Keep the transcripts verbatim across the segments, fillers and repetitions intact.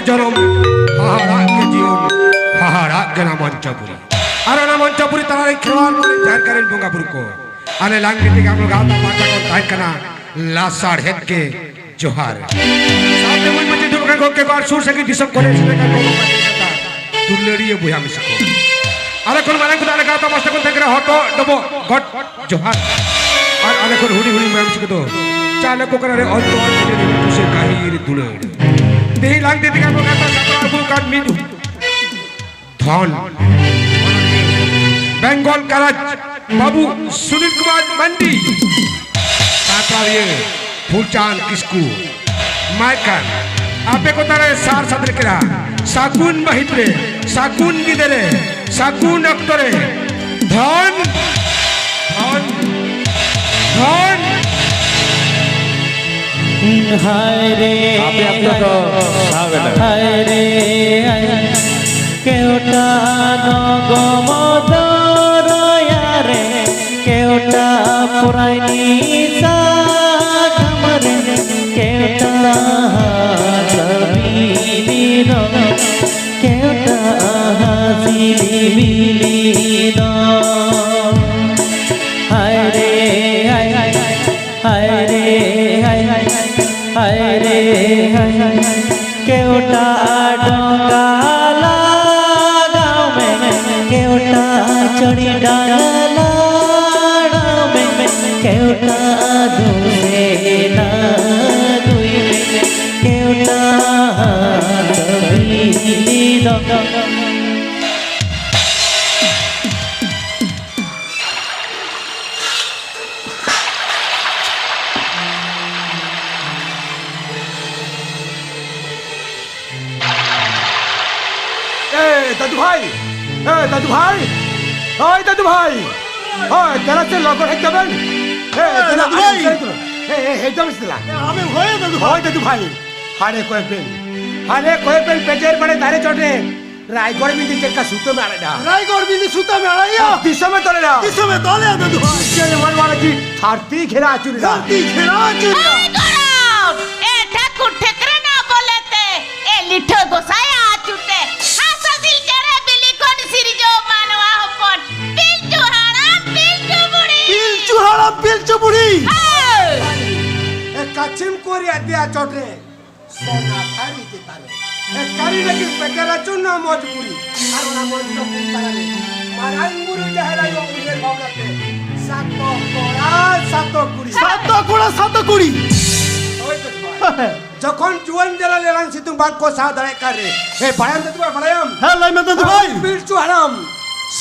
ᱡᱚᱱᱚᱢ, ᱦᱟᱦᱟᱲᱟᱜ ᱜᱮ ᱡᱤᱭᱚᱱ, ᱦᱟᱦᱟᱲᱟᱜ ᱜᱮ ᱱᱟ ᱢᱚᱧᱪᱚᱯᱩᱨᱤ᱾ ᱟᱨ ᱚᱱᱟ ᱢᱚᱧᱪᱚᱯᱩᱨᱤ ᱛᱟᱞᱟ ᱨᱮ ᱠᱷᱮᱨᱣᱟᱞ ᱢᱟᱹᱱ ᱡᱟᱦᱮᱨ ᱜᱟᱲ ᱨᱮᱱ ᱵᱚᱸᱜᱟ ᱵᱩᱨᱩ ᱠᱚ᱾ ᱟᱞᱮ ᱞᱟᱝ ᱜᱤᱛᱤᱡ ᱜᱟᱢᱚ ᱜᱟᱶᱛᱟ ᱯᱟᱦᱴᱟ ᱠᱷᱚᱱ ᱛᱟᱦᱮᱱ ᱠᱟᱱᱟ ᱞᱟᱥᱟᱲᱦᱮᱫ ᱜᱮ ᱡᱚᱦᱟᱨ᱾ ᱥᱟᱶᱛᱮ ᱢᱟᱹᱱ ᱢᱟᱹᱡᱷᱤ ᱰᱚᱵᱚᱜ ᱜᱚᱢᱠᱮ ᱠᱚ ᱟᱨ ᱥᱩᱨ ᱥᱟᱺᱜᱤᱧ ᱫᱤᱥᱚᱢ ᱠᱚᱨᱮ ᱥᱮᱴᱮᱨ ᱠᱟᱱ ᱜᱚᱜᱚ ᱵᱟᱵᱟ ᱛᱟᱠᱚ, ᱫᱩᱞᱟᱹᱲᱤᱭᱟᱹ ᱵᱚᱭᱦᱟ ᱢᱤᱥᱤ ᱠᱚ᱾ ᱟᱞᱮ ᱠᱷᱚᱱ ᱢᱟᱨᱟᱝ ᱠᱚᱫᱚ ᱟᱞᱮ ᱜᱟᱶᱛᱟ ᱯᱟᱥᱴᱟ ᱠᱷᱚᱱ ᱛᱟᱦᱮᱸ ᱠᱟᱱᱟ ᱦᱚᱴᱚᱜ ᱰᱚᱵᱚᱜ ᱜᱚᱰ ᱡᱚᱦᱟᱨ᱾ ᱟᱨ ᱟᱞᱮ ᱠᱷᱚᱱ ᱦᱩᱰᱤᱧ ᱦᱩᱰᱤᱧ ᱵᱚᱭᱦᱟ ᱢᱤᱥᱤ ᱠᱚᱫᱚ ᱪᱟᱞᱮ ᱠᱚ ᱠᱟᱱᱟ ᱨᱮ ᱚᱱᱛᱚᱨ ᱠᱷᱚᱱ ᱜᱟᱹᱦᱤᱨ ᱫᱩᱞᱟᱹᱲ᱾ ᱛᱮᱦᱮᱧ ᱞᱟᱝ ᱛᱮ ᱛᱮᱜᱮ ᱟᱵᱚ ᱜᱟᱶᱛᱟ ᱥᱟᱯᱲᱟᱣ ᱟᱹᱜᱩ ᱟᱠᱟᱫ ᱢᱤᱫ ᱫᱷᱚᱱ ᱵᱮᱝᱜᱚᱞ ᱠᱟᱨᱟᱡᱽ ᱵᱟᱹᱵᱩ ᱥᱩᱱᱤᱞ ᱠᱩᱢᱟᱨ ᱢᱟᱱᱰᱤ, ᱥᱟᱯᱲᱟᱣᱤᱭᱟᱹ ᱯᱷᱩᱞᱪᱟᱸᱫᱽ ᱠᱤᱥᱠᱩ᱾ ᱢᱟ ᱮᱱᱠᱷᱟᱱ ᱟᱯᱮ ᱠᱚ ᱛᱟᱞᱟᱨᱮ ᱥᱟᱨ ᱥᱟᱫᱽ ᱞᱮ ᱠᱮᱫᱟ, ᱥᱟᱹᱜᱩᱱ ᱢᱟᱹᱦᱤᱛ ᱨᱮ, ᱥᱟᱹᱜᱩᱱ ᱧᱤᱫᱟᱹ ᱨᱮ, ᱥᱟᱹᱜᱩᱱ ᱚᱠᱛᱚ ᱨᱮ ᱫᱷᱚᱱ, ᱫᱷᱚᱱ, ᱫᱷᱚᱱ᱾ ᱦᱟᱭ ᱨᱮ, ᱟᱯᱮ ᱟᱯᱮ ᱫᱚ ᱥᱟᱵ ᱮᱱᱟ᱾ ᱦᱟᱭ ᱨᱮ, ᱦᱟᱭ, ᱠᱮᱣᱴᱟ ᱱᱚᱜᱚᱢ ᱫᱚᱨᱭᱟ ᱨᱮ, ᱠᱮᱣᱴᱟ ᱯᱩᱨᱟᱭᱱᱤ ᱥᱟᱠᱟᱢ ᱨᱮ, ᱠᱮᱣᱴᱟ ᱦᱟᱥᱟ ᱵᱤᱞᱤ ᱫᱚ, ᱠᱮᱣᱴᱟ ᱦᱟᱥᱤ ᱵᱤᱞᱤ ᱫᱚ᱾ ᱦᱟᱭ ᱨᱮ, ᱦᱟᱭ, ᱦᱟᱭ ᱨᱮ, ᱦᱟᱭ, ᱦᱟᱭ ᱨᱮ, ᱦᱟᱭ, ᱦᱟᱭ, ᱠᱮᱣᱴᱟ ᱰᱚᱸᱜᱟ ᱞᱟᱜᱟᱣ ᱢᱮ, ᱠᱮᱣᱴᱟ ᱪᱟᱹᱲᱤ ᱰᱟᱝ ᱞᱟᱲᱟᱣ ᱢᱮ, ᱠᱮᱣᱴᱟ ᱫᱩᱥᱮ ᱱᱟᱜᱩᱭ ᱢᱮ, ᱠᱮᱣᱴᱟ ᱦᱟᱛ ᱵᱤᱞᱤ ᱫᱚ᱾ ᱮ, ᱫᱟᱫᱩ ᱵᱷᱟᱭ! ᱮ, ᱫᱟᱫᱩ ᱵᱷᱟᱭ! ᱦᱳᱭ, ᱫᱟᱫᱩ ᱵᱷᱟᱭ! ᱦᱳᱭ, ᱫᱮᱞᱟ ᱥᱮ ᱞᱚᱜᱚᱱ ᱦᱮᱡ ᱛᱟᱵᱮᱱ᱾ ᱮ, ᱮ, ᱫᱮᱞᱟ, ᱫᱟᱫᱩ ᱵᱷᱟᱭ! ᱮ, ᱮ, ᱦᱮᱡ ᱛᱟᱵᱮᱱ ᱥᱮ ᱫᱮᱞᱟ᱾ ᱮ, ᱟᱵᱮᱱ ᱦᱳᱭ, ᱫᱟᱫᱩ ᱵᱷᱟᱭ! ᱦᱳᱭ, ᱫᱟᱫᱩ ᱵᱷᱟᱭ! ᱦᱟᱱᱮ ᱠᱚᱭᱚᱜ ᱵᱮᱱ, ᱦᱟᱱᱮ ᱠᱚᱭᱚᱜ ᱵᱮᱱ, ᱯᱮᱡᱮᱨ ᱵᱟᱲᱮ ᱫᱟᱨᱮ ᱪᱚᱴ ᱨᱮ ᱨᱟᱭᱜᱚᱲ ᱵᱤᱸᱫᱤ ᱪᱮᱫ ᱞᱮᱠᱟ ᱥᱩᱛᱟᱹᱢ ᱮ ᱟᱲᱟᱜ ᱮᱫᱟ᱾ ᱨᱟᱭᱜᱚᱲ ᱵᱤᱸᱫᱤ ᱥᱩᱛᱟᱹᱢ ᱮ ᱟᱲᱟᱜ ᱮᱫᱟ᱾ ᱫᱤᱥᱚᱢᱮ ᱛᱚᱞ ᱮᱫᱟ᱾ ᱫᱤᱥᱚᱢᱮ ᱛᱚᱞ ᱮᱫᱟ, ᱫᱟᱫᱩ ᱵᱷᱟᱭ᱾ ᱪᱮᱫ ᱮ ᱢᱟᱱᱣᱟ ᱞᱟᱹᱜᱤᱫ ᱫᱷᱟᱹᱨᱛᱤ ᱜᱷᱮᱨᱟ ᱟᱹᱪᱩᱨ ᱮᱫᱟ᱾ ᱫᱷᱟᱹᱨᱛᱤ ᱜᱷᱮᱨᱟ ᱟᱹᱪᱩᱨ ᱮᱫᱟ᱾ ᱮ ᱜᱚᱲᱚᱢ, ᱮ ᱴᱷᱟᱹᱠᱩᱨ ᱴᱷᱮᱠᱨᱮ ᱱᱟ ᱵᱚᱞᱮ ᱛᱮ, ᱮ ᱞᱤᱴᱷᱟᱹ ᱮᱫᱮᱭᱟ ᱪᱚᱴ ᱨᱮ ᱥᱚᱱᱟ ᱛᱷᱟᱹᱨᱤ ᱪᱮᱛᱟᱱ ᱨᱮ᱾ ᱮ ᱠᱟᱹᱨᱤ ᱞᱟᱹᱜᱤᱫ ᱯᱮ ᱠᱮᱨᱟ ᱪᱩᱱᱱᱟ ᱢᱚᱡᱽ ᱯᱩᱨᱤ᱾ ᱟᱨ ᱚᱱᱟ ᱢᱚᱧᱪᱚ ᱯᱩᱨᱤ ᱛᱟᱞᱟ ᱨᱮ ᱢᱟᱨᱟᱝ ᱵᱩᱨᱩ ᱡᱟᱦᱮᱨ ᱟᱭᱳ ᱩᱭᱦᱟᱹᱨ ᱵᱷᱟᱵᱽᱱᱟ ᱛᱮ ᱥᱟᱛᱚ ᱠᱚᱲᱟ ᱥᱟᱛᱚ ᱠᱩᱲᱤ᱾ ᱥᱟᱛᱚ ᱠᱚᱲᱟ ᱥᱟᱛᱚ ᱠᱩᱲᱤ᱾ ᱦᱳᱭ ᱫᱚ ᱵᱟᱝ᱾ ᱡᱚᱠᱷᱚᱱ ᱡᱩᱣᱟᱹᱱ ᱡᱟᱞᱟ ᱞᱮᱞᱟᱝ ᱥᱤᱛᱩᱝ ᱵᱟᱝ ᱠᱚ ᱥᱟᱦᱟᱣ ᱫᱟᱲᱮᱭᱟᱜ ᱠᱟᱱ ᱨᱮ, ᱮ ᱵᱟᱲᱟᱭᱟᱢ ᱫᱚ ᱵᱟᱲᱟᱭᱟᱢ? ᱦᱮᱸ, ᱞᱟᱹᱭ ᱢᱮ ᱫᱟᱫᱩ ᱵᱷᱟᱭ᱾ ᱯᱤᱞᱪᱩ ᱦᱟᱲᱟᱢ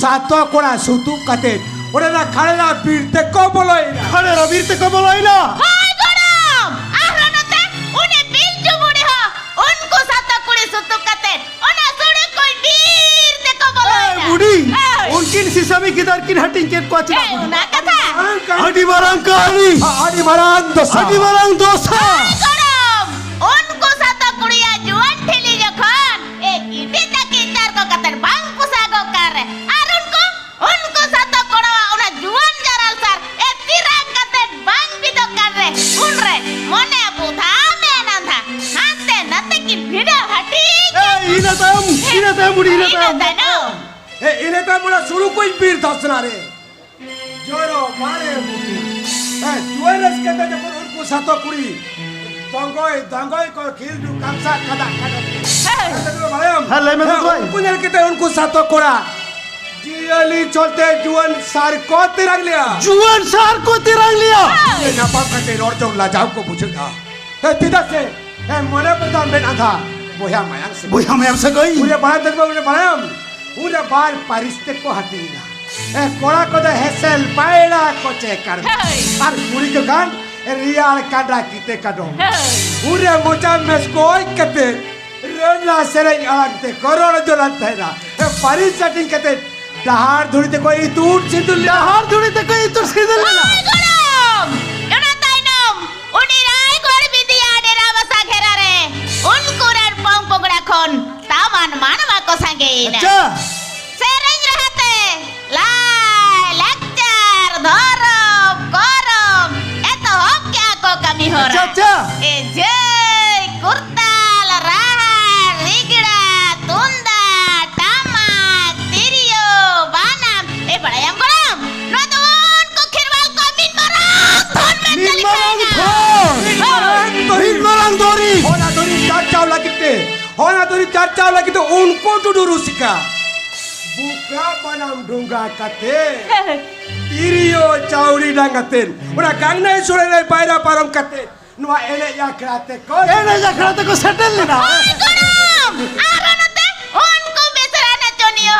ᱥᱟᱛᱚ ᱠᱚᱲᱟ ᱥᱩᱛᱩᱜ ᱠᱟᱛᱮ ᱚᱸᱰᱮ ᱱᱟ ᱠᱷᱟᱲᱮᱨᱟ ᱵᱤᱨ ᱛᱮᱠᱚ ᱵᱚᱞᱚᱭᱮᱱᱟ᱾ ᱠᱷᱟᱲᱮᱨᱟ ᱵᱤᱨ ᱛᱮᱠᱚ ᱵᱚᱞᱚᱭᱮᱱᱟ᱾ ᱦᱳᱭ ᱜᱚᱲᱚᱢ! ᱟᱨᱦᱚᱸ ᱱᱚᱛᱮ ᱩᱱᱤ ᱯᱤᱞᱪᱩ ᱵᱩᱲᱦᱤ ᱦᱚᱸ ᱩᱱᱠᱩ ᱥᱟᱛᱚ ᱠᱩᱲᱤ ᱥᱩᱛᱩᱜ ᱠᱟᱛᱮ ᱚᱱᱟ ᱥᱩᱲᱤ ᱠᱚᱭ ᱵᱤᱨ ᱛᱮᱠᱚ ᱵᱚᱞᱚᱭᱮᱱᱟ᱾ ᱮ ᱵᱩᱰᱷᱤ, ᱦᱳᱭ᱾ ᱩᱱᱠᱤᱱ ᱥᱤᱥᱟᱹᱢᱤ ᱜᱤᱫᱟᱹᱨ ᱠᱤᱱ ᱦᱟᱹᱴᱤᱧ ᱠᱮᱫ ᱠᱚᱣᱟ ᱪᱮᱫᱟᱜ ᱮ, ᱵᱩᱰᱷᱤ? ᱚᱱᱟ ᱠᱟᱛᱷᱟ᱾ ᱟᱹᱰᱤ ᱢᱟᱨᱟᱝ ᱠᱟᱹᱦᱱᱤ᱾ ᱟᱹᱰᱤ ᱢᱟᱨᱟᱝ ᱫᱚᱥᱟ᱾ ᱟᱹᱰᱤ ᱢᱟᱨᱟᱝ ᱫᱚᱥᱟ᱾ ᱦᱳᱭ ᱜᱚᱲᱚᱢ! ᱩᱱᱠᱩ ᱥᱟᱛᱚ ᱠᱩᱲᱤᱭᱟᱜ ᱡᱩᱣᱟᱹᱱ ᱴᱷᱤᱞᱤ ᱡᱚᱠᱷᱚᱱ ᱮ ᱠᱤᱴᱤ ᱛᱟᱹᱠᱤᱱ ᱪᱟᱨ ᱠᱚ ᱠᱟᱛᱮ ᱵᱟᱝ ᱯᱚᱥᱟᱜᱚᱜ ᱠᱟᱱ ᱨᱮ, ᱟᱨ ᱩᱱᱠᱩ, ᱩᱱᱠᱩ ᱥᱟᱛᱚ ᱠᱚᱲᱟᱣᱟᱜ ᱚᱱᱟ ᱡᱩᱣᱟᱹᱱ ᱡᱟᱨᱟᱞ ᱥᱟᱨ ᱮ ᱛᱤᱨᱟᱝ ᱠᱟᱛᱮ ᱵᱟᱝ ᱵᱤᱫᱚᱜ ᱠᱟᱱ ᱨᱮ, ᱩᱱᱨᱮ ᱢᱚᱱᱮ ᱵᱩᱫᱷᱟ ᱢᱮᱱ ᱟᱸᱫᱷᱟ ᱦᱟᱱᱛᱮ ᱱᱟᱛᱮ ᱠᱤᱱ ᱵᱷᱤᱲᱟᱹᱣ ᱦᱟᱹᱴᱤᱧ ᱮ, ᱤᱱᱟᱹ ᱛᱟᱭᱚᱢ, ᱤᱱᱟᱹ ᱛᱟᱭᱚᱢ ᱵᱩᱰᱷᱤ, ᱤᱱᱟᱹ ᱤᱱᱟᱹ ᱛᱟᱭᱚᱢ᱾ ᱛᱟᱭᱱᱚᱢ᱾ ᱮ, ᱤᱱᱟᱹ ᱛᱟᱭᱚᱢ ᱚᱱᱟ ᱥᱩᱲᱩ ᱠᱚᱧ ᱵᱤᱨ ᱫᱷᱟᱥᱱᱟ ᱨᱮ᱾ ᱡᱚᱨᱚ ᱵᱟᱲᱮ ᱵᱩᱴᱤ᱾ ᱦᱮᱸ, ᱡᱩᱣᱟᱹᱱ ᱨᱟᱹᱥᱠᱟᱹ ᱛᱮ ᱡᱚᱠᱷᱚᱱ ᱩᱱᱠᱩ ᱥᱟᱛᱚ ᱠᱩᱲᱤ ᱫᱚᱝᱜᱚᱭ, ᱫᱚᱝᱜᱚᱭ ᱠᱚ ᱠᱷᱤᱞᱰᱩ ᱠᱟᱢᱥᱟ ᱠᱟᱫᱟ ᱠᱟᱫᱟ ᱛᱮ᱾ ᱦᱮᱸ᱾ ᱟᱯᱮ ᱫᱚᱯᱮ ᱵᱟᱲᱟᱭᱟᱢ? ᱦᱮᱸ, ᱞᱟᱹᱭ ᱢᱮ ᱦᱮᱸ, ᱫᱚᱝᱜᱚᱭ᱾ ᱩᱱᱠᱩ ᱧᱮᱞ ᱠᱟᱛᱮ ᱩᱱᱠᱩ ᱥᱟᱛᱚ ᱠᱚᱲᱟ ᱡᱤᱭᱟᱹᱞᱤ ᱪᱚᱞᱛᱮ ᱡᱩᱣᱟᱹᱱ ᱥᱟᱨ ᱠᱚ ᱛᱮᱨᱟᱝ ᱞᱮᱭᱟ᱾ ᱡᱩᱣᱟᱹᱱ ᱥᱟᱨ ᱠᱚ ᱛᱮᱨᱟᱝ ᱞᱮᱭᱟ᱾ ᱦᱮᱸ᱾ ᱧᱟᱯᱟᱢ ᱠᱟᱛᱮ ᱨᱚᱲ ᱡᱚᱝ ᱞᱟᱡᱟᱣ ᱠᱚ ᱵᱩᱡᱷᱟᱹᱜᱼᱟ᱾ ᱦᱮᱸ, ᱪᱮᱫᱟᱜ ᱥᱮ, ᱦᱮᱸ, ᱢᱚᱱᱮ ᱯᱨᱚᱫᱷᱟᱱ ᱢᱮᱱ ᱟᱸᱫᱷᱟ, ᱵᱚᱭᱦᱟ ᱢᱟᱭᱟᱝ ᱥᱟᱹᱜᱟᱹᱭ᱾ ᱵᱚᱭᱦᱟ ᱢᱟᱭᱟᱝ ᱥᱟᱹᱜᱟᱹᱭ᱾ ᱩᱱᱤ ᱵᱟᱲᱟᱭ ᱛᱮ ᱩᱱᱤ ᱵᱟᱲᱟᱭᱟᱢ, ᱩᱱᱤ ᱵᱟᱨ ᱯᱟᱹᱨᱤᱥ ᱛᱮᱠᱚ ᱦᱟᱹᱴᱤᱧ ᱮᱱᱟ᱾ ᱦᱮᱸ, ᱠᱚᱲᱟ ᱠᱚᱫᱚ ᱦᱮᱸᱥᱮᱞ ᱯᱟᱭᱲᱟ ᱠᱚᱪᱮ ᱠᱟᱲᱢᱤ᱾ ᱦᱳᱭ᱾ ᱟᱨ ᱠᱩᱲᱤ ᱠᱚ ᱠᱷᱟᱱ ᱨᱮᱭᱟᱲ ᱠᱟᱸᱰᱟ ᱠᱤᱛᱟᱹ ᱠᱟᱰᱚᱢ᱾ ᱦᱳᱭ᱾ ᱩᱱᱨᱮ ᱢᱚᱪᱟ ᱢᱮᱥᱠᱚᱡ ᱠᱟᱛᱮ ᱨᱟᱹᱱᱟ ᱥᱮᱨᱮᱧ ᱟᱲᱟᱝ ᱛᱮ ᱠᱚ ᱨᱚᱲ ᱡᱚᱱᱟᱜ ᱛᱟᱦᱮᱱᱟ᱾ ᱦᱮᱸ, ᱯᱟᱹᱨᱤᱥ ᱦᱟᱹᱴᱤᱧ ᱠᱟᱛᱮ ᱰᱟᱦᱟᱨ ᱫᱷᱩᱲᱤ ᱛᱮᱠᱚ ᱤᱛᱩᱫ ᱥᱤᱸᱫᱩᱨ ᱞᱮᱱᱟ᱾ ᱰᱟᱦᱟᱨ ᱫᱷᱩᱲᱤ ᱛᱮᱠᱚ ᱤᱛᱩᱫ ᱥᱤᱸᱫᱩᱨ ᱞᱮᱱᱟ᱾ ᱦᱳᱭ ᱜᱚᱲᱚᱢ! ᱚᱱᱟ ᱛᱟᱭᱱᱚᱢ ᱩᱱᱤ ᱨᱟᱭᱜᱚᱲ ᱵᱤᱫᱤᱭᱟ ᱰᱮᱨᱟ ᱵᱟᱥᱟ ᱜᱷᱮᱨᱟ ᱨᱮ ᱩᱱᱠᱩ ᱨᱮᱱ ᱯᱚᱝ ᱯᱚᱜᱲᱟ ᱠᱷᱚᱱ ᱛᱟᱢᱟᱱ ᱢᱟᱱᱣᱟ ᱠᱚ ᱥᱟᱸᱜᱮᱭᱮᱱᱟ᱾ ᱟᱪᱪᱷᱟ᱾ ᱥᱮᱨᱮᱧ ᱨᱟᱦᱟᱛᱮ ᱞᱟᱭ ᱞᱟᱠᱪᱟᱨ ᱫᱷᱚᱨᱚᱢ ᱠᱚᱨᱚᱢ ᱮᱛᱚᱦᱚᱵ ᱠᱮᱜᱼᱟ ᱠᱚ ᱠᱟᱹᱢᱤ ᱦᱚᱨᱟ᱾ ᱟᱪᱪᱷᱟ, ᱟᱪᱪᱷᱟ᱾ ᱮ ᱡᱟᱹᱭ ᱠᱩᱨᱛᱟᱞ ᱨᱟᱦᱟ ᱨᱤᱜᱽᱲᱟ ᱛᱩᱢᱫᱟᱜ ᱴᱟᱢᱟᱠ ᱛᱤᱨᱭᱳ ᱵᱟᱱᱟᱢ᱾ ᱮ ᱵᱟᱲᱟᱭᱟᱢ ᱜᱚᱲᱚᱢ, ᱱᱚᱣᱟ ᱫᱚ ᱩᱱᱠᱩ ᱠᱷᱮᱨᱣᱟᱞ ᱠᱚ ᱢᱤᱫ ᱢᱟᱨᱟᱝ ᱫᱷᱚᱱ ᱢᱮᱱᱛᱮ ᱢᱤᱫ ᱞᱮᱠᱷᱟᱭᱮᱱᱟ᱾ ᱢᱟᱨᱟᱝ ᱫᱷᱚᱱ᱾ ᱦᱳᱭ᱾ ᱢᱤᱫ ᱢᱟᱨᱟᱝ ᱫᱷᱚᱱ᱾ ᱚᱱᱟ ᱫᱩᱨᱤᱵ ᱪᱟᱨᱪᱟᱣ ᱞᱟᱹᱜᱤᱫ ᱫᱚ ᱩᱱᱠᱩ ᱴᱩᱰᱩ ᱨᱩᱥᱤᱠᱟ ᱵᱩᱠᱟ ᱵᱟᱱᱟᱢ ᱰᱷᱚᱸᱜᱟ ᱠᱟᱛᱮ, ᱛᱤᱨᱭᱳ ᱪᱟᱣᱲᱤ ᱰᱟᱝ ᱠᱟᱛᱮ, ᱚᱱᱟ ᱜᱟᱝᱱᱟᱭ ᱥᱚᱲᱮ ᱨᱮ ᱯᱟᱭᱨᱟ ᱯᱟᱨᱚᱢ ᱠᱟᱛᱮ ᱱᱚᱣᱟ ᱮᱱᱮᱡ ᱟᱠᱷᱲᱟ ᱛᱮᱠᱚ ᱮᱱᱮᱡ ᱟᱠᱷᱲᱟ ᱛᱮᱠᱚ ᱥᱮᱴᱮᱨ ᱞᱮᱱᱟ᱾ ᱦᱳᱭ ᱜᱚᱲᱚᱢ! ᱟᱨ ᱚᱱᱟᱛᱮ ᱩᱱᱠᱩ ᱵᱮᱥᱨᱟ ᱱᱟᱪᱚᱱᱤᱭᱟᱹ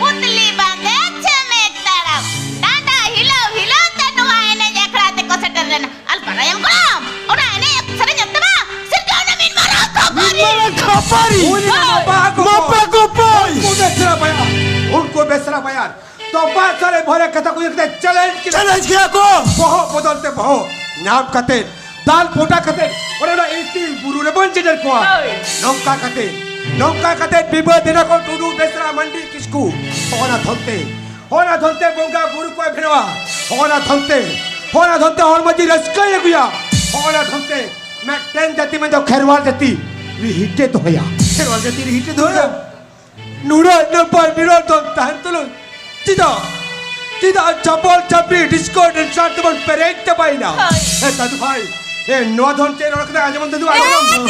ᱯᱩᱛᱞᱤ ᱵᱟᱸᱫᱮ ᱪᱷᱮᱢᱮᱠ ᱛᱟᱲᱟᱢ ᱰᱟᱸᱰᱟ ᱦᱤᱞᱟᱹᱣ ᱦᱤᱞᱟᱹᱣ ᱛᱮ ᱱᱚᱣᱟ ᱮᱱᱮᱡ ᱟᱠᱷᱲᱟ ᱛᱮᱠᱚ ᱥᱮᱴᱮᱨ ᱞᱮᱱᱟ᱾ ᱟᱞᱯᱟᱨᱟᱭᱟᱢ ᱜᱚᱲᱚᱢ, ᱚᱱᱟ ᱮᱱᱮᱡ ᱥᱮᱨᱮᱧ ᱚᱠᱛᱚ ᱢᱟ ᱥᱤᱨᱡᱟᱹᱣ ᱮᱱᱟ ᱢᱤᱫ ᱢᱟᱨᱟᱝ ᱠᱷᱟᱹᱯᱟᱹᱨᱤ᱾ ᱢᱤᱫ ᱢᱟᱨᱟᱝ ᱠᱷᱟᱹᱯᱟᱹᱨᱤ᱾ ᱦᱳᱭ᱾ ᱢᱟᱯᱟ ᱠᱚᱯᱟᱭ᱾ ᱢᱟᱯᱟ ᱠᱚᱯᱟᱭ᱾ ᱩᱱᱠᱩ ᱵᱮᱥᱨᱟ ᱵᱟᱭᱟᱨ, ᱩᱱᱠᱩ ᱵᱮᱥᱨᱟ ᱵᱟᱭᱟᱨ ᱛᱚᱯᱟ ᱥᱟᱨᱮ ᱵᱷᱚᱨᱮ ᱠᱟᱛᱷᱟ ᱠᱚ ᱤᱭᱟᱹ ᱠᱟᱛᱮ ᱪᱮᱞᱮᱧᱡᱽ ᱠᱮᱫᱟ᱾ ᱪᱮᱞᱮᱧᱡᱽ ᱠᱮᱫᱟ ᱠᱚ᱾ ᱵᱚᱦᱚᱜ ᱵᱚᱫᱚᱞ ᱛᱮ ᱵᱚᱦᱚᱜ ᱧᱟᱢ ᱠᱟᱛᱮ, ᱫᱟᱞ ᱯᱚᱴᱟ ᱠᱟᱛᱮ ᱚᱱᱮ ᱚᱱᱟ ᱤᱯᱤᱞ ᱵᱩᱨᱩ ᱨᱮᱵᱚᱱ ᱡᱮᱰᱮᱨ ᱠᱚᱣᱟ᱾ ᱦᱳᱭ᱾ ᱱᱚᱝᱠᱟ ᱠᱟᱛᱮ, ᱱᱚᱝᱠᱟ ᱠᱟᱛᱮ ᱵᱤᱵᱟᱹᱫ ᱮᱱᱟ ᱠᱚ ᱴᱩᱰᱩ, ᱵᱮᱥᱨᱟ, ᱢᱟᱱᱰᱤ, ᱠᱤᱥᱠᱩ᱾ ᱚᱱᱟ ᱫᱷᱚᱱᱛᱮ, ᱚᱱᱟ ᱫᱷᱚᱱᱛᱮ ᱵᱚᱸᱜᱟ ᱵᱩᱨᱩ ᱠᱚᱭ ᱵᱷᱮᱱᱣᱟ᱾ ᱚᱱᱟ ᱫᱷᱚᱱᱛᱮ, ᱚᱱᱟ ᱫᱷᱚᱱᱛᱮ ᱦᱚᱲᱢᱚ ᱡᱤᱣᱤ ᱨᱟᱹᱥᱠᱟᱹᱭ ᱟᱹᱜᱩᱭᱟ᱾ ᱚᱱᱟ ᱫᱷᱚᱱᱛᱮ ᱢᱤᱫᱴᱮᱱ ᱡᱟᱹᱛᱤ ᱢᱮᱱᱫᱚ ᱠᱷᱮᱨᱣᱟᱞ ᱡᱟᱹᱛᱤ ᱨᱤᱦᱤᱴᱮ ᱫᱚᱦᱚᱭᱟ᱾ ᱠᱷᱮᱨᱣᱟᱞ ᱡᱟᱹᱛᱤ ᱨᱤᱦᱤᱴᱮ ᱫᱚᱦᱚᱭᱟ᱾ ᱱᱩᱱᱟᱹᱜ ᱱᱟᱯᱟᱭ ᱱᱤᱨᱚᱱᱡᱚᱱ ᱛᱟᱦᱮᱱ ᱛᱩᱞᱩᱡ ᱪᱮᱫᱟᱜ, ᱪᱮᱫᱟᱜ ᱪᱟᱯᱚᱞ ᱪᱟᱯᱲᱤ ᱰᱤᱥᱠᱳ ᱰᱮᱱᱥᱟᱨ ᱛᱮᱵᱚᱱ ᱯᱮᱨᱮᱡ ᱪᱟᱵᱟᱭᱮᱱᱟ? ᱦᱳᱭ᱾ ᱦᱮ ᱫᱟᱫᱩ ᱵᱷᱟᱭ, ᱦᱮ ᱱᱚᱣᱟ ᱫᱷᱚᱱ ᱪᱮᱫ ᱨᱚᱲ ᱠᱟᱫᱟ ᱟᱸᱡᱚᱢ ᱫᱟᱫᱩ ᱵᱷᱟᱭ? ᱮ,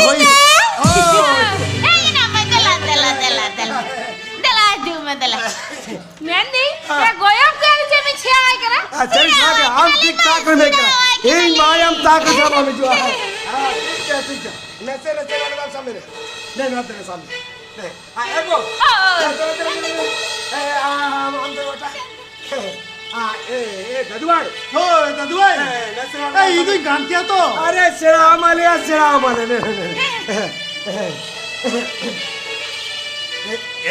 ᱦᱳᱭ᱾ ᱪᱤᱠᱟᱹ? ᱦᱳᱭ᱾ ᱦᱮᱡ ᱮᱱᱟ ᱢᱟ, ᱫᱮᱞᱟ, ᱫᱮᱞᱟ, ᱫᱮᱞᱟ, ᱫᱮᱞᱟ᱾ ᱫᱮᱞᱟ, ᱦᱤᱡᱩᱜ ᱢᱮ, ᱫᱮᱞᱟ᱾ ᱢᱮᱱᱫᱟᱹᱧ, ᱦᱮᱸ᱾ ᱮ, ᱜᱚᱭᱚᱢ ᱠᱟᱱ ᱪᱮᱫ ᱵᱤᱱ ᱪᱷᱮᱲᱟ ᱟᱭ ᱠᱟᱱᱟ? ᱟᱨ ᱪᱮᱫ ᱤᱧ ᱪᱷᱮᱲᱟ ᱠᱟᱱᱟ? ᱟᱢ ᱴᱷᱤᱠ ᱴᱷᱟᱠ ᱨᱮ ᱢᱮᱱ ᱠᱟᱱᱟ᱾ ᱤᱧ ᱢᱟᱭᱟᱢ ᱛᱟᱠ ᱨᱮ ᱵᱟᱢ ᱦᱤᱡᱩᱜᱼᱟ᱾ ᱦᱮᱸ, ᱴᱷᱤᱠ ᱜᱮᱭᱟ, ᱴᱷᱤᱠ ᱜᱮᱭᱟ᱾ ᱱᱟᱥᱮ, ᱱᱟᱥᱮ ᱨᱚᱲ ᱫᱟᱢ ᱥᱟᱢᱱᱮ ᱨᱮ᱾ ᱱᱮ, ᱱᱚᱛᱮ ᱨᱮ ᱥᱟᱢᱱᱮ᱾ ᱱᱮ, ᱟ, ᱮ ᱜᱚ᱾ ᱦᱳᱭ᱾ ᱮ, ᱫᱮᱞᱟ, ᱫᱮᱞᱟ, ᱫᱮᱞᱟ᱾ ᱮ, ᱟ, ᱟᱢ, ᱟᱢ ᱫᱚ ᱚᱴᱟ᱾ ᱮ, ᱟ, ᱮ, ᱮ, ᱫᱟᱫᱩ ᱵᱷᱟᱭ᱾ ᱦᱳᱭ, ᱫᱟᱫᱩ ᱵᱷᱟᱭ᱾ ᱮ, ᱱᱟᱥᱮ ᱨᱚᱲ ᱮ, ᱫᱟᱢ ᱤᱧ ᱫᱩᱧ ᱜᱟᱱ ᱠᱮᱭᱟ ᱛᱚ᱾ ᱟᱨᱮ, ᱥᱮᱬᱟ ᱟᱢᱟᱞᱮᱭᱟ, ᱥᱮᱬᱟ ᱟᱢᱟᱞᱮ᱾ ᱱᱮ, ᱱᱮ, ᱱᱮ᱾ ᱮ,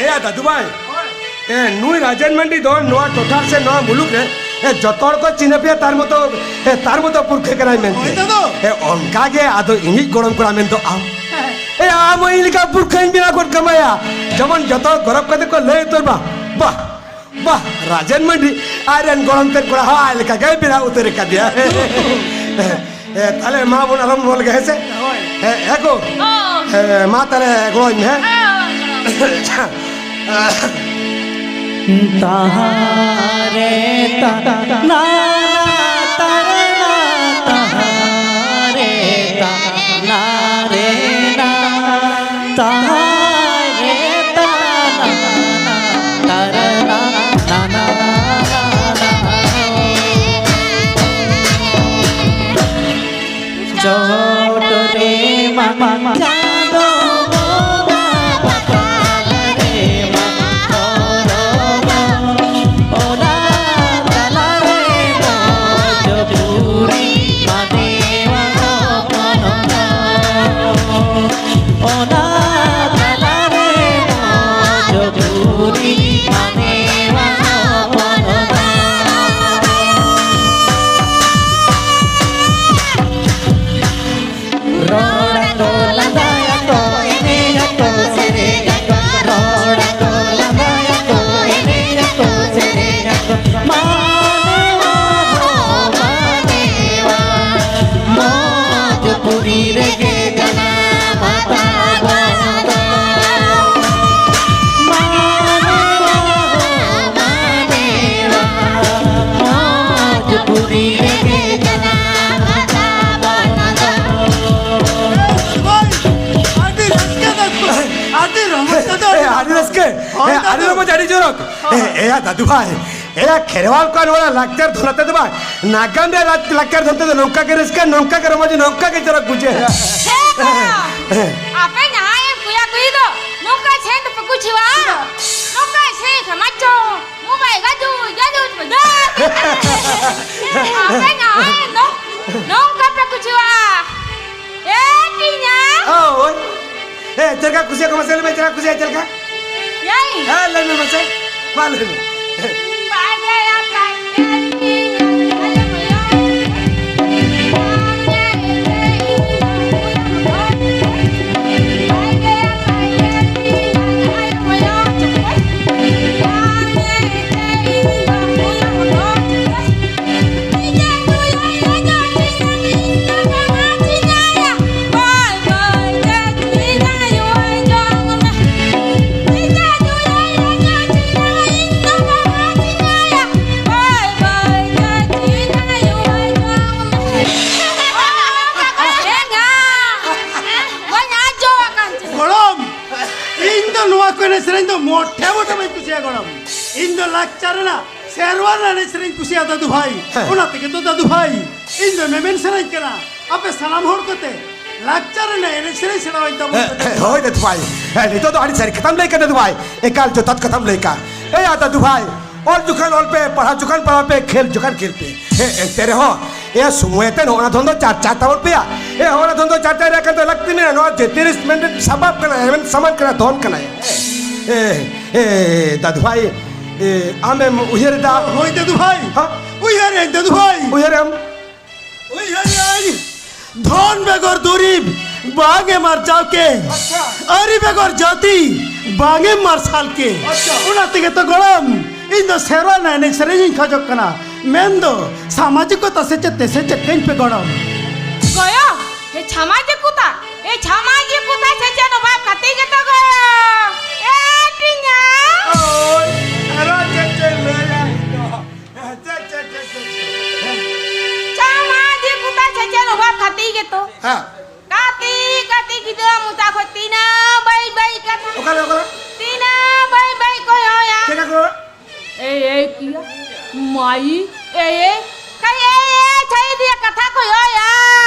ᱮᱭᱟ ᱫᱟᱫᱩ ᱵᱷᱟᱭ, ᱦᱳᱭ᱾ ᱮ, ᱱᱩᱭ ᱨᱟᱡᱮᱱ ᱢᱟᱱᱰᱤ ᱫᱚ ᱱᱚᱣᱟ ᱴᱚᱴᱷᱟ ᱥᱮ ᱱᱚᱣᱟ ᱢᱩᱞᱩᱠ ᱨᱮ, ᱮ, ᱡᱚᱛᱚ ᱦᱚᱲ ᱠᱚ ᱪᱤᱱᱦᱟᱹᱯᱮᱭᱟ ᱛᱟᱨ ᱢᱚᱛᱚ, ᱮ, ᱛᱟᱨ ᱢᱚᱛᱚ ᱯᱩᱨᱠᱷᱟᱹ ᱠᱟᱱᱟᱭ ᱢᱮᱱᱛᱮ᱾ ᱦᱳᱭ ᱫᱟᱫᱩ᱾ ᱮ, ᱚᱱᱠᱟ ᱜᱮ ᱟᱫᱚ ᱤᱧᱤᱡ ᱜᱚᱲᱚᱢ ᱠᱚᱲᱟ ᱢᱮᱱᱫᱚ ᱟᱢ᱾ ᱮ, ᱟᱢ ᱦᱚᱸ ᱤᱧ ᱞᱮᱠᱟ ᱯᱩᱨᱠᱷᱟᱹᱧ ᱵᱮᱱᱟᱣ ᱜᱚᱫ ᱠᱟᱢᱟᱭᱟ᱾ ᱡᱮᱢᱚᱱ ᱡᱚᱛᱚ ᱦᱚᱲ ᱜᱚᱨᱚᱵ ᱠᱟᱛᱮ ᱠᱚ ᱞᱟᱹᱭ ᱩᱛᱟᱹᱨ ᱢᱟ, ᱵᱟᱦ, ᱵᱟᱦ, ᱨᱟᱡᱮᱱ ᱢᱟᱱᱰᱤ ᱟᱡ ᱨᱮᱱ ᱜᱚᱲᱚᱢ ᱛᱮᱫ ᱠᱚᱲᱟ ᱦᱚᱸ ᱟᱡ ᱞᱮᱠᱟ ᱜᱮᱭ ᱵᱮᱱᱟᱣ ᱩᱛᱟᱹᱨ ᱟᱠᱟᱫᱮᱭᱟ᱾ ᱮ, ᱛᱟᱦᱞᱮ ᱢᱟ ᱵᱚᱱ ᱟᱨᱟᱢᱵᱷᱚ ᱞᱮᱜᱮ, ᱦᱮᱸ ᱥᱮ? ᱦᱳᱭ᱾ ᱮ, ᱮ ᱜᱚ᱾ ᱦᱳᱭ᱾ ᱮ, ᱢᱟ ᱛᱟᱦᱞᱮ ᱜᱚᱲᱚᱧ ᱢᱮ, ᱦᱮᱸ? ᱦᱳᱭ, ᱦᱳᱭ᱾ ᱛᱟᱦᱟᱨᱮ ᱛᱟ, ᱱᱟ, ᱛᱟᱨᱮ ᱱᱟ, ᱛᱟᱦᱟᱨᱮ ᱛᱟ, ᱱᱟ ᱨᱮ ᱱᱟ᱾ ᱪᱚᱴ ᱨᱮ ᱢᱟ ᱪᱟᱸᱫᱚ ᱵᱚᱸᱜᱟ, ᱯᱟᱛᱟᱞ ᱨᱮ ᱢᱟ ᱦᱚᱨᱚᱜᱟ᱾ ᱚᱱᱟ ᱛᱟᱞᱟ ᱨᱮ ᱢᱚᱡᱽ ᱯᱩᱨᱤ ᱢᱟᱱᱮᱣᱟ ᱦᱚᱯᱚᱱ ᱫᱚ᱾ ᱚᱱᱟ ᱛᱟᱞᱟ ᱨᱮ ᱢᱚᱡᱽ ᱯᱩᱨᱤ ᱢᱟᱱᱮᱣᱟ ᱦᱚᱯᱚᱱ ᱫᱚ᱾ ᱨᱚᱲ ᱟᱠᱚ, ᱞᱟᱸᱫᱟᱭ ᱟᱠᱚ, ᱮᱱᱮᱡ ᱟᱠᱚ, ᱥᱮᱨᱮᱧ ᱟᱠᱚ᱾ ᱨᱚᱲ ᱟᱠᱚ, ᱞᱟᱸᱫᱟᱭ ᱟᱠᱚ, ᱮᱱᱮᱡ ᱟᱠᱚ, ᱥᱮᱨᱮᱧ ᱟᱠᱚ᱾ ᱢᱟᱱᱮᱣᱟ ᱦᱚᱸ ᱢᱟᱱᱮᱣᱟ, ᱢᱚᱡᱽᱯᱩᱨᱤ ᱨᱮᱜᱮ ᱡᱟᱱᱟᱢ ᱛᱟᱵᱚᱱ ᱫᱚ᱾ ᱢᱟᱱᱮᱣᱟ ᱦᱚᱸ ᱢᱟᱱᱮᱣᱟ, ᱢᱚᱡᱽᱯᱩᱨᱤ ᱨᱮᱜᱮ ᱡᱟᱱᱟᱢ ᱛᱟᱵᱚᱱ ᱫᱚ᱾ ᱟᱹᱰᱤ ᱨᱟᱹᱥᱠᱟᱹ ᱫᱚ, ᱟᱹᱰᱤ ᱨᱚᱢᱚᱡᱽ ᱠᱟᱛᱷᱟ᱾ ᱮ, ᱟᱹᱰᱤ ᱨᱟᱹᱥᱠᱟᱹ᱾ ᱦᱳᱭ, ᱮ, ᱟᱹᱰᱤ ᱫᱟᱫᱩ᱾ ᱨᱚᱢᱚᱡᱽ, ᱟᱹᱰᱤ ᱡᱚᱨᱚᱠ᱾ ᱮ, ᱮᱭᱟ ᱫᱟᱫᱩ ᱵᱷᱟᱭ, ᱮᱭᱟ ᱠᱷᱮᱨᱣᱟᱞ ᱠᱚᱣᱟᱜ ᱱᱚᱣᱟ ᱞᱟᱠᱪᱟᱨ ᱫᱷᱚᱱ ᱟᱛᱮ ᱫᱚ ᱵᱟᱝ, ᱱᱟᱜᱟᱢ ᱨᱮᱭᱟᱜ ᱞᱟᱠ-, ᱞᱟᱠᱪᱟᱨ ᱫᱷᱚᱱ ᱛᱮ ᱫᱚ ᱱᱚᱝᱠᱟ ᱜᱮ ᱨᱟᱹᱥᱠᱟᱹ, ᱱᱚᱝᱠᱟ ᱜᱮ ᱨᱚᱢᱚᱡᱽ, ᱱᱚᱝᱠᱟ ᱜᱮ ᱡᱚᱨᱚᱠ ᱵᱩᱡᱷᱟᱹᱜᱼᱟ᱾ ᱦᱮᱸ ᱛᱚ᱾ ᱟᱯᱮ ᱡᱟᱦᱟᱸᱭ ᱠᱩᱭᱟ ᱠᱩᱭᱤ ᱫᱚ ᱱᱚᱝᱠᱟ ᱥᱮᱱᱴ ᱯᱮ ᱠᱩᱪᱷᱤᱣᱟ, ᱱᱚᱝᱠᱟ ᱥᱮᱱᱴ ᱥᱟᱢᱟᱡᱽ ᱪᱚ᱾ ᱢᱳᱵᱟᱭᱤᱞ ᱜᱟᱡᱩ, ᱜᱟᱡᱩ, ᱜᱟᱡᱩ᱾ ᱟᱯᱮ ᱱᱚᱜᱼᱚᱭ ᱱᱚ-, ᱱᱚᱝᱠᱟ ᱯᱮ ᱠᱩᱥᱤᱣᱟ᱾ ᱮ ᱴᱤᱧᱟ᱾ ᱦᱳᱭ᱾ ᱮ, ᱪᱮᱫ ᱞᱮᱠᱟ ᱠᱩᱥᱤᱭᱟᱜ ᱠᱚ ᱢᱟᱥᱮ ᱞᱟᱹᱭ ᱢᱮ, ᱪᱮᱫ ᱞᱮᱠᱟ ᱠᱩᱥᱤᱭᱟᱜ, ᱪᱮᱫ ᱞᱮᱠᱟ? ᱮᱭ᱾ ᱦᱮᱸ, ᱞᱟᱹᱭ ᱢᱮ ᱢᱟᱥᱮ᱾ ᱢᱟ ᱞᱟᱹᱭ ᱢᱮ᱾ ᱜᱚᱲᱚᱢ, ᱤᱧ ᱫᱚ ᱱᱚᱣᱟ ᱠᱚ ᱮᱱᱮᱡ ᱥᱮᱨᱮᱧ ᱫᱚ ᱢᱚᱴᱷᱮ ᱢᱚᱴᱷᱮ ᱵᱟᱹᱧ ᱠᱩᱥᱤᱭᱟᱜᱼᱟ ᱜᱚᱲᱚᱢ᱾ ᱤᱧ ᱫᱚ ᱞᱟᱠᱪᱟᱨ ᱨᱮᱱᱟᱜ ᱥᱮᱨᱣᱟ ᱨᱮᱱᱟᱜ ᱮᱱᱮᱡ ᱥᱮᱨᱮᱧ ᱠᱩᱥᱤᱭᱟᱜᱼᱟ ᱫᱟᱫᱩ ᱵᱷᱟᱭ᱾ ᱦᱮᱸ᱾ ᱚᱱᱟ ᱛᱮᱜᱮ ᱛᱚ ᱫᱟᱫᱩ ᱵᱷᱟᱭ ᱤᱧ ᱫᱚ ᱢᱮᱢᱮᱱ ᱥᱟᱱᱟᱧ ᱠᱟᱱᱟ᱾ ᱟᱯᱮ ᱥᱟᱱᱟᱢ ᱦᱚᱲ ᱠᱚᱛᱮ ᱞᱟᱠᱪᱟᱨ ᱨᱮᱱᱟᱜ ᱮᱱᱮᱡ ᱥᱮᱨᱮᱧ ᱥᱮᱬᱟᱣᱟᱹᱧ ᱛᱟᱵᱚᱱ ᱯᱮ᱾ ᱦᱮᱸ, ᱦᱳᱭ ᱫᱟᱫᱩ ᱵᱷᱟᱭ᱾ ᱦᱮᱸ, ᱱᱤᱛᱚᱜ ᱫᱚ ᱟᱹᱰᱤ ᱥᱟᱹᱨᱤ ᱠᱟᱛᱷᱟᱢ ᱞᱟᱹᱭ ᱠᱮᱫᱟ ᱫᱟᱫᱩ ᱵᱷᱟᱭ, ᱮᱠᱟᱞ ᱡᱚᱛᱷᱟᱛ ᱠᱟᱛᱷᱟᱢ ᱞᱟᱹᱭ ᱠᱟᱜᱼᱟ᱾ ᱮᱭᱟ ᱫᱟᱫᱩ ᱵᱷᱟᱭ, ᱚᱞ ᱡᱚᱠᱷᱟᱱ ᱚᱞ ᱯᱮ, ᱯᱟᱲᱦᱟᱣ ᱡᱚᱠᱷᱟᱱ ᱯᱟᱲᱦᱟᱣ ᱯᱮ, ᱠᱷᱮᱞ ᱡᱚᱠᱷᱟᱱ ᱠᱷᱮᱞ ᱯᱮ᱾ ᱦᱮᱸ, ᱮᱱᱛᱮ ᱨᱮᱦᱚᱸ ᱮᱭᱟ ᱥᱚᱢᱚᱭ ᱛᱮ ᱱᱚᱜᱼᱚ ᱱᱟ ᱫᱷᱚᱱ ᱫᱚ ᱪᱟᱨᱪᱟ ᱛᱟᱵᱚᱱ ᱯᱮᱭᱟ᱾ ᱮ, ᱱᱚᱜᱼᱚ ᱱᱟ ᱫᱷᱚᱱ ᱫᱚ ᱪᱟᱨᱪᱟ ᱨᱮᱭᱟᱜ ᱠᱟᱱ ᱫᱚ ᱞᱟᱹᱠᱛᱤ ᱢᱮᱱᱟᱜᱼᱟ᱾ ᱱᱚᱣᱟ ᱡᱟᱹᱛᱤ ᱨᱮ ᱢᱤᱫᱴᱮᱱ ᱥᱟᱯᱟᱵ ᱠᱟᱱᱟ, ᱮᱢᱮᱱ ᱥᱟᱢᱟᱱ ᱠᱟᱱᱟ, ᱫᱷᱚᱱ ᱠᱟᱱᱟᱭ᱾ ᱮ, ᱮ, ᱫᱟᱫᱩ ᱵᱷᱟᱭ, ᱮ, ᱟᱢᱮᱢ ᱩᱭᱦᱟᱹᱨ ᱮᱫᱟ? ᱦᱳᱭ ᱫᱟᱫᱩ ᱵᱷᱟᱭ᱾ ᱦᱮᱸ? ᱩᱭᱦᱟᱹᱨ ᱟᱹᱧ ᱫᱟᱫᱩ ᱵᱷᱟᱭ᱾ ᱩᱭᱦᱟᱹᱨᱮᱢ? ᱩᱭᱦᱟᱹᱨᱟᱹᱧ, ᱫᱷᱚᱱ ᱵᱮᱜᱚᱨ ᱫᱩᱨᱤᱵ ᱵᱟᱝ ᱮᱢ ᱟᱨᱡᱟᱣ ᱠᱮ, ᱟᱪᱪᱷᱟ᱾ ᱟᱹᱨᱤ ᱵᱮᱜᱚᱨ ᱡᱟᱹᱛᱤ ᱵᱟᱝ ᱮᱢ ᱢᱟᱨᱥᱟᱞ ᱠᱮ᱾ ᱟᱪᱪᱷᱟ᱾ ᱚᱱᱟ ᱛᱮᱜᱮ ᱛᱚ ᱜᱚᱲᱚᱢ, ᱤᱧ ᱫᱚ ᱥᱮᱨᱣᱟ ᱨᱮᱱᱟᱜ ᱮᱱᱮᱡ ᱥᱮᱨᱮᱧ ᱤᱧ ᱠᱷᱚᱡᱚᱜ ᱠᱟᱱᱟ, ᱢᱮᱱᱫᱚ ᱥᱟᱢᱟᱡᱤᱠᱚᱛᱟ ᱥᱮᱪᱮᱫ ᱛᱮ ᱥᱮᱪᱮᱫ ᱠᱟᱹᱧ ᱯᱮ ᱜᱚᱲᱚᱢ᱾ ᱜᱚᱭᱚ, ᱮ ᱥᱟᱢᱟᱡᱤᱠᱚᱛᱟ, ᱮ ᱥᱟᱢᱟᱡᱤᱠᱚᱛᱟ ᱥᱮᱪᱮᱫ ᱚᱵᱷᱟᱵ ᱠᱷᱟᱹᱛᱤᱨ ᱜᱮᱛᱚ ᱜᱚᱭᱚ᱾ ᱮ ᱴᱤᱧᱟ᱾ ᱳᱭ, ᱟᱨᱚ ᱪᱮᱫ ᱪᱮᱫ ᱞᱟᱹᱭᱟ ᱤᱧ ᱫᱚ? ᱦᱮᱸ, ᱪᱮᱫ, ᱪᱮᱫ, ᱪᱮᱫ, ᱪᱮᱫ? ᱦᱮᱸ᱾ ᱪᱟ ᱢᱟ ᱫᱤ ᱯᱩᱛᱟ ᱪᱮᱪᱮᱫ ᱚᱵᱷᱟᱵ ᱠᱷᱟᱹᱛᱤᱨ ᱜᱮᱛᱚ᱾ ᱦᱮᱸ᱾ ᱠᱟᱹᱴᱤᱡ ᱠᱟᱹᱴᱤᱡ ᱜᱤᱫᱽᱨᱟᱹ ᱢᱚᱪᱟ ᱠᱷᱚᱱ ᱛᱤᱱᱟᱹᱜ ᱵᱟᱹᱭ ᱵᱟᱹᱭ ᱠᱟᱛᱷᱟ᱾ ᱚᱠᱟᱨᱮ, ᱚᱠᱟᱨᱮ? ᱛᱤᱱᱟᱹᱜ ᱵᱟᱹᱭ ᱵᱟᱹᱭ ᱠᱚ ᱦᱚᱦᱚᱭᱟ᱾ ᱪᱮᱫ ᱠᱚ? ᱮᱭ, ᱮᱭ, ᱠᱤᱭᱟ? ᱢᱟᱭᱤ, ᱮᱭ, ᱮᱭ, ᱠᱟᱭ, ᱮᱭ, ᱮᱭ, ᱪᱷᱟᱭ ᱫᱤᱭᱟ ᱠᱟᱛᱷᱟ ᱠᱚ ᱦᱚᱦᱚᱭᱟ᱾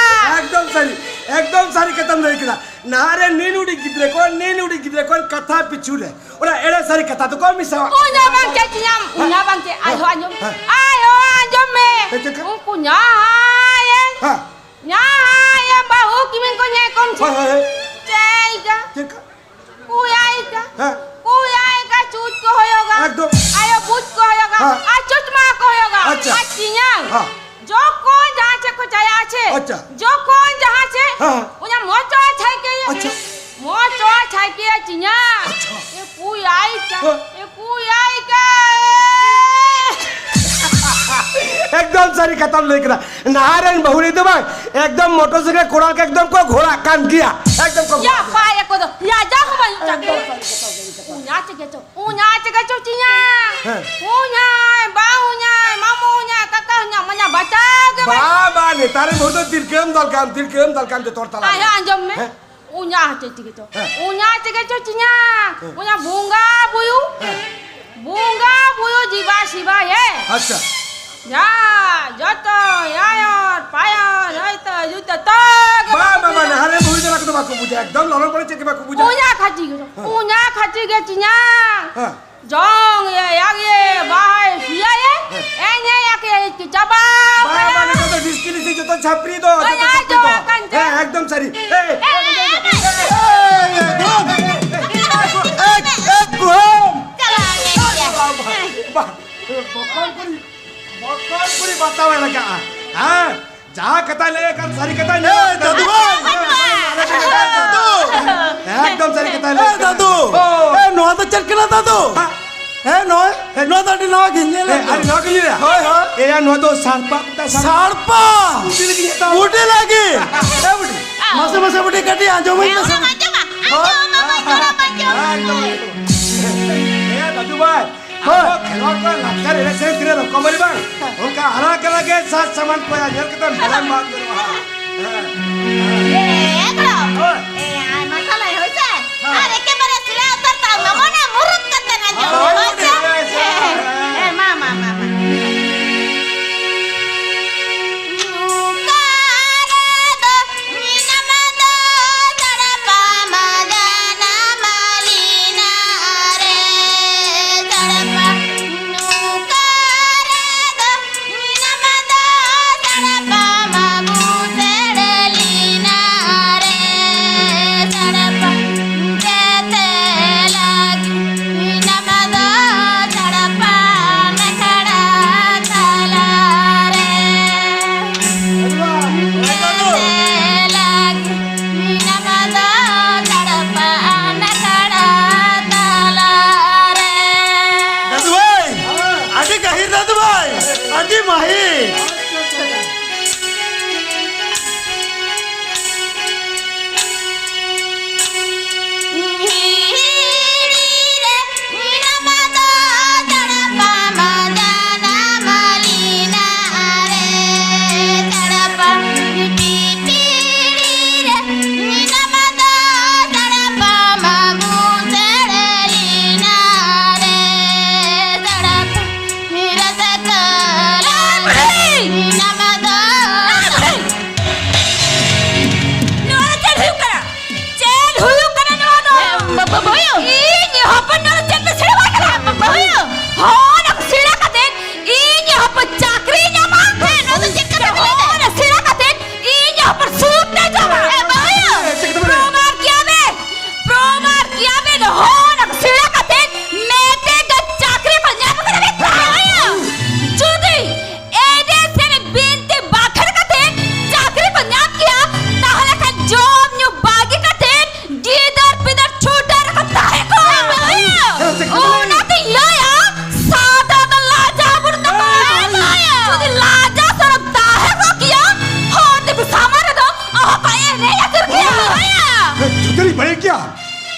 ᱮᱠᱫᱚᱢ ᱥᱟᱹᱨᱤ, ᱮᱠᱫᱚᱢ ᱥᱟᱹᱨᱤ ᱠᱟᱛᱷᱟᱢ ᱞᱟᱹᱭ ᱠᱮᱫᱟ᱾ ᱱᱟᱦᱟᱜ ᱨᱮ ᱱᱤᱱ ᱩᱰᱤᱡ ᱜᱤᱫᱽᱨᱟᱹ ᱠᱚ, ᱱᱤᱱ ᱩᱰᱤᱡ ᱜᱤᱫᱽᱨᱟᱹ ᱠᱚ ᱠᱟᱛᱷᱟ ᱯᱤᱪᱷᱩ ᱨᱮ ᱚᱱᱟ ᱮᱲᱮ ᱥᱟᱹᱨᱤ ᱠᱟᱛᱷᱟ ᱫᱚᱠᱚ ᱢᱮᱥᱟᱣᱟᱜ ᱠᱟᱱᱟ᱾ ᱩᱧᱟ ᱵᱟᱝ ᱪᱮᱫ ᱪᱤᱧᱟᱢ, ᱩᱧᱟ ᱵᱟᱝ ᱪᱮᱫ, ᱟᱭᱳ ᱟᱸᱡᱚᱢ, ᱦᱮᱸ᱾ ᱟᱭᱳ ᱟᱸᱡᱚᱢ ᱢᱮ᱾ ᱦᱮᱸ, ᱪᱮᱫ ᱠᱟ? ᱩᱱᱠᱩ ᱧᱟᱦᱟᱭᱮ, ᱦᱮᱸ᱾ ᱧᱟᱦᱟᱭᱮ ᱵᱟᱹᱦᱩ ᱠᱤᱢᱤᱱ ᱠᱚ ᱧᱮᱞ ᱠᱚᱢ ᱪᱮ᱾ ᱦᱳᱭ, ᱦᱳᱭ, ᱦᱳᱭ᱾ ᱪᱮᱫ ᱠᱟ? ᱪᱮᱫ ᱠᱟ? ᱠᱩᱭᱟᱭ ᱠᱟ᱾ ᱦᱮᱸ᱾ ᱠᱩᱭᱟᱭ ᱠᱟ ᱪᱩᱪ ᱠᱚ ᱦᱚᱭᱚᱜᱟ᱾ ᱮᱠᱫᱚᱢ᱾ ᱟᱭᱳ ᱵᱩᱪ ᱠᱚ ᱦᱚᱭᱚᱜᱟ᱾ ᱦᱮᱸ᱾ ᱟᱨ ᱪᱩᱪ ᱢᱟ ᱠᱚ ᱦᱚᱭᱚᱜᱟ᱾ ᱟᱪᱪᱷᱟ᱾ ᱟᱨ ᱪᱤᱧᱟᱝ᱾ ᱦᱮᱸ᱾ ᱡᱚᱠᱷᱚᱱ ᱡᱟᱦᱟᱸ ᱪᱮᱫ ᱠᱚ ᱪᱟᱭᱟ ᱟᱪᱷᱮ, ᱟᱪᱪᱷᱟ᱾ ᱡᱚᱠᱷᱚᱱ ᱡᱟᱦᱟᱸ ᱪᱮᱫ, ᱦᱮᱸ, ᱦᱮᱸ᱾ ᱚᱱᱟ ᱢᱚᱪᱚ ᱪᱷᱟᱭᱠᱮᱭᱟ᱾ ᱟᱪᱪᱷᱟ᱾ ᱢᱚᱪᱚ ᱪᱷᱟᱭᱠᱮᱭᱟ ᱪᱤᱧᱟ᱾ ᱟᱪᱪᱷᱟ᱾ ᱮ ᱯᱩᱭ ᱟᱭ ᱠᱟ, ᱦᱮᱸ᱾ ᱮ ᱯᱩᱭ ᱟᱭ ᱠᱟ᱾ ᱮᱠᱫᱚᱢ ᱥᱟᱹᱨᱤ ᱠᱟᱛᱷᱟᱢ ᱞᱟᱹᱭ ᱠᱮᱫᱟ᱾ ᱱᱟᱦᱟᱜ ᱨᱮᱱ ᱵᱟᱹᱦᱩᱲᱤ ᱫᱚ ᱵᱟᱝ, ᱮᱠᱫᱚᱢ ᱢᱚᱴᱚᱨ ᱥᱟᱭᱠᱮᱞ ᱠᱚᱲᱟ ᱞᱮᱠᱟ ᱮᱠᱫᱚᱢ ᱠᱚ ᱜᱷᱚᱲᱟᱜ ᱠᱟᱱ ᱜᱮᱭᱟ᱾ ᱮᱠᱫᱚᱢ ᱠᱚ ᱭᱟ ᱜᱷᱚᱲᱟᱜ ᱠᱟᱱ ᱯᱟᱭ ᱜᱮᱭᱟ᱾ ᱠᱚᱫᱚ, ᱭᱟ ᱡᱟ ᱦᱚᱸ ᱵᱟᱝ ᱪᱟᱠᱚ᱾ ᱮᱠᱫᱚᱢ ᱥᱟᱹᱨᱤ ᱠᱟᱛᱷᱟᱢ ᱞᱟᱹᱭ ᱠᱮᱫᱟ᱾ ᱩᱧᱟ ᱪᱮᱜᱮ ᱪᱚ᱾ ᱩᱧᱟ ᱪᱮᱜᱮ ᱪᱚ ᱪᱤᱧᱟ᱾ ᱦᱮᱸ᱾ ᱩᱧᱟ, ᱵᱟ ᱩᱧᱟ, ᱢᱟᱢᱩ ᱩᱧᱟ, ᱠᱟᱠᱟ ᱩᱧᱟ, ᱢᱟᱧᱟ ᱵᱟᱪᱟ ᱜᱮ ᱵᱟ᱾ ᱵᱟ, ᱵᱟ, ᱱᱮᱛᱟᱨ ᱨᱮᱱ ᱵᱟᱹᱦᱩ ᱫᱚ ᱫᱤᱨᱠᱟᱹᱢ ᱫᱟᱞᱠᱟᱢ, ᱫᱤᱨᱠᱟᱹᱢ ᱫᱟᱞᱠᱟᱢ ᱡᱚᱛᱚ ᱦᱚᱲ ᱛᱟᱞᱟ ᱨᱮ᱾ ᱟᱭᱳ ᱟᱸᱡᱚᱢ ᱢᱮ᱾ ᱦᱮᱸ᱾ ᱩᱧᱟ ᱪᱮᱜᱮ ᱪᱚ᱾ ᱦᱮᱸ᱾ ᱩᱧᱟ ᱪᱮᱜᱮ ᱪᱚ ᱪᱤᱧᱟ᱾ ᱦᱮᱸ᱾ ᱩᱧᱟ ᱵᱚᱸᱜᱟ ᱵᱩᱭᱩ᱾ ᱦᱮᱸ᱾ ᱵᱚᱸᱜᱟ ᱵᱩᱭᱩ ᱡᱤᱵᱟ ᱥᱤᱵᱟ ᱭᱮ᱾ ᱟᱪᱪᱷᱟ᱾ ᱭᱟ, ᱡᱚᱛᱚ ᱭᱟᱭᱚᱨ ᱯᱟᱭᱚᱨ ᱦᱚᱭᱛᱚ ᱡᱩᱛᱚ ᱛᱚ ᱜᱮ ᱵᱟᱝ, ᱵᱟᱠᱚ ᱵᱟᱝ, ᱵᱟᱝ, ᱵᱩᱡᱟ᱾ ᱦᱟᱱᱮ ᱵᱩᱲᱦᱤ ᱫᱚ ᱚᱱᱟ ᱠᱚᱫᱚ ᱵᱟᱠᱚ ᱵᱩᱡᱟ, ᱮᱠᱫᱚᱢ ᱞᱚᱞᱚ ᱵᱚᱞᱮ ᱪᱮᱫ ᱜᱮ ᱵᱟᱠᱚ ᱵᱩᱡᱟ᱾ ᱩᱧᱟ ᱠᱷᱟᱹᱪᱤ ᱜᱮ, ᱦᱮᱸ᱾ ᱩᱧᱟ ᱠᱷᱟᱹᱪᱤ ᱜᱮ ᱪᱤᱧᱟ᱾ ᱦᱮᱸ᱾ ᱡᱚᱝ ᱭᱮ, ᱭᱟᱜ ᱭᱮ, ᱵᱟᱦᱟᱭ ᱥᱩᱭᱟ ᱭᱮ, ᱦᱮᱸ᱾ ᱮᱧ ᱭᱮ ᱭᱟᱠᱮ ᱪᱟᱵᱟ ᱵᱟᱝ, ᱠᱟᱱᱟ᱾ ᱵᱟᱝ, ᱱᱤᱛᱚᱜ ᱫᱚ ᱰᱤᱥᱠᱤᱞᱤᱥᱤ ᱡᱚᱛᱚ ᱪᱷᱟᱯᱨᱤ ᱫᱚ, ᱡᱚᱛᱚ ᱚᱧᱟ ᱪᱷᱟᱯᱨᱤ ᱡᱚ ᱫᱚ᱾ ᱟᱠᱟᱱ ᱪᱮ? ᱦᱮᱸ, ᱮᱠᱫᱚᱢ ᱥᱟᱹᱨᱤ᱾ ᱮᱭ, ᱮᱭ, ᱮᱭ, ᱮᱭ, ᱮᱭ, ᱮᱠ, ᱮᱠ, ᱜᱚᱦᱚᱢ᱾ ᱪᱟᱞᱟᱣ ᱮᱱ ᱜᱮ᱾ ᱵᱟ, ᱵᱟ, ᱵᱚᱠᱚᱞ ᱠᱩᱲᱤ, ᱵᱚᱠᱚᱞ ᱠᱩᱲᱤ ᱵᱟᱛᱟᱣ ᱮ ᱞᱟᱜᱟᱜᱼᱟ᱾ ᱦᱮᱸ? ᱡᱟᱦᱟᱸ ᱠᱟᱛᱷᱟᱭ ᱞᱟᱹᱭ ᱠᱟᱱ ᱥᱟᱹᱨᱤ ᱠᱟᱛᱷᱟᱭ ᱞᱟᱹᱭ ᱮ, ᱠᱟᱱ᱾ ᱫᱟᱫᱩ ᱵᱷᱟᱭ! ᱮ, ᱫᱟᱫᱩ! ᱮᱠᱫᱚᱢ ᱥᱟᱹᱨᱤ ᱠᱟᱛᱷᱟᱭ ᱞᱟᱹᱭ ᱮ, ᱠᱟᱱ᱾ ᱫᱟᱫᱩ! ᱳ! ᱮ, ᱱᱚᱣᱟ ᱫᱚ ᱪᱮᱫ ᱠᱟᱱᱟ, ᱫᱟᱫᱩ? ᱦᱮᱸ? ᱮ, ᱱᱚᱜᱼᱚᱭ, ᱦᱮᱸ? ᱱᱚᱣᱟ ᱫᱚ ᱟᱹᱰᱤ ᱱᱟᱣᱟ ᱜᱤᱧ ᱧᱮᱞ ᱮ, ᱮᱫ ᱫᱚ᱾ ᱟᱹᱰᱤ ᱱᱟᱣᱟ ᱜᱤᱧ ᱧᱮᱞ ᱮᱫᱟ᱾ ᱦᱳᱭ, ᱦᱳᱭ᱾ ᱮᱭᱟ, ᱱᱚᱣᱟ ᱫᱚ ᱥᱟᱲᱯᱟ ᱠᱚ ᱢᱮᱛᱟᱜᱼᱟ, ᱥᱟᱲᱯᱟ᱾ ᱥᱟᱲᱯᱟ! ᱵᱩᱰᱷᱤ ᱞᱟᱹᱜᱤᱫ ᱦᱟᱛᱟᱣ᱾ ᱵᱩᱰᱷᱤ ᱞᱟᱹᱜᱤᱫ᱾ ᱮ, ᱵᱩᱰᱷᱤ᱾ ᱢᱟᱥᱮ, ᱢᱟᱥᱮ, ᱵᱩᱰᱷᱤ, ᱠᱟᱹᱴᱤᱡ ᱟᱸᱡᱚᱢᱟᱹᱧ ᱦᱮᱸ, ᱢᱮᱥᱮ᱾ ᱚᱱᱟ ᱟᱸᱡᱚᱢᱟ, ᱦᱳᱭ᱾ ᱟᱸᱡᱚᱢᱟ, ᱟᱸᱡᱚᱢᱟ, ᱟᱸᱡᱚᱢᱟ᱾ ᱮᱠᱫᱚᱢ, ᱮᱠᱫᱚᱢ᱾ ᱮᱭᱟ, ᱫᱟᱫᱩ ᱵᱷᱟᱭ, ᱦᱳᱭ᱾ ᱟᱵᱚ ᱠᱷᱮᱞᱣᱟᱲ ᱠᱚᱣᱟᱜ ᱞᱟᱠᱪᱟᱨ ᱮᱱᱮᱡ ᱥᱮᱨᱮᱧ ᱛᱤᱱᱟᱹᱜ ᱨᱚᱠᱚᱢ ᱵᱟᱹᱱᱤᱡ ᱵᱟᱝ? ᱚᱱᱠᱟ ᱟᱞᱟᱜᱽ ᱟᱞᱟᱜᱽ ᱜᱮ ᱥᱟᱡᱽ ᱥᱟᱢᱟᱱ ᱠᱚ ᱧᱮᱞ ᱠᱟᱛᱮ ᱵᱟᱲᱟᱭ ᱵᱟᱝ ᱜᱟᱱᱚᱜᱼᱟ᱾ ᱦᱮᱸ᱾ ᱮ, ᱮ, ᱜᱚᱲᱚᱢ᱾ ᱦᱳᱭ᱾ ᱮ, ᱟᱭᱢᱟ ᱥᱟᱞᱟᱭ ᱦᱳᱭ ᱥᱮ? ᱦᱮᱸ᱾ ᱟᱨ ᱮᱠᱮᱵᱟᱨᱮ ᱥᱤᱞᱟᱹ ᱩᱛᱟᱹᱨ ᱛᱟᱢ ᱢᱟ, ᱢᱚᱱᱮ ᱢᱩᱨᱩᱠ ᱠᱟᱛᱮ ᱟᱸᱡᱚᱢ ᱢᱮ, ᱦᱳᱭ, ᱦᱳᱭ ᱥᱮ? ᱦᱳᱭ, ᱦᱳᱭ, ᱦᱮᱸ, ᱦᱳᱭ᱾ ᱦᱮᱸ, ᱢᱟ, ᱢᱟ, ᱢᱟ, ᱢᱟ᱾ ᱚᱠᱟ ᱨᱮᱫᱚ ᱫᱟᱫᱩ ᱵᱷᱟᱭ, ᱟᱹᱰᱤ ᱜᱟᱹᱦᱤᱨ ᱫᱟᱫᱩ ᱵᱷᱟᱭ, ᱟᱹᱰᱤ ᱢᱟᱹᱦᱤᱨ᱾ ᱵᱟᱹᱦᱩᱭᱳ! ᱤᱧ ᱦᱚᱯᱚᱱ ᱱᱚᱣᱟ ᱫᱚ ᱪᱮᱫ ᱯᱮ ᱥᱮᱬᱟ ᱟᱠᱟᱫᱟ? ᱵᱟᱹᱦᱩᱭᱳ! ᱦᱚᱸ, ᱚᱱᱟ ᱠᱚ ᱥᱮᱬᱟ ᱠᱟᱛᱮ ᱤᱧ ᱦᱚᱯᱚᱱ ᱪᱟᱹᱠᱨᱤ ᱧᱟᱢᱟ? ᱦᱮᱸ, ᱱᱚᱣᱟ ᱫᱚ ᱪᱮᱫ ᱠᱟᱛᱷᱟ ᱯᱮ ᱞᱟᱹᱭ ᱮᱫᱟ? ᱦᱚᱸ, ᱚᱱᱟ ᱥᱮᱬᱟ ᱠᱟᱛᱮ ᱤᱧ ᱦᱚᱯᱚᱱ ᱥᱩᱠ ᱛᱮ ᱡᱚᱢᱟ? ᱦᱮᱸ, ᱵᱟᱹᱦᱩᱭᱳ! ᱪᱮᱫ ᱠᱟᱛᱷᱟ ᱯᱮ ᱞᱟᱹᱭ ᱮᱫᱟ? ᱯᱨᱚᱢᱟᱱ ᱠᱮᱭᱟ ᱵᱮ, ᱯᱨᱚᱢᱟᱱ ᱠᱮᱭᱟ ᱵᱮ, ᱦᱚᱸ, ᱚᱱᱟ ᱠᱚ ᱥᱮᱬᱟ ᱠᱟᱛᱮ ᱢᱤᱫᱴᱮᱡ ᱜᱮ ᱪᱟᱹᱠᱨᱤ ᱠᱚ ᱧᱟᱢ ᱠᱟᱫᱟ ᱵᱮ? ᱵᱟᱹᱦᱩᱭᱳ! ᱡᱩᱫᱤ ᱮᱰᱮ ᱥᱮᱱ ᱵᱤᱱᱛᱤ ᱵᱟᱠᱷᱮᱲ ᱠᱟᱛᱮ ᱪᱟᱹᱠᱨᱤ ᱠᱚ ᱧᱟᱢ ᱠᱮᱭᱟ, ᱛᱟᱦᱞᱮ ᱠᱷᱟᱱ ᱡᱚᱢ ᱧᱩ ᱵᱟᱹᱜᱤ ᱠᱟᱛᱮ ᱜᱤᱫᱟᱹᱨ ᱯᱤᱫᱟᱹᱨ ᱪᱷᱩᱴᱟᱹ ᱨᱮᱠᱚ ᱛᱟᱦᱮᱸ ᱠᱚᱜᱼᱟ᱾ ᱦᱮᱸ, ᱪᱮᱫ ᱠᱟᱛᱷᱟ ᱞᱟᱹᱭ? ᱚᱱᱟᱛᱤᱧ ᱞᱟᱹᱭᱟ, ᱥᱟᱶᱛᱟ ᱫᱚ ᱞᱟᱡᱟᱣ ᱵᱟᱹᱱᱩᱜ ᱛᱟᱠᱚᱣᱟ᱾ ᱦᱮᱸ, ᱞᱟᱡᱟᱣ᱾ ᱡᱩᱫᱤ ᱞᱟᱡᱟᱣ ᱥᱚᱨᱚᱢ ᱛᱟᱦᱮᱸ ᱠᱚᱜ ᱠᱮᱭᱟ, ᱦᱚᱲ ᱫᱤᱠᱩ ᱥᱟᱢᱟᱝ ᱨᱮᱫᱚ ᱚᱦᱚ ᱠᱚ ᱮᱱᱮᱡ ᱟᱹᱪᱩᱨ ᱠᱮᱭᱟ᱾ ᱦᱮᱸ, ᱡᱩᱫᱟᱹᱞᱤᱧ ᱵᱟᱹᱲᱤᱡ ᱜᱮᱭᱟ᱾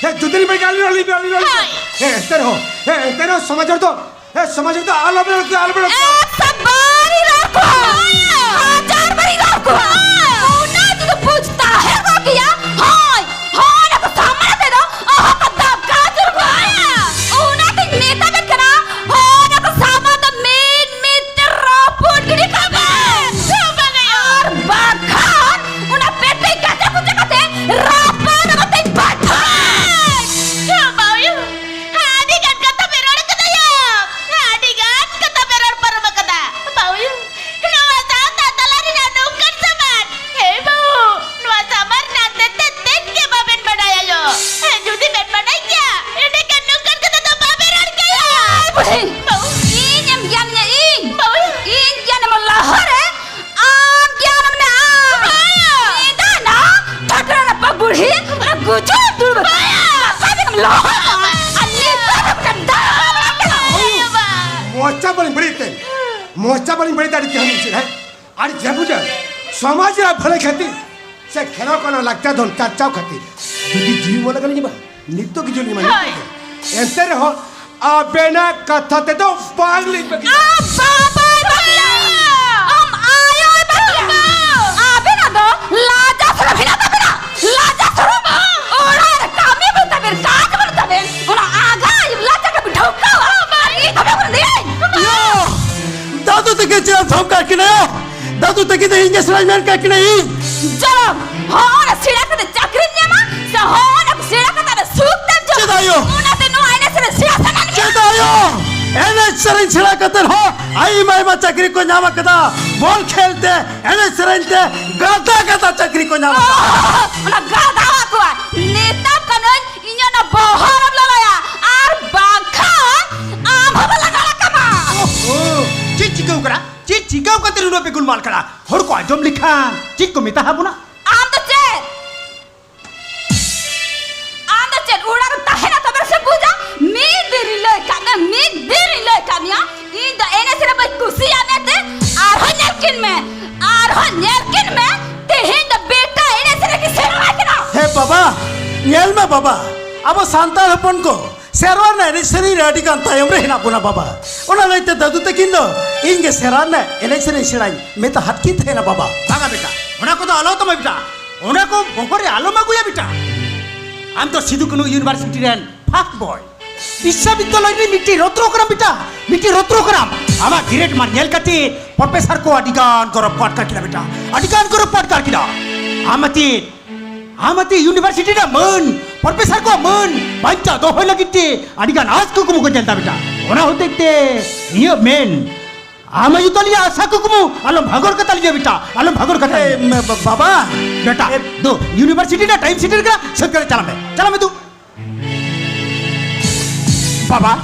ᱦᱮᱸ, ᱡᱩᱫᱟᱹᱞᱤᱧ ᱵᱟᱹᱲᱤᱡ ᱜᱮᱭᱟ, ᱟᱹᱞᱤᱧ, ᱟᱹᱞᱤᱧ, ᱟᱹᱞᱤᱧ᱾ ᱦᱳᱭ᱾ ᱦᱮᱸ, ᱮᱱᱛᱮ ᱨᱮᱦᱚᱸ, ᱦᱮᱸ, ᱮᱱᱛᱮ ᱨᱮᱦᱚᱸ ᱥᱚᱢᱟᱡᱽ ᱨᱮᱫᱚ ᱦᱮᱸ, ᱥᱚᱢᱟᱡᱽ ᱨᱮᱫᱚ ᱟᱞᱚ ᱵᱮᱱ ᱨᱚᱲ ᱠᱚᱣᱟ, ᱟᱞᱚ ᱵᱮᱱ ᱨᱚᱲ ᱠᱚᱣᱟ᱾ ᱮᱠᱥᱚ ᱵᱟᱨ ᱤᱧ ᱨᱚᱲ ᱠᱚᱣᱟ᱾ ᱦᱟᱡᱟᱨ ᱵᱟᱨ ᱤᱧ ᱨᱚᱲ ᱠᱚᱣᱟ᱾ ᱚᱱᱟ ᱡᱩᱫᱤ ᱵᱩᱡᱽ ᱛᱟᱦᱮᱸ ᱠᱚᱜ ᱠᱮᱭᱟ, ᱦᱳᱭ, ᱦᱳᱭ, ᱚᱱᱟ ᱠᱚ ᱥᱟᱢᱟᱝ ᱨᱮᱫᱚ ᱚᱦᱚ ᱠᱚ ᱫᱟᱵᱠᱟ ᱟᱹᱪᱩᱨ ᱠᱚᱣᱟ᱾ ᱚᱱᱟᱛᱤᱧ ᱢᱮᱛᱟ ᱵᱮᱱ ᱠᱟᱱᱟ, ᱦᱳᱭ, ᱚᱱᱟ ᱠᱚ ᱥᱟᱢᱟᱝ ᱫᱚ ᱢᱤᱫ ᱢᱤᱫ ᱛᱮ ᱨᱟᱹᱯᱩᱫ ᱜᱤᱰᱤ ᱠᱟᱜ ᱵᱮᱱ᱾ ᱟᱨ ᱵᱟᱝᱠᱷᱟᱱ ᱚᱱᱟ ᱯᱮᱴᱮ ᱜᱟᱪᱟ ᱠᱚᱪᱟ ᱠᱟᱛᱮ ᱨᱟᱯᱟᱜ ᱠᱟᱛᱮ ᱵᱟᱴᱷᱟᱭ᱾ ᱵᱟᱹᱦᱩᱭᱳ, ᱟᱹᱰᱤ ᱜᱟᱱ ᱠᱟᱛᱷᱟ ᱯᱮ ᱨᱚᱲ ᱠᱟᱫᱟ ᱭᱟ᱾ ᱟᱹᱰᱤ ᱜᱟᱱ ᱠᱟᱛᱷᱟ ᱯᱮ ᱨᱚᱲ ᱯᱟᱨᱚᱢ ᱟᱠᱟᱫᱟ᱾ ᱵᱟᱹᱦᱩᱭᱳ, ᱱᱚᱣᱟ ᱥᱟᱶᱛᱟ ᱛᱟᱞᱟ ᱨᱮᱱᱟᱜ ᱱᱚᱝᱠᱟᱱ ᱥᱟᱢᱟᱱ᱾ ᱦᱮ ᱵᱟᱹᱦᱩ, ᱱᱚᱣᱟ ᱥᱟᱢᱟᱱ ᱨᱮᱱᱟᱜ ᱛᱮᱛᱮᱫ ᱛᱮᱫ ᱜᱮ ᱵᱟᱵᱮᱱ ᱵᱟᱰᱟᱭᱟ ᱭᱳ᱾ ᱦᱮᱸ, ᱡᱩᱫᱤ ᱵᱮᱱ ᱵᱟᱰᱟᱭ ᱠᱮᱭᱟ, ᱮᱸᱰᱮᱠᱷᱟᱱ ᱱᱚᱝᱠᱟᱱ ᱠᱟᱛᱷᱟ ᱫᱚ ᱵᱟᱵᱮᱱ ᱨᱚᱲ ᱠᱮᱭᱟ᱾ ᱵᱩᱰᱷᱤ, ᱵᱟᱹᱦᱩ᱾ ᱤᱧ ᱮᱢ ᱜᱮᱭᱟᱱ ᱢᱮᱭᱟ, ᱤᱧ᱾ ᱵᱟᱹᱦᱩ᱾ ᱤᱧ ᱜᱮᱭᱟᱱ ᱮᱢ ᱞᱟᱦᱟᱨᱮ ᱟᱢ ᱜᱮᱭᱟᱱ ᱢᱮᱱᱟᱜᱼᱟ᱾ ᱵᱟᱹᱦᱩ᱾ ᱮᱫᱟ ᱱᱟ, ᱴᱷᱟᱴᱨᱟ ᱨᱟᱯᱟ ᱵᱩᱰᱷᱤ, ᱚᱱᱟ ᱜᱩᱡᱩ ᱫᱩᱲᱩᱵ᱾ ᱵᱟᱹᱦᱩ᱾ ᱵᱟᱯᱟ ᱫᱚ ᱞᱚᱦᱚᱫ᱾ ᱟᱨ ᱱᱤᱛᱚᱜ ᱫᱚ ᱠᱟᱱ ᱫᱟᱜ ᱵᱟᱲᱟ ᱠᱟᱱᱟ᱾ ᱵᱟᱹᱦᱩ᱾ ᱢᱚᱪᱟ ᱵᱟᱹᱲᱤᱡ ᱵᱟᱹᱲᱤᱡ ᱛᱮ, ᱢᱚᱪᱟ ᱵᱟᱹᱲᱤᱡ ᱵᱟᱹᱲᱤᱡ ᱛᱮ ᱟᱹᱰᱤ ᱪᱮᱦᱨᱟ ᱵᱩᱡᱷᱟᱹᱜᱼᱟ, ᱦᱮᱸ? ᱟᱨ ᱡᱮ ᱵᱩᱡᱷᱟᱹᱜᱼᱟ, ᱥᱚᱢᱟᱡᱽ ᱨᱮᱭᱟᱜ ᱵᱷᱟᱹᱞᱟᱹᱭ ᱠᱷᱟᱹᱛᱤᱨ ᱥᱮ ᱠᱷᱮᱞᱳ ᱠᱚ ᱞᱟᱠᱪᱟᱨ ᱫᱷᱚᱱ ᱪᱟᱨᱪᱟᱣ ᱠᱷᱟᱹᱛᱤᱨ ᱡᱩᱫᱤ ᱡᱤᱣᱤ ᱢᱚᱱᱮ ᱠᱟᱹᱞᱤᱧ ᱵᱟ, ᱱᱤᱛᱚᱜ ᱜᱮ ᱡᱤᱣᱤ ᱞᱤᱧ ᱮᱢᱟ, ᱦᱳᱭ᱾ ᱱᱤᱛᱚᱜ ᱜᱮ᱾ ᱮᱱᱛᱮ ᱨᱮᱦᱚᱸ ᱟᱵᱮᱱᱟᱜ ᱠᱟᱛᱷᱟ ᱛᱮᱫᱚ ᱵᱟᱝ ᱞᱤᱧ ᱵᱟᱹᱜᱤᱭᱟ᱾ ᱟᱢ ᱵᱟᱵᱟᱭ ᱵᱟᱹᱜᱤᱭᱟ, ᱟᱢ ᱟᱭᱳᱭ ᱵᱟᱹᱜᱤᱭᱟ᱾ ᱟᱵᱮᱱᱟᱜ ᱫᱚ ᱞᱟᱡᱟ ᱥᱚᱨᱚᱢ ᱦᱮᱱᱟᱜ ᱛᱟᱵᱮᱱᱟ, ᱞᱟᱡᱟ ᱥᱚᱨᱚᱢ᱾ ᱚᱲᱟᱜ ᱨᱮ ᱠᱟᱹᱢᱤ ᱵᱟᱹᱱᱩᱜ ᱛᱟᱵᱮᱱ, ᱠᱟᱡᱽ ᱵᱟᱹᱱᱩᱜ ᱛᱟᱵᱮᱱ, ᱚᱱᱟ ᱟᱜᱟ ᱟᱹᱭᱩᱵ ᱞᱟᱡᱟ ᱠᱟᱹᱢᱤ ᱴᱷᱟᱹᱣᱠᱟᱹ᱾ ᱟᱨ ᱤᱧ ᱫᱚ ᱵᱟᱹᱧ ᱞᱟᱹᱭᱟᱹᱧ᱾ ᱭᱳ! ᱫᱟᱫᱩ ᱛᱟᱹᱠᱤᱱ ᱪᱮᱫ ᱮᱢ ᱫᱷᱚᱢᱠᱟᱭᱮᱫ ᱠᱤᱱᱟ ᱭᱳ? ᱫᱟᱫᱩ ᱛᱟᱹᱠᱤᱱ ᱫᱚ ᱤᱧ ᱜᱮ ᱥᱮᱬᱟᱧ ᱢᱮᱱ ᱠᱟᱜ ᱠᱤᱱᱟ ᱤᱧ᱾ ᱡᱚᱢ, ᱦᱚᱸ, ᱚᱱᱟ ᱥᱮᱬᱟ ᱠᱟᱛᱮ ᱪᱟᱹᱠᱨᱤᱢ ᱧᱟᱢᱟ, ᱥᱮ ᱦᱚᱸ, ᱚᱱᱟ ᱥᱮᱬᱟ ᱠᱟᱛᱮ ᱟᱫᱚ ᱥᱩᱠ ᱛᱮᱢ ᱪᱮᱫᱟᱜ ᱭᱳ? ᱚᱱᱟᱛᱮ ᱱᱚᱣᱟ ᱮᱱᱮᱡ ᱥᱮᱨᱮᱧ ᱥᱮᱬᱟ ᱥᱟᱱᱟ ᱞᱤᱧᱟ᱾ ᱪᱮᱫᱟᱜ ᱭᱳ? ᱮᱱᱮᱡ ᱥᱮᱨᱮᱧ ᱥᱮᱬᱟ ᱠᱟᱛᱮ ᱦᱚᱸ ᱟᱭᱢᱟ ᱟᱭᱢᱟ ᱪᱟᱹᱠᱨᱤ ᱠᱚ ᱧᱟᱢ ᱟᱠᱟᱫᱟ᱾ ᱵᱚᱞ ᱠᱷᱮᱞ ᱛᱮ, ᱮᱱᱮᱡ ᱥᱮᱨᱮᱧ ᱛᱮ, ᱜᱟᱫᱟ ᱜᱟᱫᱟ ᱪᱟᱹᱠᱨᱤ ᱠᱚ ᱧᱟᱢ ᱟᱠᱟᱫᱟ᱾ ᱚᱱᱟ ᱜᱟᱫᱟᱣᱟᱜ ᱠᱚᱣᱟ᱾ ᱢᱮᱛᱟᱢ ᱠᱟᱹᱱᱟᱹᱧ, ᱤᱧᱟᱹᱜ ᱚᱱᱟ ᱵᱚᱦᱚᱜ ᱟᱞᱚᱢ ᱞᱚᱞᱚᱭᱟ, ᱟᱨ ᱵᱟᱝᱠᱷᱟᱱ ᱟᱢ ᱦᱚᱸ ᱵᱟᱞᱮ ᱟᱲᱟᱜ ᱠᱟᱢᱟ᱾ ᱳᱦᱳ, ᱪᱮᱫ ᱪᱤᱠᱟᱹᱣ ᱠᱟᱱᱟ? ᱪᱮᱫ ᱪᱤᱠᱟᱹᱣ ᱠᱟᱛᱮ ᱱᱩᱱᱟᱹᱜ ᱯᱮ ᱜᱩᱞᱢᱟᱞ ᱠᱟᱱᱟ? ᱦᱚᱲ ᱠᱚ ᱟᱸᱡᱚᱢ ᱞᱮᱠᱷᱟᱱ ᱪᱮᱫ ᱠᱚ ᱢᱮᱛᱟ ᱦᱟᱵᱚᱱᱟ? ᱟᱢ ᱫᱚ ᱪᱮᱫ? ᱟᱢ ᱫᱚ ᱪᱮᱫ ᱚᱲᱟᱜ ᱨᱮᱢ ᱛᱟᱦᱮᱱᱟ ᱛᱚᱵᱮ ᱥᱮ ᱵᱩᱡᱟ? ᱢᱤᱫ ᱫᱤᱱ ᱨᱤᱧ ᱞᱟᱹᱭ ᱠᱟᱜ ᱢᱮ, ᱢᱤᱫ ᱫᱤᱱ ᱨᱤᱧ ᱞᱟᱹᱭ ᱠᱟᱜ ᱢᱮᱭᱟ, ᱤᱧ ᱫᱚ ᱮᱱᱮᱡ ᱥᱮᱨᱮᱧ ᱵᱟᱹᱧ ᱠᱩᱥᱤᱭᱟᱜ ᱢᱮᱱᱛᱮ᱾ ᱟᱨᱦᱚᱸ ᱧᱮᱞ ᱠᱤᱱ ᱢᱮ, ᱟᱨᱦᱚᱸ ᱧᱮᱞ ᱠᱤᱱ ᱢᱮ, ᱛᱮᱦᱮᱧ ᱫᱚ ᱵᱮᱴᱟ ᱮᱱᱮᱡ ᱥᱮᱨᱮᱧ ᱜᱮ ᱥᱮᱬᱟᱣᱟᱭ ᱠᱟᱱᱟ᱾ ᱦᱮᱸ ᱵᱟᱵᱟ, ᱧᱮᱞ ᱢᱮ ᱵᱟᱵᱟ, ᱟᱵᱚ ᱥᱟᱱᱛᱟᱲ ᱦᱚᱯᱚᱱ ᱠᱚ ᱥᱮᱨᱣᱟ ᱨᱮᱱᱟᱜ ᱮᱱᱮᱡ ᱥᱮᱨᱮᱧ ᱨᱮ ᱟᱹᱰᱤ ᱜᱟᱱ ᱛᱟᱭᱚᱢ ᱨᱮ ᱦᱮᱱᱟᱜ ᱵᱚᱱᱟ ᱵᱟᱵᱟ᱾ ᱚᱱᱟ ᱞᱟᱹᱭᱛᱮ ᱫᱟᱫᱩ ᱛᱟᱹᱠᱤᱱ ᱫᱚ ᱤᱧ ᱜᱮ ᱥᱮᱨᱣᱟ ᱨᱮᱱᱟᱜ ᱮᱱᱮᱡ ᱥᱮᱨᱮᱧ ᱥᱮᱬᱟᱧ ᱢᱮᱛᱟ ᱦᱟᱫ ᱠᱤᱱ ᱛᱟᱦᱮᱱᱟ ᱵᱟᱵᱟ᱾ ᱵᱟᱝᱟ ᱵᱮᱴᱟ, ᱚᱱᱟ ᱠᱚᱫᱚ ᱟᱞᱚ ᱛᱟᱢᱟ ᱵᱮᱴᱟ, ᱚᱱᱟ ᱠᱚ ᱵᱚᱦᱚᱜ ᱨᱮ ᱟᱞᱚᱢ ᱟᱹᱜᱩᱭᱟ ᱵᱮᱴᱟ᱾ ᱟᱢ ᱫᱚ ᱥᱤᱫᱩ ᱠᱟᱹᱱᱦᱩ ᱤᱭᱩᱱᱤᱵᱷᱟᱨᱥᱤᱴᱤ ᱨᱮᱱ ᱯᱷᱟᱥᱴ ᱵᱚᱭ, ᱵᱤᱥᱥᱚᱵᱤᱫᱽᱫᱟᱞᱚᱭ ᱨᱮ ᱢᱤᱫᱴᱤᱡ ᱨᱚᱛᱱᱚ ᱠᱟᱱᱟᱢ ᱵᱮᱴᱟ, ᱢᱤᱫᱴᱤᱡ ᱨᱚᱛᱱᱚ ᱠᱟᱱᱟᱢ᱾ ᱟᱢᱟᱜ ᱜᱨᱮᱰ ᱢᱟᱨᱠ ᱧᱮᱞ ᱠᱟᱛᱮ ᱯᱨᱚᱯᱷᱮᱥᱚᱨ ᱠᱚ ᱟᱹᱰᱤ ᱜᱟᱱ ᱜᱚᱨᱚᱵᱽ ᱠᱚ ᱟᱴᱠᱟᱨ ᱠᱮᱫᱟ ᱵᱮᱴᱟ, ᱟᱹᱰᱤ ᱜᱟᱱ ᱜᱚᱨᱚᱵᱽ ᱠᱚ ᱟᱴᱠᱟᱨ ᱠᱮᱫᱟ᱾ ᱟᱢ ᱟᱛᱮ, ᱟᱢ ᱟᱛᱮ ᱤᱭᱩᱱᱤᱵᱷᱟᱨᱥᱤᱴᱤ ᱨᱮᱱᱟᱜ ᱢᱟᱹᱱ, ᱯᱨᱚᱯᱷᱮᱥᱚᱨ ᱠᱚᱣᱟᱜ ᱢᱟᱹᱱ ᱵᱟᱧᱪᱟᱣ ᱫᱚᱦᱚᱭ ᱞᱟᱹᱜᱤᱫ ᱛᱮ ᱟᱹᱰᱤ ᱜᱟᱱ ᱟᱸᱥ ᱠᱩᱠᱢᱩ ᱠᱚ ᱧᱮᱞ ᱮᱫᱟ ᱵᱮᱴᱟ᱾ ᱚᱱᱟ ᱦᱚᱛᱮᱡ ᱛᱮ ᱤᱧᱟᱹᱜ ᱢᱮᱱ, ᱟᱢ ᱟᱭᱩ ᱛᱟᱞᱤᱧᱟ ᱟᱥᱟ ᱠᱩᱠᱢᱩ ᱟᱞᱚᱢ ᱵᱷᱟᱜᱚᱨ ᱠᱟᱛᱟ ᱞᱤᱧᱟ ᱵᱮᱴᱟ, ᱟᱞᱚᱢ ᱵᱷᱟᱜᱚᱨ ᱠᱟᱛᱟ ᱮ, ᱞᱤᱧᱟ᱾ ᱢᱮ-, ᱵᱟ-, ᱵᱟᱵᱟ᱾ ᱵᱮᱴᱟ, ᱮ- ᱫᱩ, ᱤᱭᱩᱱᱤᱵᱷᱟᱨᱥᱤᱴᱤ ᱨᱮᱱᱟᱜ ᱴᱟᱭᱤᱢ ᱥᱮᱴᱮᱨ ᱠᱟᱱᱟ, ᱥᱟᱹᱛ ᱠᱟᱛᱮ ᱪᱟᱞᱟᱜ ᱢᱮ, ᱪᱟᱞᱟᱜ ᱢᱮ ᱫᱩ᱾ ᱵᱟᱵᱟ,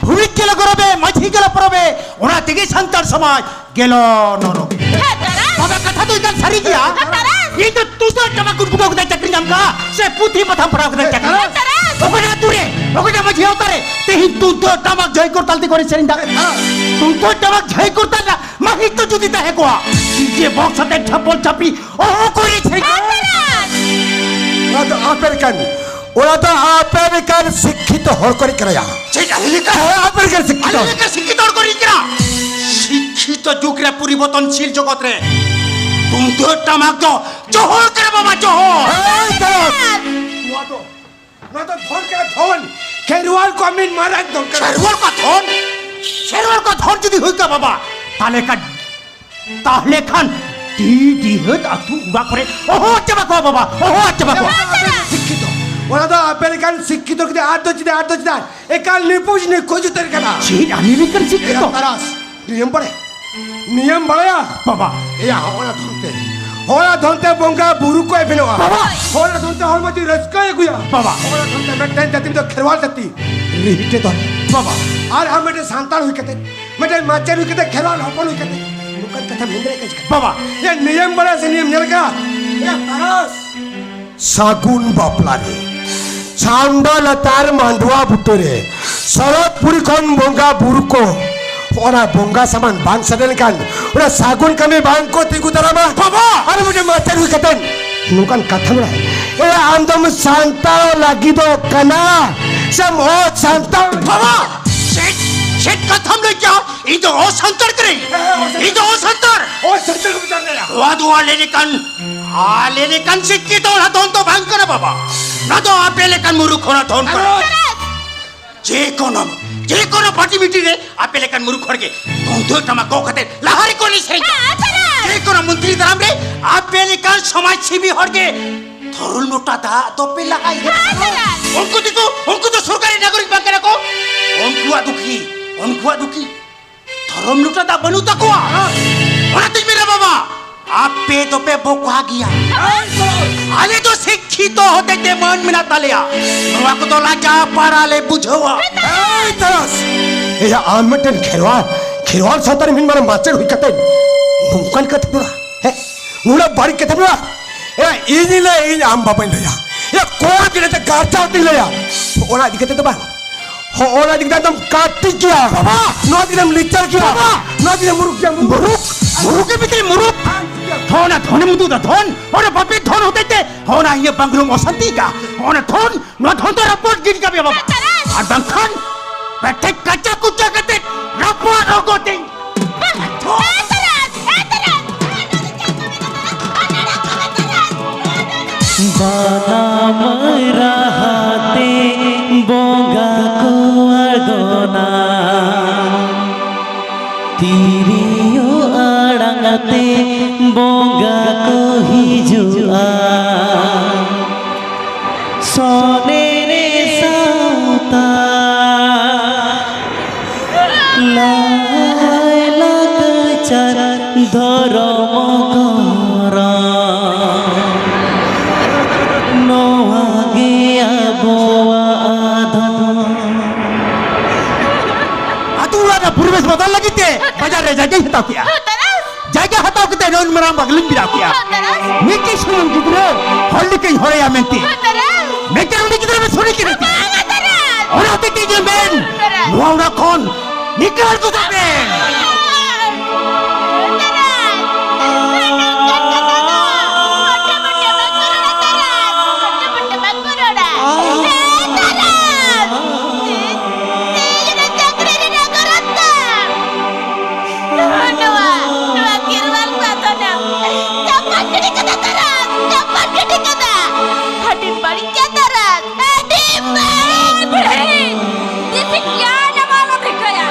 ᱵᱷᱩᱢᱤ ᱜᱮᱞᱚ ᱜᱚᱨᱚᱵᱮ, ᱢᱟᱹᱡᱷᱤ ᱜᱮᱞᱚ ᱯᱚᱨᱚᱵᱮ, ᱚᱱᱟ ᱛᱮᱜᱮ ᱥᱟᱱᱛᱟᱲ ᱥᱚᱢᱟᱡᱽ ᱜᱮᱞᱚ ᱱᱚᱨᱚᱠ᱾ ᱦᱮᱸ, ᱛᱟᱨᱟ᱾ ᱵᱟᱵᱟ, ᱠᱟᱛᱷᱟ ᱫᱚ ᱮᱠᱟᱞ ᱥᱟᱹᱨᱤ ᱜᱮᱭᱟ᱾ ᱦᱮᱸ, ᱛᱟᱨᱟ᱾ ᱤᱧ ᱫᱚ ᱛᱩᱢᱫᱟᱜ ᱴᱟᱢᱟᱠ ᱜᱩᱰᱜᱩᱰᱟᱹᱣ ᱠᱟᱛᱮ ᱪᱟᱹᱠᱨᱤ ᱧᱟᱢ ᱠᱟᱜᱼᱟ, ᱥᱮ ᱯᱩᱛᱷᱤ ᱯᱟᱛᱷᱟᱢ ᱯᱟᱲᱦᱟᱣ ᱠᱟᱛᱮ ᱪᱟᱹᱠᱨᱤ? ᱦᱮᱸ, ᱛᱟᱨᱟ᱾ ᱚᱠᱚᱭᱴᱟᱜ ᱟᱹᱛᱩ ᱨᱮ, ᱚᱠᱚᱭᱴᱟᱜ ᱢᱟᱹᱡᱷᱤ ᱟᱣᱛᱟ ᱨᱮ ᱛᱮᱦᱮᱧ ᱛᱩᱢᱫᱟᱜ ᱴᱟᱢᱟᱠ ᱡᱷᱟᱹᱭ ᱠᱚᱨᱛᱟᱞ ᱛᱮᱠᱚ ᱮᱱᱮᱡ ᱥᱮᱨᱮᱧ ᱫᱟ? ᱛᱩᱢᱫᱟᱜ ᱴᱟᱢᱟᱠ ᱡᱷᱟᱹᱭ ᱠᱚᱨᱛᱟᱞ ᱨᱮᱱᱟᱜ ᱢᱟᱹᱦᱤᱛ ᱫᱚ ᱡᱩᱫᱤ ᱛᱟᱦᱮᱸ ᱠᱚᱜᱼᱟ, ᱰᱤᱡᱮ ᱵᱚᱠᱥ ᱟᱛᱮ ᱪᱷᱟᱯᱚᱞ ᱪᱷᱟᱯᱤ ᱚᱦᱚ ᱠᱚ ᱮᱱᱮᱡ ᱥᱮᱨᱮᱧ ᱠᱚᱜᱼᱟ᱾ ᱚᱱᱟ ᱫᱚ ᱟᱯᱮ ᱞᱮᱠᱟᱱ, ᱚᱱᱟ ᱫᱚ ᱟᱯᱮ ᱞᱮᱠᱟᱱ ᱥᱤᱠᱠᱷᱤᱛᱚ ᱦᱚᱲ ᱠᱚ ᱮᱱᱮᱡ ᱠᱟᱱᱟ ᱭᱟ᱾ ᱪᱮᱫ ᱟᱞᱮ ᱞᱮᱠᱟ? ᱦᱮᱸ, ᱟᱯᱮ ᱞᱮᱠᱟᱱ ᱥᱤᱠᱠᱷᱤᱛᱚ᱾ ᱟᱞᱮ ᱞᱮᱠᱟ ᱥᱤᱠᱠᱷᱤᱛᱚ ᱦᱚᱲ ᱠᱚ ᱮᱱᱮᱡ ᱠᱟᱱᱟ? ᱥᱤᱠᱠᱷᱤᱛᱚ ᱡᱩᱜᱽ ᱨᱮ ᱯᱚᱨᱤᱵᱚᱨᱛᱚᱱᱥᱤᱞ ᱡᱚᱜᱚᱛ ᱨᱮ ᱛᱩᱢᱫᱟᱜ ᱴᱟᱢᱟᱠ ᱫᱚ ᱡᱚᱦᱚᱲ ᱠᱟᱱᱟ ᱵᱟᱵᱟ, ᱡᱚᱦᱚᱲ᱾ ᱦᱮᱸ, ᱪᱚᱞᱚ᱾ ᱱᱚᱣᱟ ᱫᱚ ᱱᱚᱣᱟ ᱫᱚ ᱫᱷᱚᱱ ᱠᱟᱱᱟ, ᱫᱷᱚᱱ᱾ ᱠᱷᱮᱨᱣᱟᱞ ᱠᱚᱣᱟᱜ ᱢᱤᱫ ᱢᱟᱨᱟᱝ ᱫᱷᱚᱱ ᱠᱟᱱᱟ᱾ ᱠᱷᱮᱨᱣᱟᱞ ᱠᱚᱣᱟᱜ ᱫᱷᱚᱱ? ᱠᱷᱮᱨᱣᱟᱞ ᱠᱚᱣᱟᱜ ᱫᱷᱚᱱ ᱡᱩᱫᱤ ᱦᱩᱭ ᱠᱚᱜᱼᱟ ᱵᱟᱵᱟ, ᱛᱟᱦᱞᱮ ᱠᱷᱟᱱ, ᱛᱟᱦᱞᱮ ᱠᱷᱟᱱ ᱰᱤ ᱰᱤᱦᱟᱹᱛ ᱟᱹᱛᱩ ᱚᱲᱟᱜ ᱠᱚᱨᱮ ᱚᱦᱚ ᱪᱟᱵᱟ ᱠᱚᱣᱟ ᱵᱟᱵᱟ, ᱚᱦᱚ ᱪᱟᱵᱟ ᱠᱚᱣᱟ᱾ ᱥᱤᱠᱠᱷᱤᱛᱚ᱾ ᱚᱱᱟ ᱫᱚ ᱟᱯᱮ ᱞᱮᱠᱟᱱ ᱥᱤᱠᱠᱷᱤᱛᱚ ᱜᱤᱫᱽᱨᱟᱹ ᱟᱨ ᱫᱚ ᱪᱮᱫᱟᱜ, ᱟᱨ ᱫᱚ ᱪᱮᱫᱟᱜ ᱮᱠᱟᱞ ᱱᱤᱯᱩᱡ ᱱᱤᱠᱷᱩᱡ ᱩᱛᱟᱹᱨ ᱠᱟᱱᱟ᱾ ᱪᱮᱫ ᱟᱹᱰᱤ ᱞᱮᱠᱟᱱ ᱮᱭᱟ ᱥᱤᱠᱠᱷᱤᱛᱚ? ᱛᱟᱨᱟᱥ, ᱱᱤᱭᱚᱢ ᱵᱟᱲᱟᱭᱟ? ᱱᱤᱭᱚᱢ ᱵᱟᱲᱟᱭᱟ? ᱵᱟᱵᱟ᱾ ᱮᱭᱟ, ᱦᱚᱸᱜᱼᱚᱱᱟ ᱫᱷᱚᱱ ᱛᱮ, ᱦᱚᱸᱜᱼᱚᱱᱟ ᱫᱷᱚᱱ ᱛᱮ ᱵᱚᱸᱜᱟ ᱵᱩᱨᱩ ᱠᱚ ᱮᱵᱷᱮᱱᱚᱜᱼᱟ᱾ ᱵᱟᱵᱟ᱾ ᱦᱚᱸᱜᱼᱚᱱᱟ ᱫᱷᱚᱱ ᱛᱮ ᱦᱚᱲᱢᱚ ᱡᱤᱣᱤ ᱨᱟᱹᱥᱠᱟᱹᱭ ᱟᱹᱜᱩᱭᱟ᱾ ᱵᱟᱵᱟ᱾ ᱦᱚᱸᱜᱼᱚᱱᱟ ᱫᱷᱚᱱ ᱛᱮ ᱢᱤᱫᱴᱮᱱ ᱡᱟᱹᱛᱤ ᱫᱚ ᱠᱷᱮᱨᱣᱟᱞ ᱡᱟᱹᱛᱤ, ᱨᱤᱦᱤᱴᱮ ᱫᱷᱚᱱ᱾ ᱵᱟᱵᱟ᱾ ᱟᱨ ᱟᱢ ᱢᱤᱫᱴᱮᱱ ᱥᱟᱱᱛᱟᱲ ᱦᱩᱭ ᱠᱟᱛᱮ, ᱢᱤᱫᱴᱮᱱ ᱢᱟᱪᱮᱫ ᱦᱩᱭ ᱠᱟᱛᱮ, ᱠᱷᱮᱨᱣᱟᱞ ᱦᱚᱯᱚᱱ ᱦᱩᱭ ᱠᱟᱛᱮ, ᱱᱚᱝᱠᱟᱱ ᱠᱟᱛᱷᱟᱢ ᱢᱮᱱ ᱫᱟᱲᱮᱭᱟᱜ ᱠᱟᱱᱟ ᱪᱤᱠᱟᱹ? ᱵᱟᱵᱟ᱾ ᱮᱭᱟ, ᱱᱤᱭᱚᱢ ᱵᱟᱲᱟᱭᱟ ᱥᱮ ᱱᱤᱭᱚᱢ ᱧᱮᱞ ᱠᱟᱜᱼᱟ? ᱮᱭᱟ, ᱛᱟᱨᱟᱥ᱾ ᱥᱟᱹᱜᱩᱱ ᱵᱟᱯᱞᱟ ᱨᱮ, ᱪᱷᱟᱢᱰᱟ ᱞᱟᱛᱟᱨ ᱢᱟᱰᱣᱟ ᱵᱩᱴᱟᱹ ᱨᱮ, ᱥᱚᱨᱚᱜᱽᱯᱩᱨᱤ ᱠᱷᱚᱱ ᱵᱚᱸᱜᱟ ᱵᱩᱨᱩ ᱠᱚ, ᱚᱱᱟ ᱵᱚᱸᱜᱟ ᱥᱟᱢᱟᱱ ᱵᱟᱝ ᱥᱮᱴᱮᱨ ᱞᱮᱱᱠᱷᱟᱱ, ᱚᱱᱟ ᱥᱟᱹᱜᱩᱱ ᱠᱟᱹᱢᱤ ᱵᱟᱝ ᱠᱚ ᱛᱤᱸᱜᱩ ᱫᱟᱨᱟᱢᱟ᱾ ᱵᱟᱵᱟ! ᱟᱨ ᱢᱤᱫᱴᱮᱱ ᱢᱟᱪᱮᱫ ᱦᱩᱭ ᱠᱟᱛᱮ ᱱᱚᱝᱠᱟᱱ ᱠᱟᱛᱷᱟ ᱢᱮᱱᱟᱜᱼᱟ, ᱮ, ᱟᱢ ᱫᱚᱢ ᱥᱟᱱᱛᱟᱲ ᱞᱟᱹᱜᱤᱫᱚᱜ ᱠᱟᱱᱟ ᱥᱮᱢ ᱚᱥᱟᱱᱛᱟᱲ? ᱵᱟᱵᱟ! ᱪᱮᱫ, ᱪᱮᱫ ᱠᱟᱛᱷᱟᱢ ᱞᱟᱹᱭ ᱠᱮᱜᱼᱟ? ᱤᱧ ᱫᱚ ᱚᱥᱟᱱᱛᱟᱲ ᱠᱟᱹᱱᱟᱹᱧ᱾ ᱦᱮᱸ, ᱦᱮᱸ, ᱚᱥᱟᱱᱛᱟᱲ᱾ ᱤᱧ ᱫᱚ ᱚᱥᱟᱱᱛᱟᱲ᱾ ᱚᱥᱟᱱᱛᱟᱲ ᱠᱚ ᱢᱮᱛᱟ ᱢᱮᱭᱟ᱾ ᱱᱚᱣᱟ ᱫᱚ ᱟᱞᱮ ᱞᱮᱠᱟᱱ, ᱟᱞᱮ ᱞᱮᱠᱟᱱ ᱥᱤᱠᱠᱷᱤᱛᱚ ᱚᱲᱟᱜ ᱫᱷᱚᱱ ᱫᱚ ᱵᱟᱝ ᱠᱟᱱᱟ ᱵᱟᱵᱟ᱾ ᱱᱚᱣᱟ ᱫᱚ ᱟᱯᱮ ᱞᱮᱠᱟᱱ ᱢᱩᱨᱩᱠᱷ ᱦᱚᱲᱟᱜ ᱫᱷᱚᱱ ᱠᱟᱱᱟ᱾ ᱟᱨᱚ ᱡᱮ ᱠᱳᱱᱳ, ᱡᱮ ᱠᱳᱱᱳ ᱯᱟᱨᱴᱤ ᱢᱤᱴᱤᱝ ᱨᱮ ᱟᱯᱮ ᱞᱮᱠᱟᱱ ᱢᱩᱨᱩᱠᱷ ᱦᱚᱲ ᱜᱮ ᱛᱩᱢᱫᱟᱹᱜ ᱴᱟᱢᱟᱠ ᱜᱚᱜ ᱠᱟᱛᱮ ᱞᱟᱦᱟᱨᱤ ᱠᱚ ᱮᱱᱮᱡ ᱥᱮᱨᱮᱧᱟ᱾ ᱡᱮ ᱠᱳᱱᱳ ᱢᱚᱱᱛᱨᱤ ᱫᱟᱨᱟᱢ ᱨᱮ ᱟᱯᱮ ᱞᱮᱠᱟᱱ ᱥᱚᱢᱟᱡᱽ ᱥᱮᱵᱤ ᱦᱚᱲ ᱜᱮ ᱛᱚᱨᱚᱞ ᱞᱚᱴᱟ ᱫᱟᱜ ᱫᱚᱯᱮ ᱞᱟᱦᱟᱭᱟ᱾ ᱩᱱᱠᱩ ᱫᱚᱠᱚ, ᱩᱱᱠᱩ ᱫᱚ ᱥᱚᱨᱠᱟᱨᱤ ᱱᱟᱜᱚᱨᱤᱠ ᱵᱟᱝ ᱠᱟᱱᱟ ᱠᱚ᱾ ᱩᱱᱠᱩᱣᱟᱜ ᱫᱩᱠᱷᱤ, ᱩᱱᱠᱩᱣᱟᱜ ᱫᱩᱠᱷᱤ᱾ ᱫᱷᱚᱨᱚᱢ ᱞᱩᱴᱟ ᱫᱟᱜ ᱵᱟᱹᱱᱩᱜ ᱛᱟᱠᱚᱣᱟ᱾ ᱚᱱᱟᱛᱤᱧ ᱢᱮᱱᱟ ᱵᱟᱵᱟ, ᱟᱯᱮ ᱫᱚᱯᱮ ᱵᱚᱠᱟ ᱜᱮᱭᱟ᱾ ᱟᱞᱮ ᱫᱚ ᱥᱤᱠᱠᱷᱤᱛᱚ ᱦᱚᱛᱮᱡ ᱛᱮ ᱢᱟᱹᱱ ᱢᱮᱱᱟᱜ ᱛᱟᱞᱮᱭᱟ᱾ ᱱᱚᱣᱟ ᱠᱚᱫᱚ ᱞᱟᱡᱟ ᱯᱟᱲᱟ ᱞᱮ ᱵᱩᱡᱷᱟᱹᱣᱟ᱾ ᱮᱭ ᱛᱟᱨᱟᱥ! ᱮᱭᱟ, ᱟᱢ ᱢᱤᱫᱴᱮᱱ ᱠᱷᱮᱨᱣᱟᱞ, ᱠᱷᱮᱨᱣᱟᱞ ᱥᱟᱶᱛᱟ ᱨᱮᱱ ᱢᱤᱫ ᱢᱟᱨᱟᱝ ᱢᱟᱪᱮᱫ ᱦᱩᱭ ᱠᱟᱛᱮ ᱱᱚᱝᱠᱟᱱ ᱠᱟᱛᱷᱟ ᱠᱚ ᱨᱚᱲᱟ? ᱦᱮᱸ? ᱱᱩᱱᱟᱹᱜ ᱵᱟᱹᱲᱤᱡ ᱠᱟᱛᱷᱟ ᱠᱚ ᱨᱚᱲᱟ? ᱮᱭᱟ, ᱤᱧᱤᱧ ᱞᱟᱹᱭᱟ, ᱤᱧ ᱟᱢ ᱵᱟᱵᱟᱧ ᱞᱟᱹᱭᱟ᱾ ᱮᱭᱟ, ᱠᱚᱲᱟ ᱜᱤᱫᱽᱨᱟᱹ ᱛᱮ ᱜᱟᱨᱡᱟᱱ ᱛᱤᱧ ᱞᱟᱹᱭᱟ᱾ ᱚᱱᱟ ᱤᱫᱤ ᱠᱟᱛᱮ ᱫᱚ ᱵᱟᱝ᱾ ᱦᱚᱸᱜᱼᱚ ᱱᱟ ᱤᱫᱤ ᱠᱟᱛᱮ ᱫᱚᱢ ᱠᱟᱹᱴᱤᱡ ᱜᱮᱭᱟ᱾ ᱵᱟᱵᱟ! ᱱᱚᱣᱟ ᱤᱫᱤ ᱠᱟᱛᱮᱢ ᱞᱤᱪᱟᱹᱲ ᱜᱮᱭᱟ᱾ ᱵᱟᱵᱟ! ᱱᱚᱣᱟ ᱤᱫᱤ ᱠᱟᱛᱮᱢ ᱢᱩᱨᱩᱠ ᱜᱮᱭᱟ, ᱢᱩᱨᱩᱠ᱾ ᱢᱩᱨᱩᱠ! ᱢᱩᱨᱩᱠ ᱮ ᱵᱷᱤᱛᱨᱤ ᱢᱩᱨᱩᱠ! ᱦᱚᱸᱜᱼᱚ ᱱᱟ ᱫᱷᱚᱱᱮᱢ ᱩᱫᱩᱜ ᱫᱟ, ᱫᱷᱚᱱ! ᱚᱱᱟ ᱵᱟᱯᱮ ᱫᱷᱚᱱ ᱦᱚᱛᱮᱡ ᱛᱮ ᱦᱚᱸᱜᱼᱚ ᱱᱟ ᱤᱧᱟᱹᱜ ᱵᱟᱝᱞᱳᱢ ᱚᱥᱟᱱᱛᱤ ᱠᱟ᱾ ᱦᱚᱸᱜᱼᱚ ᱱᱟ ᱫᱷᱚᱱ, ᱱᱚᱣᱟ ᱫᱷᱚᱱ ᱫᱚ ᱨᱟᱯᱚᱴ ᱜᱤᱰᱤ ᱠᱟᱜ ᱢᱮ ᱵᱟᱵᱟ᱾ ᱟᱨ ᱵᱟᱝᱠᱷᱟᱱ ᱯᱮᱴᱮᱡ ᱠᱟᱪᱟ ᱠᱩᱪᱟ ᱠᱟᱛᱮ ᱨᱟᱯᱚᱴ ᱨᱚᱜᱚ ᱛᱤᱧ᱾ ᱵᱟᱱᱟᱢ ᱨᱟᱦᱟ ᱛᱮ ᱵᱚᱸᱜᱟ ᱠᱚ ᱟᱬᱜᱚᱱᱟ, ᱛᱤᱨᱭᱳ ᱟᱲᱟᱝ ᱛᱮ ᱵᱚᱸᱜᱟ ᱠᱚ ᱦᱤᱡᱩᱜᱼᱟ᱾ ᱢᱚᱱᱮ ᱨᱮ ᱥᱟᱶᱛᱟ ᱞᱟᱭ ᱞᱟᱠᱪᱟᱨ ᱫᱷᱚᱨᱚᱢ ᱜᱚᱨᱚ ᱱᱚᱣᱟ ᱜᱮ ᱟᱵᱚᱣᱟᱜ ᱫᱷᱚᱱ᱾ ᱟᱹᱛᱩ ᱚᱲᱟᱜ ᱨᱮ ᱯᱚᱨᱤᱵᱮᱥ ᱵᱚᱫᱚᱞ ᱞᱟᱹᱜᱤᱫ ᱛᱮ ᱵᱟᱡᱟᱨ ᱨᱮ ᱡᱟᱭᱜᱟᱧ ᱦᱟᱛᱟᱣ ᱠᱮᱜᱼᱟ᱾ ᱦᱚᱛᱟᱨᱟᱥ! ᱡᱟᱭᱜᱟ ᱦᱟᱛᱟᱣ ᱠᱟᱛᱮ ᱱᱚᱜᱼᱚᱭ ᱢᱟᱨᱟᱝ ᱵᱟᱜᱞᱤᱧ ᱵᱮᱱᱟᱣ ᱠᱮᱜᱼᱟ᱾ ᱦᱚᱛᱟᱨᱟᱥ! ᱢᱤᱫᱴᱤᱡ ᱥᱩᱢᱩᱝ ᱜᱤᱫᱽᱨᱟᱹ ᱦᱚᱲ ᱞᱮᱠᱟᱧ ᱦᱚᱲᱮᱭᱟ ᱢᱮᱱᱛᱮ᱾ ᱦᱚᱛᱟᱨᱟᱥ! ᱢᱤᱫᱴᱮᱱ ᱩᱱᱤ ᱜᱤᱫᱽᱨᱟᱹ ᱵᱮᱱ ᱥᱚᱨᱤ ᱠᱮᱫᱮ ᱛᱤᱧᱟ᱾ ᱵᱟᱝ, ᱦᱚᱛᱟᱨᱟᱥ! ᱚᱱᱟ ᱦᱚᱛᱮᱡ ᱛᱮ ᱤᱧ ᱢᱮᱱ, ᱦᱚᱛᱟᱨᱟᱥ! ᱱᱚᱣᱟ ᱚᱲᱟᱜ ᱠᱷᱚᱱ ᱱᱤᱠᱟᱹᱲ ᱠᱚ ᱛᱟᱯᱮ᱾ ᱦᱚᱛᱟᱨᱟᱥ! ᱦᱚᱛᱟᱨᱟᱥ! ᱦᱚᱛᱟᱨᱟᱥ! ᱦᱚᱛᱟᱨᱟᱥ! ᱦᱮᱸ, ᱛᱟᱨᱟᱥ! ᱛᱮᱦᱮᱧ ᱨᱮ ᱪᱟᱹᱠᱨᱤ ᱨᱮᱱᱟᱜ ᱜᱚᱨᱚᱡᱽ ᱛᱟᱢ᱾ ᱱᱚᱣᱟ, ᱱᱚᱣᱟ ᱠᱷᱮᱨᱣᱟᱞ ᱠᱚᱣᱟᱜ ᱥᱟᱱᱟᱢ ᱪᱟᱯᱟᱫ ᱜᱤᱰᱤ ᱠᱟᱫᱟ ᱛᱟᱨᱟᱥ, ᱪᱟᱯᱟᱫ ᱜᱤᱰᱤ ᱠᱟᱫᱟ᱾ ᱟᱹᱰᱤ ᱵᱟᱹᱲᱤᱡ ᱜᱮᱭᱟ ᱛᱟᱨᱟᱥ, ᱟᱹᱰᱤ ᱵᱟᱹᱲᱤᱡ᱾ ᱫᱤᱥᱤ ᱜᱮᱭᱟᱱ ᱟᱢᱟᱞᱚ ᱴᱷᱤᱠᱟᱹᱭᱟ᱾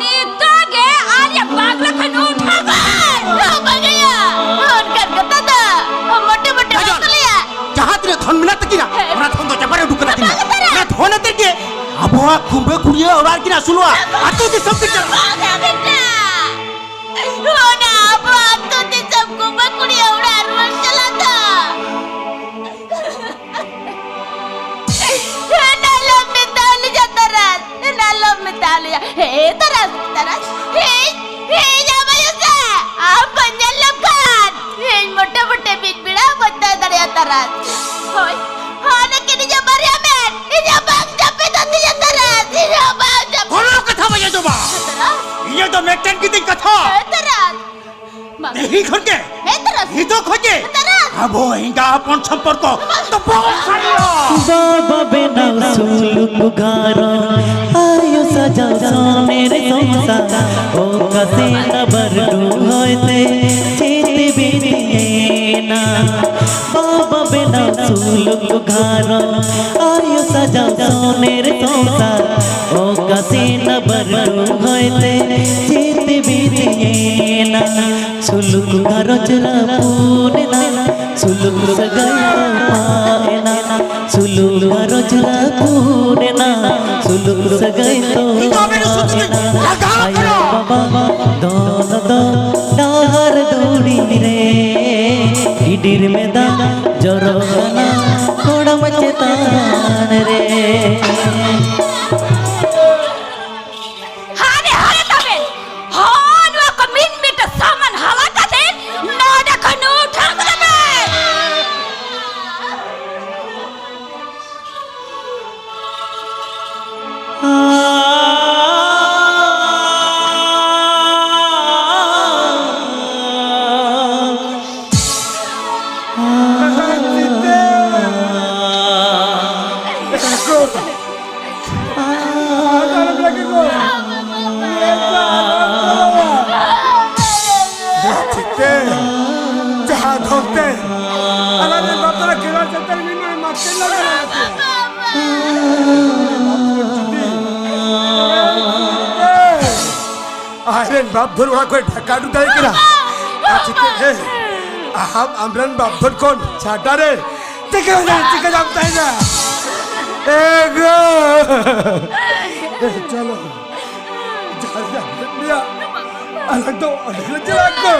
ᱱᱤᱛᱚᱜ ᱜᱮ ᱟᱞᱮ ᱵᱟᱜᱞᱟ ᱠᱷᱚᱱ ᱩᱴᱷᱟᱹᱣ ᱠᱚᱢ᱾ ᱵᱟᱝ ᱵᱟᱜᱟᱭᱟ, ᱚᱱᱠᱟᱱ ᱠᱟᱛᱷᱟ ᱫᱚ ᱢᱚᱴᱮ ᱢᱚᱴᱮ ᱵᱟᱝ ᱠᱟᱡᱚᱞ, ᱠᱚ ᱞᱟᱹᱭᱟ᱾ ᱡᱟᱦᱟᱸ ᱛᱤᱱᱟᱹᱜ ᱫᱷᱚᱱ ᱢᱮᱱᱟᱜ ᱛᱟᱹᱠᱤᱱᱟ, ᱦᱮᱸ᱾ ᱚᱱᱟ ᱫᱷᱚᱱ ᱫᱚ ᱪᱟᱵᱟ ᱨᱮ ᱩᱰᱩᱠ ᱠᱟᱛᱟ ᱠᱤᱱᱟ᱾ ᱵᱟᱝ ᱛᱟᱨᱟᱥ᱾ ᱚᱱᱟ ᱫᱷᱚᱱ ᱟᱛᱮᱫ ᱜᱮ ᱟᱵᱚᱣᱟᱜ ᱠᱩᱢᱵᱟᱹ ᱠᱩᱲᱤᱭᱟᱹ ᱚᱲᱟᱜ ᱨᱮᱠᱤᱱ ᱟᱹᱥᱩᱞᱚᱜᱼᱟ᱾ ᱟᱹᱛᱩ ᱫᱤᱥᱚᱢ ᱠᱤᱱ ᱪᱟᱞᱟᱜᱼᱟ᱾ ᱵᱟᱝᱟ ᱵᱮᱴᱟ, ᱚᱱᱟ ᱟᱵᱚ ᱟᱹᱛᱩ ᱫᱤᱥᱚᱢ ᱠᱩᱢᱵᱟᱹ ᱠᱩᱲᱤᱭᱟᱹ ᱚᱲᱟᱜ ᱨᱩᱣᱟᱹᱲ ᱪᱟᱞᱟᱜ ᱫᱚ᱾ ᱱᱟᱞᱚᱢ ᱢᱮᱛᱟ ᱞᱮᱭᱟ ᱛᱟᱨᱟᱥ, ᱱᱟᱞᱚᱢ ᱢᱮᱛᱟ ᱞᱮᱭᱟ᱾ ᱦᱮ ᱛᱟᱨᱟᱥ, ᱛᱟᱨᱟᱥ, ᱦᱮ, ᱦᱮ ᱡᱟᱢᱟᱭ ᱥᱮ, ᱟᱢ ᱵᱟᱹᱧ ᱧᱮᱞ ᱞᱮᱢ ᱠᱷᱟᱱ, ᱤᱧ ᱢᱚᱴᱮ ᱢᱚᱴᱮ ᱢᱤᱫ ᱵᱮᱲᱟ ᱵᱟᱹᱧ ᱛᱟᱦᱮᱸ ᱫᱟᱲᱮᱭᱟᱜᱼᱟ ᱛᱟᱨᱟᱥ᱾ ᱦᱳᱭ, ᱦᱳᱭ, ᱞᱮᱠᱤᱱ ᱤᱧᱟᱹᱜ ᱵᱟᱨᱭᱟ ᱢᱮᱫ, ᱤᱧᱟᱹᱜ ᱵᱟᱝ ᱡᱟᱹᱯᱤᱫᱚᱜ ᱛᱤᱧᱟ ᱛᱟᱨᱟᱥ, ᱤᱧᱟᱹᱜ ᱵᱟᱝ ᱡᱟᱹᱯᱤᱫ᱾ ᱠᱳᱱᱳ ᱠᱟᱛᱷᱟ ᱵᱟᱹᱧ ᱟᱸᱡᱚᱢᱟ᱾ ᱛᱟᱨᱟᱥ᱾ ᱤᱧᱟᱹᱜ ᱫᱚ ᱢᱤᱫᱴᱮᱱ ᱜᱤᱛᱤᱧ ᱠᱟᱛᱷᱟ᱾ ᱦᱮ ᱛᱟᱨᱟᱥ᱾ ᱵᱟᱝ᱾ ᱛᱮᱦᱮᱧ ᱠᱷᱚᱱ ᱜᱮ, ᱦᱮ ᱛᱟᱨᱟᱥ᱾ ᱱᱤᱛᱚᱜ ᱠᱷᱚᱱ ᱜᱮ ᱛᱟᱨᱟᱥ᱾ ᱟᱵᱚ ᱮᱸᱜᱟ ᱦᱚᱯᱚᱱ ᱥᱚᱢᱯᱚᱨᱠᱚ ᱛᱚᱯᱚᱞ ᱥᱟᱹᱨᱤᱭᱟ᱾ ᱵᱟᱵᱟ ᱵᱮᱱᱟᱣ ᱥᱩᱞᱩᱠ ᱜᱷᱟᱨᱚᱸᱡᱽ, ᱟᱭᱳ ᱥᱟᱡᱟᱣ ᱥᱚᱱᱮᱨ ᱥᱚᱝᱥᱟᱨ, ᱚᱠᱟ ᱥᱮᱱ ᱵᱟᱹᱨᱰᱩ ᱦᱚᱭᱛᱮ ᱪᱮᱫ ᱵᱤᱱ ᱮᱱᱟ? ᱵᱟᱵᱟ ᱵᱮᱱᱟᱣ ᱥᱩᱞᱩᱠ ᱜᱷᱟᱨᱚᱸᱡᱽ, ᱟᱭᱳ ᱥᱟᱡᱟᱣ ᱥᱚᱱᱮᱨ ᱥᱚᱝᱥᱟᱨ, ᱚᱠᱟ ᱥᱮᱱ ᱵᱟᱹᱨᱰᱩ ᱦᱚᱭᱛᱮ ᱪᱮᱫ ᱵᱤᱱ ᱮᱱᱟ? ᱥᱩᱞᱩᱠ ᱜᱷᱟᱨᱚᱸᱡᱽ ᱨᱟᱹᱯᱩᱫ ᱮᱱᱟ, ᱥᱩᱞᱩᱠ ᱥᱟᱹᱜᱟᱹᱭ ᱛᱚᱯᱟᱜ ᱮᱱᱟ, ᱥᱩᱞᱩᱠ ᱥᱩᱞᱩᱠ ᱥᱟᱹᱜᱟᱹᱭ ᱛᱚ ᱤᱧ ᱫᱚ ᱟᱵᱮᱱ ᱥᱩᱫᱷᱩ ᱞᱤᱧ ᱞᱟᱜᱟᱣ ᱟᱭᱳ ᱠᱟᱱᱟ᱾ ᱵᱟᱵᱟ ᱫᱚᱱ ᱫᱚ ᱰᱟᱦᱟᱨ ᱫᱩᱲᱤ ᱨᱮ, ᱤᱰᱤᱨ ᱢᱮᱫᱟ ᱡᱚᱨᱚᱜ ᱠᱟᱱᱟ ᱠᱚᱲᱟᱢ ᱪᱮᱛᱟᱱ ᱨᱮ᱾ ᱦᱟᱱᱮ ᱦᱟᱱᱮ ᱛᱟᱵᱮᱱ, ᱦᱚᱸ, ᱱᱚᱣᱟ ᱠᱚ ᱢᱤᱫ ᱢᱤᱫ ᱥᱟᱢᱟᱱ ᱦᱟᱞᱟ ᱠᱟᱛᱮ ᱱᱚᱰᱮ ᱠᱷᱚᱱ ᱩᱴᱷᱟᱹᱣ ᱠᱚᱫᱚ ᱯᱮ᱾ ᱡᱟᱦᱟᱸ ᱫᱷᱚᱱᱛᱮ ᱟᱞᱟᱝ ᱨᱮᱱ ᱵᱟᱯᱞᱟ ᱠᱷᱮᱞᱟ ᱪᱮᱛᱟᱱ ᱢᱤᱫ ᱢᱟᱛᱮ ᱞᱟᱜᱟᱣ ᱠᱟᱛᱮ᱾ ᱟᱡ ᱨᱮᱱ ᱵᱟᱯ ᱫᱷᱚᱱ ᱚᱲᱟᱜ ᱠᱷᱚᱱ ᱰᱷᱟᱠᱟ ᱩᱰᱩᱠ ᱫᱟᱲᱮ ᱠᱟᱱᱟ᱾ ᱟᱨ ᱪᱤᱠᱟᱹ ᱟᱢ ᱟᱢᱨᱮᱱ ᱵᱟᱯ ᱫᱷᱚᱱ ᱠᱷᱚᱱ ᱪᱷᱟᱰᱟ ᱨᱮ ᱪᱤᱠᱟᱹ ᱪᱤᱠᱟᱹ ᱧᱟᱢ ᱛᱟᱦᱮᱱᱟ? ᱮ ᱜᱚ! ᱮ, ᱪᱚᱞᱚ᱾ ᱡᱟᱦᱟᱸ ᱞᱮᱠᱟ ᱢᱮᱱᱟᱜ ᱢᱮᱭᱟ, ᱟᱞᱟᱝ ᱫᱚ ᱚᱸᱰᱮ ᱜᱮᱞᱮ ᱪᱟᱞᱟᱜ ᱠᱚ᱾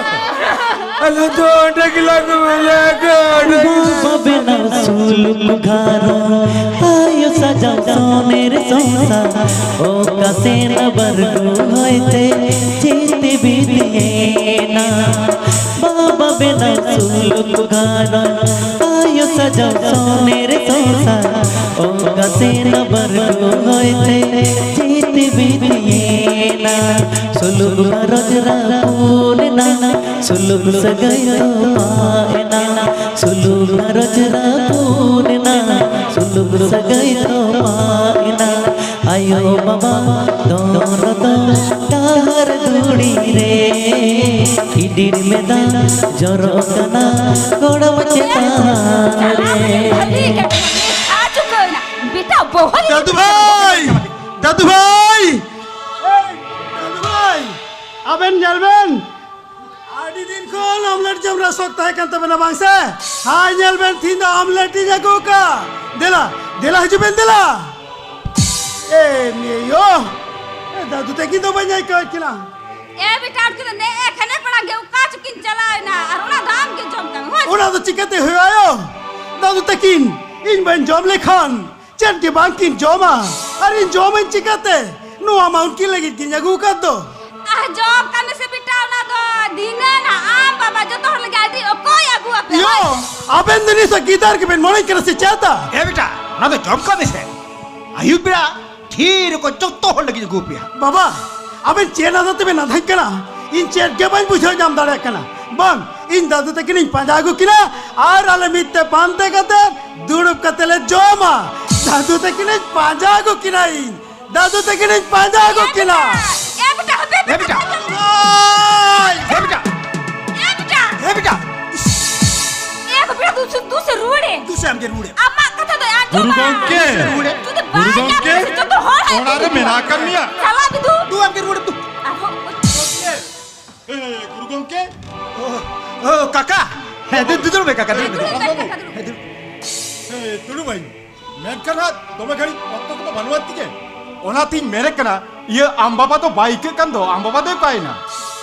ᱟᱞᱟᱝ ᱫᱚ ᱚᱸᱰᱮ ᱜᱮᱞᱟᱝ ᱢᱮᱞᱟ ᱠᱚ, ᱚᱸᱰᱮ ᱜᱮᱞᱟᱝ ᱵᱟᱵᱟ ᱵᱮᱱᱟᱣ ᱥᱩᱞᱩᱠ ᱜᱷᱟᱨᱚᱸᱡᱽ, ᱟᱭᱳ ᱥᱟᱡᱟᱣ ᱥᱚᱱᱮᱨ ᱥᱚᱝᱥᱟᱨ, ᱚᱠᱟ ᱥᱮᱱ ᱵᱟᱹᱨᱰᱩ ᱦᱚᱭᱛᱮ ᱪᱤᱛᱤ ᱵᱤᱫᱤᱭᱮᱱᱟ᱾ ᱵᱟᱵᱟ ᱵᱮᱱᱟᱣ ᱥᱩᱞᱩᱠ ᱜᱷᱟᱨᱚᱸᱡᱽ, ᱟᱭᱳ ᱥᱟᱡᱟᱣ ᱥᱚᱱᱮᱨ ᱥᱚᱝᱥᱟᱨ, ᱚᱠᱟ ᱥᱮᱱ ᱵᱟᱹᱨᱰᱩ ᱦᱚᱭᱛᱮ ᱪᱤᱛᱤ ᱵᱤᱫᱤᱭᱮᱱᱟ᱾ ᱥᱩᱞᱩᱠ ᱜᱷᱟᱨᱚᱸᱡᱽ ᱨᱟᱹᱯᱩᱫ ᱮᱱᱟ, ᱥᱩᱞᱩᱠ ᱥᱟᱹᱜᱟᱹᱭ ᱛᱚᱯᱟᱜ ᱮᱱᱟ᱾ ᱥᱩᱞᱩᱠ ᱜᱷᱟᱨᱚᱸᱡᱽ ᱨᱟᱹᱯᱩᱫ ᱮᱱᱟ, ᱥᱩᱞᱩᱠ ᱥᱟᱹᱜᱟᱹᱭ ᱛᱚᱯᱟᱜ ᱮᱱᱟ᱾ ᱟᱭᱳ ᱵᱟᱵᱟ ᱫᱚᱱ ᱫᱚ ᱰᱟᱦᱟᱨ ᱫᱷᱩᱲᱤ ᱨᱮ, ᱤᱰᱤᱨ ᱢᱮᱫᱟ ᱡᱚᱨᱚᱜ ᱠᱟᱱᱟ ᱜᱚᱲᱚᱢ ᱪᱮᱛᱟᱱ ᱨᱮ᱾ ᱵᱷᱟᱹᱞᱤ ᱠᱟᱹᱢᱤ ᱟᱨ ᱪᱩᱠᱟᱹᱣᱱᱟ᱾ ᱵᱮᱴᱟ ᱵᱚᱦᱚᱞ ᱫᱟᱫᱩ ᱵᱷᱟᱭ! ᱫᱟᱫᱩ ᱵᱷᱟᱭ! ᱫᱟᱫᱩ ᱵᱷᱟᱭ! ᱟᱵᱮᱱ ᱧᱮᱞ ᱵᱮᱱ, ᱟᱹᱰᱤ ᱫᱤᱱ ᱠᱷᱚᱱ ᱚᱢᱞᱮᱴ ᱡᱚᱢ ᱨᱮ ᱥᱚᱠ ᱛᱟᱦᱮᱸ ᱠᱟᱱ ᱛᱟᱵᱮᱱᱟ, ᱵᱟᱝ ᱥᱮ? ᱦᱟᱭ, ᱧᱮᱞ ᱵᱮᱱ, ᱛᱤᱦᱤᱧ ᱫᱚ ᱚᱢᱞᱮᱴ ᱤᱧ ᱟᱹᱜᱩ ᱟᱠᱟᱫᱼᱟ᱾ ᱫᱮᱞᱟ, ᱫᱮᱞᱟ, ᱦᱤᱡᱩᱜ ᱵᱮᱱ, ᱫᱮᱞᱟ᱾ ᱮ, ᱮ ᱭᱳ, ᱮ ᱫᱟᱫᱩ ᱛᱟᱹᱠᱤᱱ ᱫᱚ ᱵᱟᱹᱧ ᱟᱹᱭᱠᱟᱹᱣᱮᱫ ᱠᱤᱱᱟ᱾ ᱮ ᱵᱮᱴᱟ, ᱩᱱᱠᱤᱱ ᱫᱚ ᱱᱮᱜᱼᱮ ᱠᱷᱟᱱᱮ ᱢᱟᱲᱟᱝ ᱜᱮ ᱚᱠᱟ ᱪᱚᱠᱤᱱ ᱪᱟᱞᱟᱣ ᱮᱱᱟ, ᱟᱨ ᱚᱱᱟ ᱫᱚ ᱟᱢ ᱜᱮ ᱡᱚᱢ ᱠᱟᱜ ᱢᱮ, ᱦᱳᱭ᱾ ᱚᱱᱟ ᱫᱚ ᱪᱤᱠᱟᱹᱛᱮ ᱦᱩᱭᱩᱜᱼᱟ ᱭᱳ? ᱫᱟᱫᱩ ᱛᱟᱹᱠᱤᱱ, ᱤᱧ ᱵᱟᱹᱧ ᱡᱚᱢ ᱞᱮᱠᱷᱟᱱ ᱪᱮᱫ ᱜᱮ ᱵᱟᱝ ᱠᱤᱱ ᱡᱚᱢᱟ, ᱟᱨ ᱤᱧ ᱡᱚᱢᱟᱹᱧ ᱪᱤᱠᱟᱹᱛᱮ? ᱱᱚᱣᱟ ᱢᱟ ᱩᱱᱠᱤᱱ ᱞᱟᱹᱜᱤᱫ ᱜᱤᱧ ᱟᱹᱜᱩ ᱟᱠᱟᱫ ᱫᱚ᱾ ᱟᱨ ᱡᱚᱢ ᱠᱟᱜ ᱢᱮ ᱥᱮ ᱵᱮᱴᱟ, ᱚᱱᱟ ᱫᱚ ᱫᱷᱤᱱᱟᱹᱱ ᱟᱢ ᱵᱟᱵᱟ ᱡᱚᱛᱚ ᱦᱚᱲ ᱞᱟᱹᱜᱤᱫ ᱟᱹᱰᱤ ᱚᱠᱚᱭ ᱟᱹᱜᱩ ᱟᱯᱮ, ᱭᱳ, ᱦᱳᱭ᱾ ᱟᱵᱮᱱ ᱫᱚ ᱱᱤᱥᱟ ᱜᱤᱫᱟᱹᱨ ᱜᱮᱵᱮᱱ ᱢᱚᱱᱮ ᱠᱟᱱᱟ ᱥᱮ ᱪᱮᱫ? ᱮ ᱵᱮᱴᱟ, ᱚᱱᱟ ᱫᱚ ᱡᱚᱢ ᱠᱟᱜ ᱢᱮᱥᱮ᱾ ᱟᱹᱭᱩᱵ ᱵᱮᱲᱟ ᱛᱷᱤᱨ ᱠᱚ ᱡᱚᱛᱚ ᱦᱚᱲ ᱞᱟᱹᱜᱤᱫ ᱟᱹᱜᱩ ᱟᱯᱮᱭᱟ᱾ ᱵᱟᱵᱟ, ᱟᱵᱮᱱ ᱪᱮᱫ ᱟᱫᱚ ᱛᱮᱵᱮᱱ ᱟᱫᱷᱟᱧ ᱠᱟᱱᱟ? ᱤᱧ ᱪᱮᱫ ᱜᱮ ᱵᱟᱹᱧ ᱵᱩᱡᱷᱟᱹᱣ ᱧᱟᱢ ᱫᱟᱲᱮᱭᱟᱜ ᱠᱟᱱᱟ᱾ ᱵᱟᱝ, ᱤᱧ ᱫᱟᱫᱩ ᱛᱟᱹᱠᱤᱱᱤᱧ ᱯᱟᱸᱡᱟ ᱟᱹᱜᱩ ᱠᱤᱱᱟ, ᱟᱨ ᱟᱞᱮ ᱢᱤᱫ ᱛᱮ ᱯᱟᱱᱛᱮ ᱠᱟᱛᱮ ᱫᱩᱲᱩᱵ ᱠᱟᱛᱮ ᱞᱮ ᱡᱚᱢᱟ᱾ ᱫᱟᱫᱩ ᱛᱟᱹᱠᱤᱱᱤᱧ ᱯᱟᱸᱡᱟ ᱟᱹᱜᱩ ᱠᱤᱱᱟ ᱤᱧ᱾ ᱫᱟᱫᱩ ᱛᱟᱹᱠᱤᱱᱤᱧ ᱯᱟᱸᱡᱟ ᱟᱹᱜᱩ ᱠᱤᱱᱟ᱾ ᱮ ᱵᱮᱴᱟ, ᱦᱟᱯᱮ, ᱮ ᱵᱮᱴᱟ᱾ ᱮ ᱵᱮᱴᱟ᱾ ᱮ ᱵᱮᱴᱟ᱾ ᱮ ᱵᱮᱴᱟ᱾ ᱮ ᱵᱮᱴᱟ, ᱫᱩ ᱥᱮ, ᱫᱩ ᱥᱮ ᱨᱩᱣᱟᱹᱲᱮ᱾ ᱫᱩ ᱥᱮ ᱟᱢ ᱜᱮ ᱨᱩᱣᱟᱹᱲᱮ᱾ ᱟᱢᱟᱜ ᱠᱟᱛᱷᱟ ᱫᱚ ᱟᱸᱡᱚᱢᱟ᱾ ᱜᱩᱨᱩ ᱜᱚᱢᱠᱮ᱾ ᱨᱩᱣᱟᱹᱲᱮ᱾ ᱡᱩᱫᱤ ᱵᱟᱭ ᱜᱩᱨᱩ ᱧᱟᱢ ᱜᱚᱢᱠᱮ᱾ ᱞᱮᱠᱷᱟᱱ ᱡᱚᱛᱚ ᱦᱚᱲ ᱦᱟᱹᱡᱩᱜ ᱚᱲᱟᱜ ᱨᱮ ᱠᱚ᱾ ᱢᱮᱱᱟᱜ ᱟᱠᱟᱫ ᱢᱮᱭᱟ᱾ ᱪᱟᱞᱟᱜ ᱢᱮ ᱫᱩ᱾ ᱫᱩ ᱟᱢ ᱜᱮ ᱨᱩᱣᱟᱹᱲᱮ ᱫᱩ᱾ ᱟᱨᱦᱚᱸ᱾ ᱮ, ᱜᱩᱨᱩ ᱜᱚᱢᱠᱮ᱾ ᱚ, ᱚ, ᱠᱟᱠᱟ᱾ ᱦᱮᱸ, ᱫᱩ, ᱫᱩ, ᱫᱩᱲᱩᱵ ᱢᱮ, ᱠᱟᱠᱟ, ᱫᱩᱲᱩᱵ ᱢᱮ, ᱫᱩᱲᱩᱵ ᱢᱮ, ᱫᱩᱲᱩᱵ ᱢᱮ, ᱠᱟᱠᱟ, ᱫᱩᱲᱩᱵ ᱢᱮ᱾ ᱦᱮᱸ, ᱫᱩᱲᱩᱵ᱾ ᱮ, ᱫᱩᱲᱩᱵ ᱟᱹᱧ᱾ ᱢᱮᱱᱠᱷᱟᱱ ᱦᱟᱸᱜ ᱫᱚᱢᱮ ᱜᱷᱟᱹᱲᱤᱡ ᱚᱠᱛᱚ ᱠᱚᱫᱚ ᱵᱟᱹᱱᱩᱜᱼᱟ ᱛᱤᱧᱟᱹ᱾ ᱚᱱᱟᱛᱤᱧ ᱢᱮᱱᱮᱫ ᱠᱟᱱᱟ, ᱤᱭᱟᱹ, ᱟᱢ ᱵᱟᱵᱟ ᱫᱚ ᱵᱟᱭ ᱟᱹᱭᱠᱟᱹᱜ ᱠᱟᱱ ᱫᱚ, ᱟᱢ ᱵᱟᱵᱟ ᱫᱚᱭ ᱚᱠᱟᱭᱮᱱᱟ?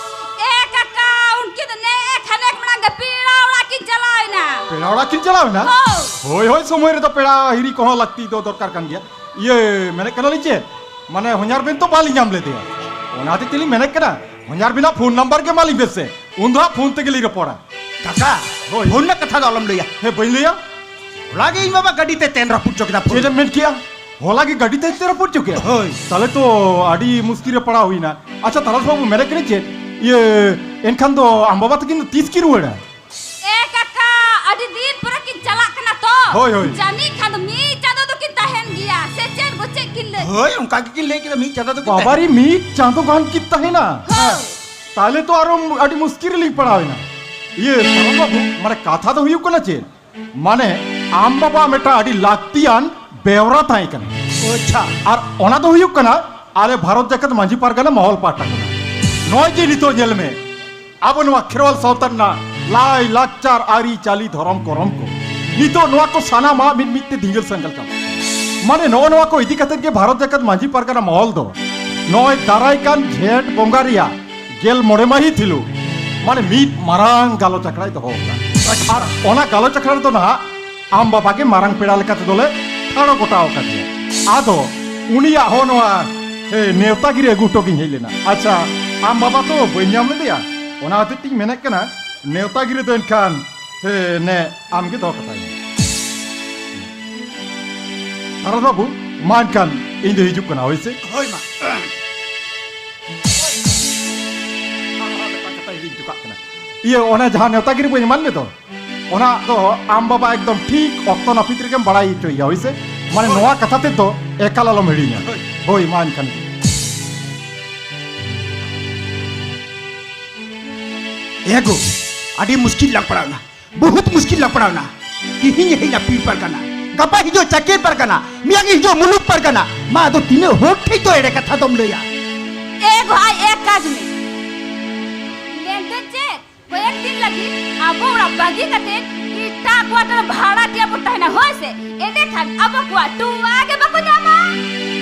ᱮ ᱠᱟᱠᱟ, ᱩᱱᱠᱤᱱ ᱫᱚ ᱱᱮ ᱠᱷᱟᱱᱮᱠ ᱢᱟᱲᱟᱝ ᱜᱮ ᱯᱮᱲᱟ ᱚᱲᱟᱜ ᱠᱤᱱ ᱪᱟᱞᱟᱣ ᱮᱱᱟ᱾ ᱯᱮᱲᱟ ᱚᱲᱟᱜ ᱠᱤᱱ ᱪᱟᱞᱟᱣ ᱮᱱᱟ? ᱦᱳᱭ᱾ ᱦᱳᱭ, ᱦᱳᱭ, ᱥᱚᱢᱚᱭ ᱨᱮᱫᱚ ᱯᱮᱲᱟ ᱦᱤᱨᱤ ᱠᱚᱦᱚᱸ ᱞᱟᱹᱠᱛᱤ ᱫᱚ ᱫᱚᱨᱠᱟᱨ ᱠᱟᱱ ᱜᱮᱭᱟ᱾ ᱤᱭᱟᱹ, ᱢᱮᱱᱮᱫ ᱠᱟᱱᱟᱞᱤᱧ ᱪᱮᱫ, ᱢᱟᱱᱮ, ᱦᱚᱧᱦᱟᱨ ᱵᱮᱱ ᱛᱚ ᱵᱟᱞᱤᱧ ᱧᱟᱢ ᱞᱮᱫᱮᱭᱟ᱾ ᱚᱱᱟ ᱦᱚᱛᱮᱡ ᱛᱮᱞᱤᱧ ᱢᱮᱱᱮᱫ ᱠᱟᱱᱟ, ᱦᱚᱧᱦᱟᱨ ᱵᱮᱱᱟᱜ ᱯᱷᱳᱱ ᱱᱟᱢᱵᱟᱨ ᱜᱮ ᱮᱢᱟᱞᱤᱧ ᱵᱮᱱ ᱥᱮ, ᱩᱱ ᱫᱚ ᱦᱟᱸᱜ ᱯᱷᱳᱱ ᱛᱮᱜᱮ ᱞᱤᱧ ᱨᱚᱯᱚᱲᱟ᱾ ᱠᱟᱠᱟ, ᱦᱳᱭ᱾ ᱯᱷᱳᱱ ᱨᱮᱱᱟᱜ ᱠᱟᱛᱷᱟ ᱫᱚ ᱟᱞᱚᱢ ᱞᱟᱹᱭᱟ᱾ ᱦᱮᱸ, ᱵᱟᱹᱧ ᱞᱟᱹᱭᱟ᱾ ᱦᱚᱞᱟ ᱜᱮ ᱤᱧ ᱵᱟᱵᱟ ᱜᱟᱹᱰᱤ ᱛᱮ ᱛᱮᱱ ᱨᱟᱹᱯᱩᱫ ᱪᱚ ᱠᱮᱫᱟ ᱯᱷᱳᱱ᱾ ᱪᱮᱫ ᱮᱢ ᱢᱮᱱ ᱠᱮᱜᱼᱟ? ᱦᱚᱞᱟ ᱜᱮ ᱜᱟᱹᱰᱤ ᱛᱮ ᱛᱮᱱ ᱨᱟᱹᱯᱩᱫ ᱪᱚ ᱠᱮᱫᱟ? ᱦᱳᱭ᱾ ᱛᱟᱦᱞᱮ ᱛᱚ ᱟᱹᱰᱤ ᱢᱩᱥᱠᱤᱞ ᱨᱮ ᱯᱟᱲᱟᱣ ᱦᱩᱭᱱᱟ᱾ ᱟᱪᱪᱷᱟ, ᱛᱟᱦᱞᱮ ᱵᱟᱹᱵᱩ, ᱢᱮᱱᱮᱫ ᱠᱟᱹᱱᱟᱹᱧ ᱪᱮᱫ, ᱤᱭᱟᱹ, ᱮᱱᱠᱷᱟᱱ ᱫᱚ ᱟᱢ ᱵᱟᱵᱟ ᱛᱟᱹᱠᱤᱱ ᱫᱚ ᱛᱤᱥ ᱠᱤᱱ ᱨᱩᱣᱟᱹᱲᱟ? ᱮ ᱠᱟᱠᱟ, ᱟᱹᱰᱤ ᱫᱤᱱ ᱯᱚᱨᱮ ᱠᱤᱱ ᱪᱟᱞᱟᱜ ᱠᱟᱱᱟ ᱛᱚ᱾ ᱦᱳᱭ, ᱦᱳᱭ᱾ ᱡᱟᱹᱱᱤᱡ ᱠᱷᱟᱱ ᱫᱚ ᱢᱤᱫ ᱪᱟᱸᱫᱚ ᱫᱚᱠᱤᱱ ᱛᱟᱦᱮᱱ ᱜᱮᱭᱟ, ᱥᱮ ᱪᱮᱫ ᱜᱚ, ᱪᱮᱫ ᱠᱤᱱ ᱞᱟᱹᱭ? ᱦᱳᱭ, ᱚᱱᱠᱟ ᱜᱮᱠᱤᱱ ᱞᱟᱹᱭ ᱠᱮᱫᱟ, ᱢᱤᱫ ᱪᱟᱸᱫᱚ ᱫᱚᱠᱤᱱ ᱵᱟᱵᱟᱨᱮ, ᱛᱟᱦᱮᱱᱟ᱾ ᱢᱤᱫ ᱪᱟᱸᱫᱚ ᱜᱟᱱ ᱠᱤᱱ ᱛᱟᱦᱮᱱᱟ? ᱦᱳᱭ᱾ ᱛᱟᱦᱞᱮ ᱛᱚ ᱟᱨᱚ ᱟᱹᱰᱤ ᱢᱩᱥᱠᱤᱞ ᱨᱮᱞᱤᱧ ᱯᱟᱲᱟᱣ ᱮᱱᱟ᱾ ᱤᱭᱟᱹ, ᱥᱟᱨᱚᱱ ᱵᱟᱹᱵᱩ, ᱢᱟᱱᱮ, ᱠᱟᱛᱷᱟ ᱫᱚ ᱦᱩᱭᱩᱜ ᱠᱟᱱᱟ ᱪᱮᱫ, ᱢᱟᱱᱮ, ᱟᱢ ᱵᱟᱵᱟ ᱢᱤᱫᱴᱟᱝ ᱟᱹᱰᱤ ᱞᱟᱹᱠᱛᱤᱭᱟᱱ ᱵᱮᱣᱨᱟ ᱛᱟᱦᱮᱸ ᱠᱟᱱᱟ᱾ ᱟᱪᱪᱷᱟ᱾ ᱟᱨ ᱚᱱᱟ ᱫᱚ ᱦᱩᱭᱩᱜ ᱠᱟᱱᱟ, ᱟᱞᱮ ᱵᱷᱟᱨᱚᱛ ᱡᱟᱠᱟᱛ ᱢᱟᱹᱡᱷᱤ ᱯᱟᱨᱜᱟᱱᱟ ᱢᱚᱦᱚᱞ ᱯᱟᱦᱴᱟ ᱠᱷᱚᱱᱟᱜ᱾ ᱱᱚᱜᱼᱚᱭ ᱡᱮ ᱱᱤᱛᱚᱜ ᱧᱮᱞ ᱢᱮ, ᱟᱵᱚ ᱱᱚᱣᱟ ᱠᱷᱮᱨᱣᱟᱞ ᱥᱟᱶᱛᱟ ᱨᱮᱱᱟᱜ ᱞᱟᱭ ᱞᱟᱠᱪᱟᱨ, ᱟᱹᱨᱤ ᱪᱟᱹᱞᱤ, ᱫᱷᱚᱨᱚᱢ ᱠᱚᱨᱚᱢ ᱠᱚ, ᱱᱤᱛᱚᱜ ᱱᱚᱣᱟ ᱠᱚ ᱥᱟᱱᱟᱢᱟᱜ ᱢᱤᱫ ᱢᱤᱫ ᱛᱮ ᱫᱷᱤᱸᱜᱟᱹᱞ ᱥᱮᱸᱜᱮᱞ ᱠᱟᱱᱟ᱾ ᱢᱟᱱᱮ ᱱᱚᱜᱼᱚ ᱱᱚᱣᱟ ᱠᱚ ᱤᱫᱤ ᱠᱟᱛᱮᱫ ᱜᱮ ᱵᱷᱟᱨᱚᱛ ᱡᱟᱠᱟᱛ ᱢᱟᱹᱡᱷᱤ ᱯᱟᱨᱜᱟᱱᱟ ᱢᱚᱦᱚᱞ ᱫᱚ ᱱᱚᱜᱼᱚᱭ ᱫᱟᱨᱟᱭ ᱠᱟᱱ ᱡᱷᱮᱸᱴ ᱵᱚᱸᱜᱟ ᱨᱮᱭᱟᱜ ᱜᱮᱞ ᱢᱚᱬᱮ ᱢᱟᱹᱦᱤᱛ ᱦᱤᱞᱳᱜ ᱢᱟᱱᱮ ᱢᱤᱫ ᱢᱟᱨᱟᱝ ᱜᱟᱞᱚᱪ ᱟᱠᱷᱲᱟᱭ ᱫᱚᱦᱚ ᱟᱠᱟᱫᱟ᱾ ᱟᱨ ᱚᱱᱟ ᱜᱟᱞᱚᱪ ᱟᱠᱷᱲᱟ ᱨᱮᱫᱚ ᱱᱟᱦᱟᱜ ᱟᱢ ᱵᱟᱵᱟ ᱜᱮ ᱢᱟᱨᱟᱝ ᱯᱮᱲᱟ ᱞᱮᱠᱟ ᱛᱮᱫᱚᱞᱮ ᱴᱷᱟᱲᱚ ᱜᱚᱴᱟ ᱟᱠᱟᱫᱮᱭᱟ᱾ ᱟᱫᱚ ᱩᱱᱤᱭᱟᱜ ᱦᱚᱸ ᱱᱚᱣᱟ, ᱮ, ᱱᱮᱣᱛᱟ ᱜᱤᱨᱟᱹ ᱟᱹᱜᱩ ᱦᱚᱴᱚ ᱜᱤᱧ ᱦᱮᱡ ᱞᱮᱱᱟ᱾ ᱟᱪᱪᱷᱟ, ᱟᱢ ᱵᱟᱵᱟ ᱛᱚ ᱵᱟᱹᱧ ᱧᱟᱢ ᱞᱮᱫᱮᱭᱟ, ᱚᱱᱟ ᱦᱚᱛᱮᱡ ᱛᱤᱧ ᱢᱮᱱᱮᱫ ᱠᱟᱱᱟ ᱱᱮᱣᱛᱟ ᱜᱤᱨᱟᱹ ᱫᱚ ᱮᱱᱠᱷᱟᱱ, ᱮ, ᱱᱮ ᱟᱢ ᱜᱮ ᱫᱚᱦᱚ ᱠᱟᱛᱟᱭ ᱢᱮ᱾ ᱥᱟᱨᱚᱫ ᱵᱟᱹᱵᱩ, ᱢᱟ ᱮᱱᱠᱷᱟᱱ ᱤᱧ ᱫᱚ ᱦᱤᱡᱩᱜ ᱠᱟᱱᱟ, ᱦᱳᱭ ᱥᱮ? ᱦᱳᱭ ᱢᱟ᱾ ᱤᱭᱟᱹ, ᱚᱱᱟ ᱡᱟᱦᱟᱸ ᱱᱮᱣᱛᱟ ᱜᱤᱨᱟᱹ ᱵᱟᱹᱧ ᱮᱢᱟᱫ ᱢᱮ ᱫᱚ, ᱚᱱᱟ ᱫᱚ ᱟᱢ ᱵᱟᱵᱟ ᱮᱠᱫᱚᱢ ᱴᱷᱤᱠ ᱚᱠᱛᱚ ᱱᱟᱹᱯᱤᱛ ᱨᱮᱜᱮᱢ ᱵᱟᱲᱟᱭ ᱦᱚᱪᱚᱭᱮᱭᱟ, ᱦᱳᱭ ᱥᱮ? ᱢᱟᱱᱮ ᱦᱳᱭ᱾ ᱱᱚᱣᱟ ᱠᱟᱛᱷᱟ ᱛᱮᱫ ᱫᱚ ᱮᱠᱟᱞ ᱟᱞᱚᱢ ᱦᱤᱲᱤᱧᱟ᱾ ᱦᱳᱭ᱾ ᱦᱳᱭ, ᱢᱟ ᱮᱱᱠᱷᱟᱱ᱾ ᱮ ᱜᱳ, ᱟᱹᱰᱤ ᱢᱩᱥᱠᱤᱞ ᱞᱟᱝ ᱯᱟᱲᱟᱣᱱᱟ, ᱵᱚᱦᱩᱛ ᱢᱩᱥᱠᱤᱞ ᱞᱟᱝ ᱯᱟᱲᱟᱣᱱᱟ᱾ ᱛᱤᱦᱤᱧ ᱦᱮᱡ ᱮᱱᱟ ᱯᱤᱲ ᱯᱟᱨᱜᱟᱱᱟ, ᱜᱟᱯᱟ ᱦᱤᱡᱩᱜ ᱪᱟᱠᱮᱨ ᱯᱟᱨᱜᱟᱱᱟ, ᱢᱮᱭᱟᱝ ᱦᱤᱡᱩᱜ ᱢᱩᱞᱩᱠ ᱯᱟᱨᱜᱟᱱᱟ᱾ ᱢᱟ ᱟᱫᱚ ᱛᱤᱱᱟᱹᱜ ᱦᱚᱲ ᱴᱷᱮᱡ ᱫᱚ ᱮᱲᱮ ᱠᱟᱛᱷᱟ ᱫᱚᱢ ᱞᱟᱹᱭᱟ? ᱮ ᱜᱳ ᱟᱭ, ᱮ ᱠᱟᱡᱽ ᱢᱮ᱾ ᱢᱮᱱᱫᱟᱹᱧ ᱪᱮᱫ? ᱠᱚᱭᱮᱠ ᱫᱤᱱ ᱞᱟᱹᱜᱤᱫ ᱟᱵᱚ ᱚᱲᱟᱜ ᱵᱟᱹᱜᱤ ᱠᱟᱛᱮ ᱮᱴᱟᱜ quarter ᱵᱷᱟᱲᱟ ᱴᱷᱮᱱ ᱵᱚ ᱛᱟᱦᱮᱱᱟ, ᱦᱳᱭ ᱥᱮ? ᱮᱸᱰᱮᱠᱷᱟᱱ ᱟᱵᱚ ᱠᱚᱣᱟᱜ ᱴᱚᱣᱟ ᱜᱮ ᱵᱟᱠᱚ ᱧᱟᱢᱟ᱾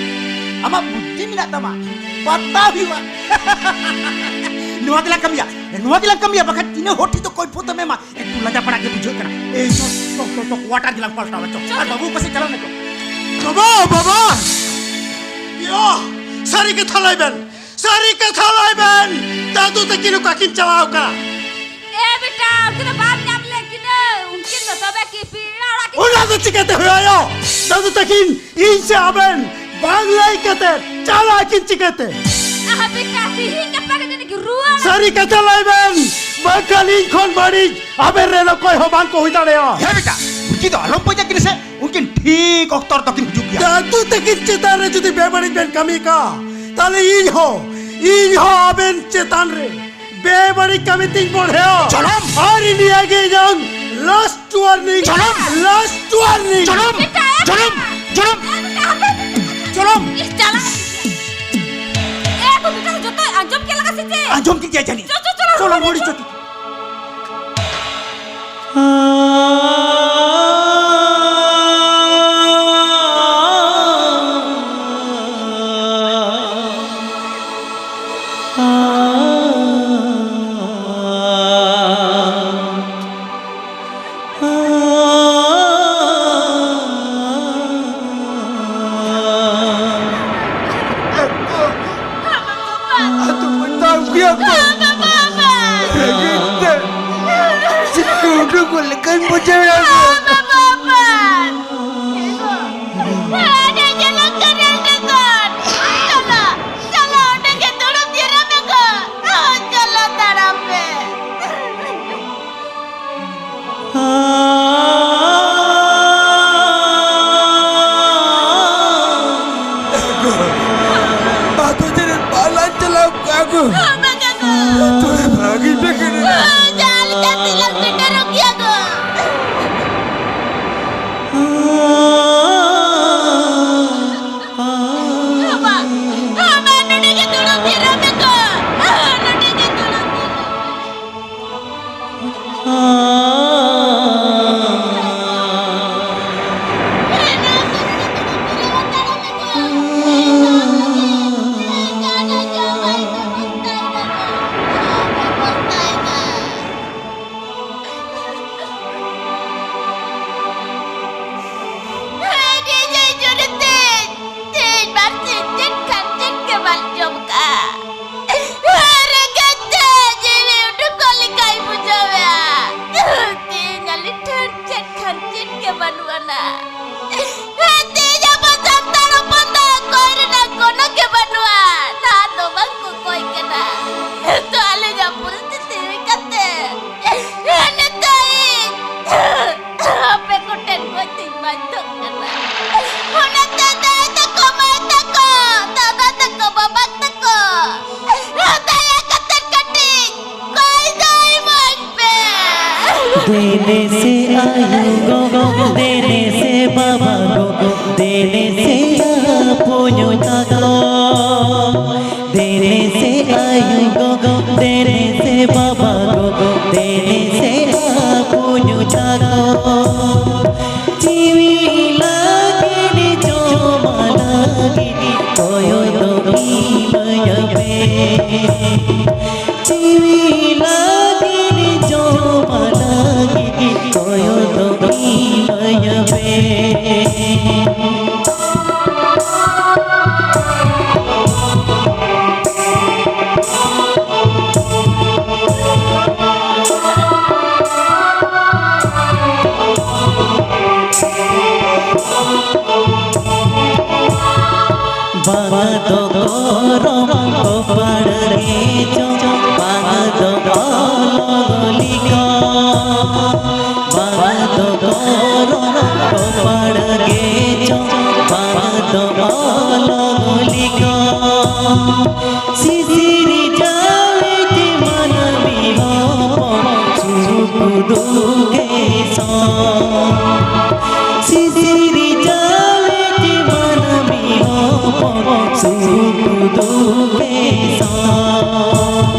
ᱟᱢᱟᱜ ᱵᱩᱫᱽᱫᱷᱤ ᱢᱮᱱᱟᱜ ᱛᱟᱢᱟ, ᱯᱟᱛᱟ ᱦᱩᱭᱩᱜᱼᱟ᱾ ᱱᱚᱣᱟ ᱜᱮᱞᱟᱝ ᱠᱟᱹᱢᱤᱭᱟ, ᱱᱚᱣᱟ ᱜᱮᱞᱟᱝ ᱠᱟᱹᱢᱤᱭᱟ, ᱵᱟᱠᱷᱟᱱ ᱛᱤᱱᱟᱹᱜ ᱦᱚᱲ ᱴᱷᱮᱱ ᱫᱚ ᱠᱚᱭᱯᱷᱚᱛ ᱮᱢ ᱮᱢᱟ? ᱮᱠᱴᱩ ᱞᱟᱡᱟ ᱯᱟᱲᱟ ᱜᱮ ᱵᱩᱡᱷᱟᱹᱜ ᱠᱟᱱᱟ᱾ ᱮᱭ ᱪᱚ, ᱪᱚ, ᱪᱚ, ᱪᱚ, quarter ᱜᱮᱞᱟᱝ ᱯᱟᱞᱴᱟᱣᱟ, ᱪᱚ᱾ ᱟᱨ ᱵᱟᱹᱵᱩ ᱚᱠᱟ ᱥᱮᱫ ᱪᱟᱞᱟᱣ ᱱᱟᱠᱚ? ᱵᱟᱵᱟ, ᱵᱟᱵᱟ! ᱭᱳ, ᱥᱟᱹᱨᱤ ᱠᱟᱛᱷᱟ ᱞᱟᱹᱭ ᱵᱮᱱ, ᱥᱟᱹᱨᱤ ᱠᱟᱛᱷᱟ ᱞᱟᱹᱭ ᱵᱮᱱ, ᱫᱟᱫᱩ ᱛᱟᱹᱠᱤᱱ ᱚᱠᱟ ᱠᱤᱱ ᱪᱟᱞᱟᱣ ᱠᱟᱱᱟ? ᱮ ᱵᱮᱴᱟ, ᱩᱱᱠᱤᱱ ᱫᱚ ᱵᱟᱢ ᱧᱟᱢ ᱞᱮᱫ ᱠᱤᱱᱟᱹ, ᱩᱱᱠᱤᱱ ᱫᱚ ᱛᱚᱵᱮ ᱠᱤ ᱯᱮᱲᱟ ᱚᱲᱟᱜ ᱠᱤᱱ ᱚᱱᱟ ᱫᱚ ᱪᱤᱠᱟᱹᱛᱮ ᱦᱩᱭᱩᱜᱼᱟ ᱭᱳ? ᱫᱟᱫᱩ ᱛᱟᱹᱠᱤᱱ ᱤᱧ ᱥᱮ ᱟᱵᱮᱱ ᱵᱟᱝ ᱞᱟᱹᱭ ᱠᱟᱛᱮ ᱪᱟᱞᱟᱜ ᱟᱹᱠᱤᱱ ᱪᱤᱠᱟᱹᱛᱮ? ᱟᱦᱟ ᱵᱮᱴᱟ, ᱛᱤᱦᱤᱧ ᱜᱟᱯᱟ ᱜᱮ ᱡᱟᱹᱱᱤᱡ ᱠᱤᱱ ᱨᱩᱣᱟᱹᱲᱟ᱾ ᱥᱟᱹᱨᱤ ᱠᱟᱛᱷᱟ ᱞᱟᱹᱭ ᱵᱮᱱ, ᱵᱟᱝᱠᱷᱟᱱ ᱤᱧ ᱠᱷᱚᱱ ᱵᱟᱹᱲᱤᱡ ᱟᱵᱮᱱ ᱨᱮᱱ ᱚᱠᱚᱭ ᱦᱚᱸ ᱵᱟᱝ ᱠᱚ ᱦᱩᱭ ᱫᱟᱲᱮᱭᱟᱜᱼᱟ᱾ ᱦᱮᱸ ᱵᱮᱴᱟ, ᱵᱩᱡᱷᱤ ᱫᱚ ᱟᱞᱚᱢ ᱯᱟᱸᱡᱟ ᱠᱤᱱᱟ ᱥᱮ, ᱩᱱᱠᱤᱱ ᱴᱷᱤᱠ ᱚᱠᱛᱚ ᱨᱮᱫᱚ ᱠᱤᱱ ᱦᱤᱡᱩᱜ ᱜᱮᱭᱟ᱾ ᱫᱟᱫᱩ ᱛᱟᱹᱠᱤᱱ ᱪᱮᱛᱟᱱ ᱨᱮ ᱡᱩᱫᱤ ᱵᱮᱵᱟᱹᱲᱤᱡ ᱵᱮᱱ ᱠᱟᱹᱢᱤ ᱠᱟ, ᱛᱟᱦᱞᱮ ᱤᱧ ᱦᱚᱸ, ᱤᱧ ᱦᱚᱸ ᱟᱵᱮᱱ ᱪᱮᱛᱟᱱ ᱨᱮ ᱵᱮᱵᱟᱹᱲᱤᱡ ᱠᱟᱹᱢᱤ ᱛᱤᱧ ᱵᱚᱲᱦᱮᱣᱟ᱾ ᱡᱚᱱᱚᱢ! ᱟᱨ ᱤᱱᱟᱹ ᱜᱮ ᱤᱧᱟᱹᱝ last warning, ᱡᱚᱱᱚᱢ! Last warning᱾ ᱡᱚᱱᱚᱢ! ᱵᱮᱴᱟ, ᱮ ᱡᱚᱱᱚᱢ! ᱵᱮᱴᱟ! ᱡᱚᱱᱚᱢ! ᱮ ᱵᱮᱴᱟ, ᱦᱟᱯᱮ! ᱡᱚᱱᱚᱢ! ᱤᱧ ᱪᱟᱞᱟᱜ ᱟᱹᱧ᱾ ᱮ ᱠᱚ ᱵᱮᱴᱟ, ᱡᱚᱛᱚᱭ ᱟᱸᱡᱚᱢ ᱠᱮᱫ ᱞᱮᱠᱟ ᱥᱮ ᱪᱮᱫ? ᱟᱸᱡᱚᱢ ᱠᱮᱫ ᱜᱮᱭᱟ ᱡᱟᱹᱱᱤᱡ᱾ ᱪᱚ, ᱪᱚ, ᱪᱚ, ᱪᱚᱞᱚ, ᱨᱩᱣᱟᱹᱲ ᱨᱩᱣᱟᱹᱲ ᱪᱚ᱾ ᱪᱚ᱾ ᱵᱟᱵᱟ, ᱵᱟᱵᱟ᱾ ᱨᱮᱸᱜᱮᱡ ᱛᱮ ᱪᱤᱠᱟᱹ ᱩᱰᱩᱠᱚᱜ ᱞᱮᱠᱟᱧ ᱵᱩᱡᱷᱟᱹᱣᱮᱫᱼᱟ᱾ ᱵᱟᱵᱟ, ᱵᱟᱵᱟ᱾ ᱟᱹᱰᱤ ᱡᱟᱞᱟ ᱠᱟᱱᱟ ᱰᱟᱠᱛᱟᱨ᱾ ᱪᱚᱞᱚ, ᱪᱚᱞᱚ, ᱚᱸᱰᱮ ᱜᱮ ᱫᱩᱲᱩᱵ ᱡᱤᱨᱟᱹᱜ ᱢᱮ ᱜᱚ᱾ ᱪᱚᱞᱚ, ᱛᱟᱲᱟᱢ ᱯᱮ᱾ ᱟᱫᱚ ᱪᱮᱫ ᱵᱟᱞᱟᱧ ᱪᱟᱞᱟᱣ ᱠᱚᱜᱼᱟ ᱜᱚ? ᱵᱟᱝᱟ ᱜᱚ᱾ ᱛᱚᱵᱮ ᱵᱷᱟᱹᱜᱤ ᱯᱮ ᱠᱟᱱᱟ᱾ ᱡᱟᱦᱟᱸ ᱞᱮᱠᱟ ᱛᱮᱞᱟᱝ ᱥᱮᱴᱮᱨᱚᱜ ᱜᱮᱭᱟ ᱜᱚ᱾ ᱵᱟᱝ, ᱵᱟᱝ, ᱱᱚᱰᱮ ᱜᱮ ᱫᱩᱲᱩᱵ ᱡᱤᱨᱟᱹᱜ ᱢᱮ ᱜᱚ᱾ ᱱᱚᱰᱮ ᱜᱮ ᱫᱩᱲᱩᱵ ᱡᱤᱨᱟᱹᱜ ᱢᱮ᱾ ᱛᱮᱦᱮᱧ ᱵᱟᱨ ᱥᱤᱧ ᱪᱮᱫ ᱠᱷᱟᱱ ᱪᱮᱫ ᱜᱮ ᱵᱟᱝ ᱡᱚᱢ ᱠᱟᱜᱼᱟ᱾ ᱨᱮᱸᱜᱮᱡ ᱛᱮ ᱡᱤᱣᱤ ᱩᱰᱩᱠᱚᱜ ᱞᱮᱠᱟᱭ ᱵᱩᱡᱷᱟᱹᱣᱮᱜᱼᱟ᱾ ᱛᱮᱦᱮᱧ ᱟᱞᱮ ᱴᱷᱮᱱ ᱪᱮᱫ ᱠᱷᱟᱱ ᱪᱮᱫ ᱜᱮ ᱵᱟᱹᱱᱩᱜ ᱟᱱᱟ᱾ ᱛᱮᱦᱮᱧ ᱟᱵᱚ ᱥᱟᱱᱛᱟᱲ ᱦᱚᱯᱚᱱ ᱫᱚ ᱠᱚᱭ ᱨᱮᱱᱟᱜ ᱠᱳᱱᱳ ᱜᱮ ᱵᱟᱹᱱᱩᱜᱼᱟ᱾ ᱱᱟᱦᱟᱜ ᱫᱚ ᱵᱟᱝ ᱠᱚ ᱠᱚᱭ ᱠᱟᱱᱟ᱾ ᱛᱚ ᱟᱞᱮᱭᱟᱜ ᱯᱚᱨᱤᱥᱛᱷᱤᱛᱤ ᱦᱩᱭ ᱠᱟᱛᱮ ᱱᱤᱛᱚᱜ ᱤᱧ ᱟᱯᱮ ᱠᱚᱴᱷᱮᱱ ᱠᱷᱚᱱ ᱫᱩᱧ ᱵᱟᱫᱽᱫᱷᱚᱜ ᱠᱟᱱᱟ᱾ ᱚᱱᱟᱛᱮ ᱫᱟᱹᱭ ᱛᱟᱠᱚ, ᱢᱟᱹᱭ ᱛᱟᱠᱚ, ᱫᱟᱫᱟ ᱛᱟᱠᱚ, ᱵᱟᱵᱟ ᱛᱟᱠᱚ, ᱫᱟᱭᱟ ᱠᱟᱛᱮ ᱠᱟᱹᱴᱤᱡ ᱠᱚᱭ ᱫᱚ ᱤᱢᱟᱹᱧ ᱯᱮ᱾ ᱫᱮᱱᱮ ᱥᱮ ᱟᱭᱳ ᱜᱚᱜᱚ, ᱫᱮᱱᱮ ᱥᱮ ᱵᱟᱵᱟ ᱜᱚᱜᱚ, ᱫᱮᱱᱮ ᱥᱮ ᱟᱯᱚᱧᱚ ᱛᱟᱠᱚ᱾ ᱫᱮᱱᱮ ᱥᱮ ᱟᱭᱳ ᱜᱚᱜᱚ, ᱫᱮᱱᱮ ᱥᱮ ᱵᱟᱵᱟ ᱜᱚᱜᱚ, ᱫᱮᱱᱮ ᱥᱮ ᱟᱯᱚᱧᱚ ᱛᱟᱠᱚ᱾ ᱡᱤᱣᱤ ᱞᱟᱹᱜᱤᱫ ᱡᱚᱢ ᱞᱟᱹᱜᱤᱫ ᱠᱚᱭᱚᱜ ᱫᱚ ᱤᱢᱟᱹᱧ ᱯᱮ᱾ ᱡᱤᱣᱤ ᱞᱟᱹᱜᱤᱫ ᱡᱚᱢ ᱞᱟᱹᱜᱤᱫ ᱵᱟᱝ ᱫᱚ ᱠᱚᱨᱚᱢ ᱠᱚᱯᱟᱲ ᱜᱮ ᱪᱚ, ᱵᱟᱝ ᱫᱚ ᱚᱞᱚᱜ ᱞᱤᱠᱚ᱾ ᱵᱟᱝ ᱫᱚ ᱠᱚᱨᱚᱢ ᱠᱚᱯᱟᱲ ᱜᱮ ᱪᱚ, ᱵᱟᱝ ᱫᱚ ᱚᱞᱚᱜ ᱞᱤᱠᱚ᱾ ᱥᱤᱥᱤᱨ ᱡᱟᱹᱣᱤᱡ ᱢᱟᱹᱱᱢᱤ ᱦᱚᱯᱚᱱ ᱥᱩᱠ ᱫᱩᱠᱮ ᱥᱚᱝ᱾ ᱥᱤᱥᱤᱨ ᱡᱟᱹᱣᱤᱡ ᱢᱟᱹᱱᱢᱤ ᱦᱚᱯᱚᱱ ᱥᱩᱠ ᱫᱩᱠᱮ ᱥᱚᱝ᱾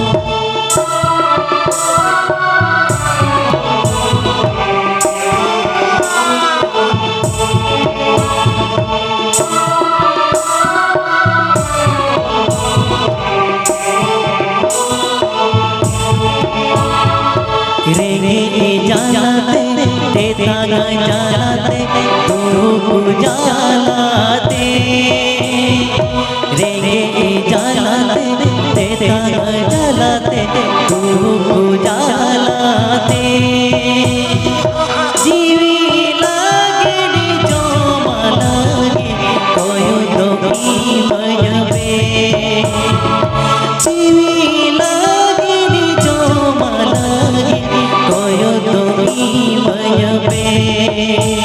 ᱨᱮᱸᱜᱮᱡ ᱡᱟᱞᱟᱛᱮ, ᱛᱮᱛᱟᱝ ᱡᱟᱞᱟᱛᱮ, ᱫᱩᱠ ᱡᱟᱞᱟᱛᱮ᱾ ᱨᱮᱸᱜᱮᱡ ᱡᱟᱞᱟᱛᱮ, ᱛᱮᱛᱟᱝ ᱡᱟᱞᱟᱛᱮ, ᱫᱩᱠ ᱡᱟᱞᱟᱛᱮ᱾ ᱡᱤᱣᱤ ᱞᱟᱹᱜᱤᱫ ᱡᱚᱢ ᱞᱟᱹᱜᱤᱫ ᱠᱚᱭᱚᱜ ᱫᱚ ᱤᱢᱟᱹᱧ ᱯᱮ᱾ ᱡᱤᱣᱤ ᱞᱟᱹᱜᱤᱫ ᱡᱚᱢ ᱞᱟᱹᱜᱤᱫ ᱠᱚᱭᱚᱜ ᱫᱚ ᱤᱢᱟᱹᱧ ᱯᱮ᱾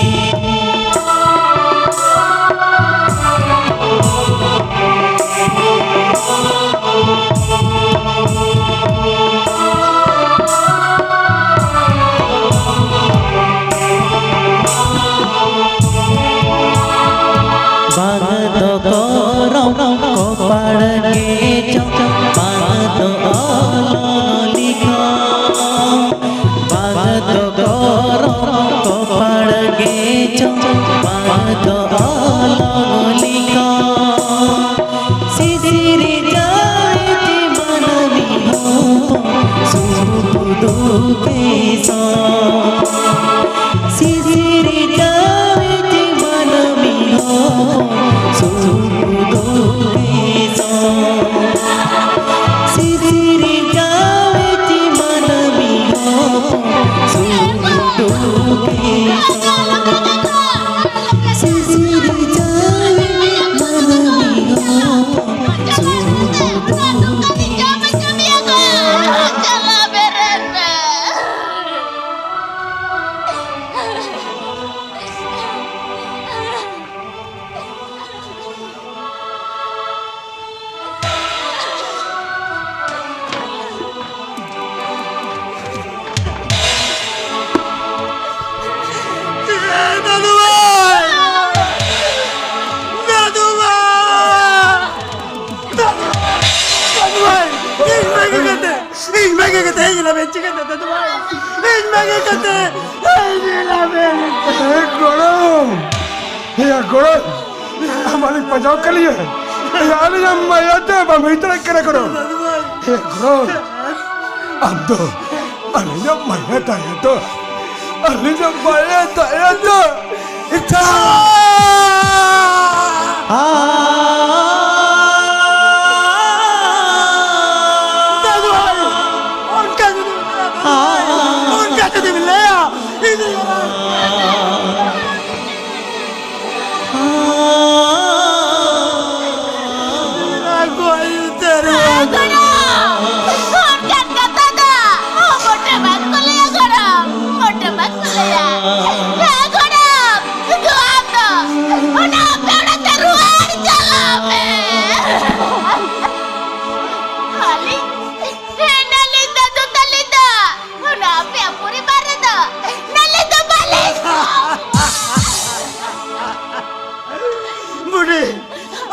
ᱪᱤᱠᱟᱹᱛᱮ ᱫᱟᱫᱩ ᱵᱷᱟᱭ? ᱤᱧ ᱵᱟᱹᱜᱤ ᱠᱟᱛᱮ ᱤᱧ ᱧᱮᱞᱟ ᱢᱮ᱾ ᱮ ᱜᱚᱲᱚᱢ, ᱮᱭᱟ ᱜᱚᱲᱚᱢ, ᱟᱢ ᱟᱹᱞᱤᱧ ᱯᱟᱸᱡᱟᱣ ᱠᱟᱞᱤᱧᱟ᱾ ᱮᱭᱟ ᱟᱹᱞᱤᱧᱟᱜ ᱢᱟᱭᱟ ᱛᱮ ᱵᱟᱢ ᱦᱤᱲᱤᱧ ᱫᱟᱲᱮᱭᱟᱜ ᱠᱟᱱᱟ ᱜᱚᱲᱚᱢ᱾ ᱫᱟᱫᱩ ᱵᱷᱟᱭ᱾ ᱮ ᱜᱚᱲᱚᱢ, ᱟᱢ ᱫᱚ ᱟᱹᱞᱤᱧᱟᱜ ᱢᱟᱭᱟ ᱫᱟᱭᱟ ᱫᱚ, ᱟᱹᱞᱤᱧᱟᱜ ᱢᱟᱭᱟ ᱫᱟᱭᱟ ᱫᱚ᱾ ᱤᱪᱪᱷᱟ! ᱫᱟᱫᱩ ᱵᱷᱟᱭ, ᱚᱱᱠᱟ ᱡᱩᱫᱤ ᱵᱤᱱ ᱞᱟᱹᱭᱟ, ᱚᱱᱠᱟ ᱡᱩᱫᱤ ᱵᱤᱱ ᱞᱟᱹᱭᱟ, ᱤᱧ ᱫᱚ ᱜᱚᱲᱚᱢ! ᱚᱱᱠᱟᱱ ᱠᱟᱛᱷᱟ ᱫᱚ ᱢᱚᱴᱮ ᱵᱟᱝ ᱠᱚ ᱞᱟᱹᱭᱟ ᱜᱚᱲᱚᱢ, ᱢᱚᱴᱮ ᱵᱟᱝ ᱠᱚ ᱞᱟᱹᱭᱟ᱾ ᱦᱮᱸ ᱜᱚᱲᱚᱢ, ᱫᱩ ᱟᱢ ᱫᱚ ᱚᱱᱟ ᱟᱯᱮ ᱚᱲᱟᱜ ᱛᱮ ᱨᱩᱣᱟᱹᱲ ᱪᱟᱞᱟᱜ ᱢᱮ᱾ ᱟᱹᱞᱤᱧ, ᱦᱮᱸ, ᱱᱟᱹᱞᱤᱧ ᱫᱚ, ᱫᱩ ᱛᱟᱹᱞᱤᱧ ᱫᱚ, ᱚᱱᱟ ᱟᱯᱮᱭᱟᱜ ᱯᱚᱨᱤᱵᱟᱨ ᱨᱮᱫᱚ ᱱᱟᱹᱞᱤᱧ ᱫᱚ ᱵᱟᱹᱞᱤᱧ ᱵᱩᱰᱷᱤ,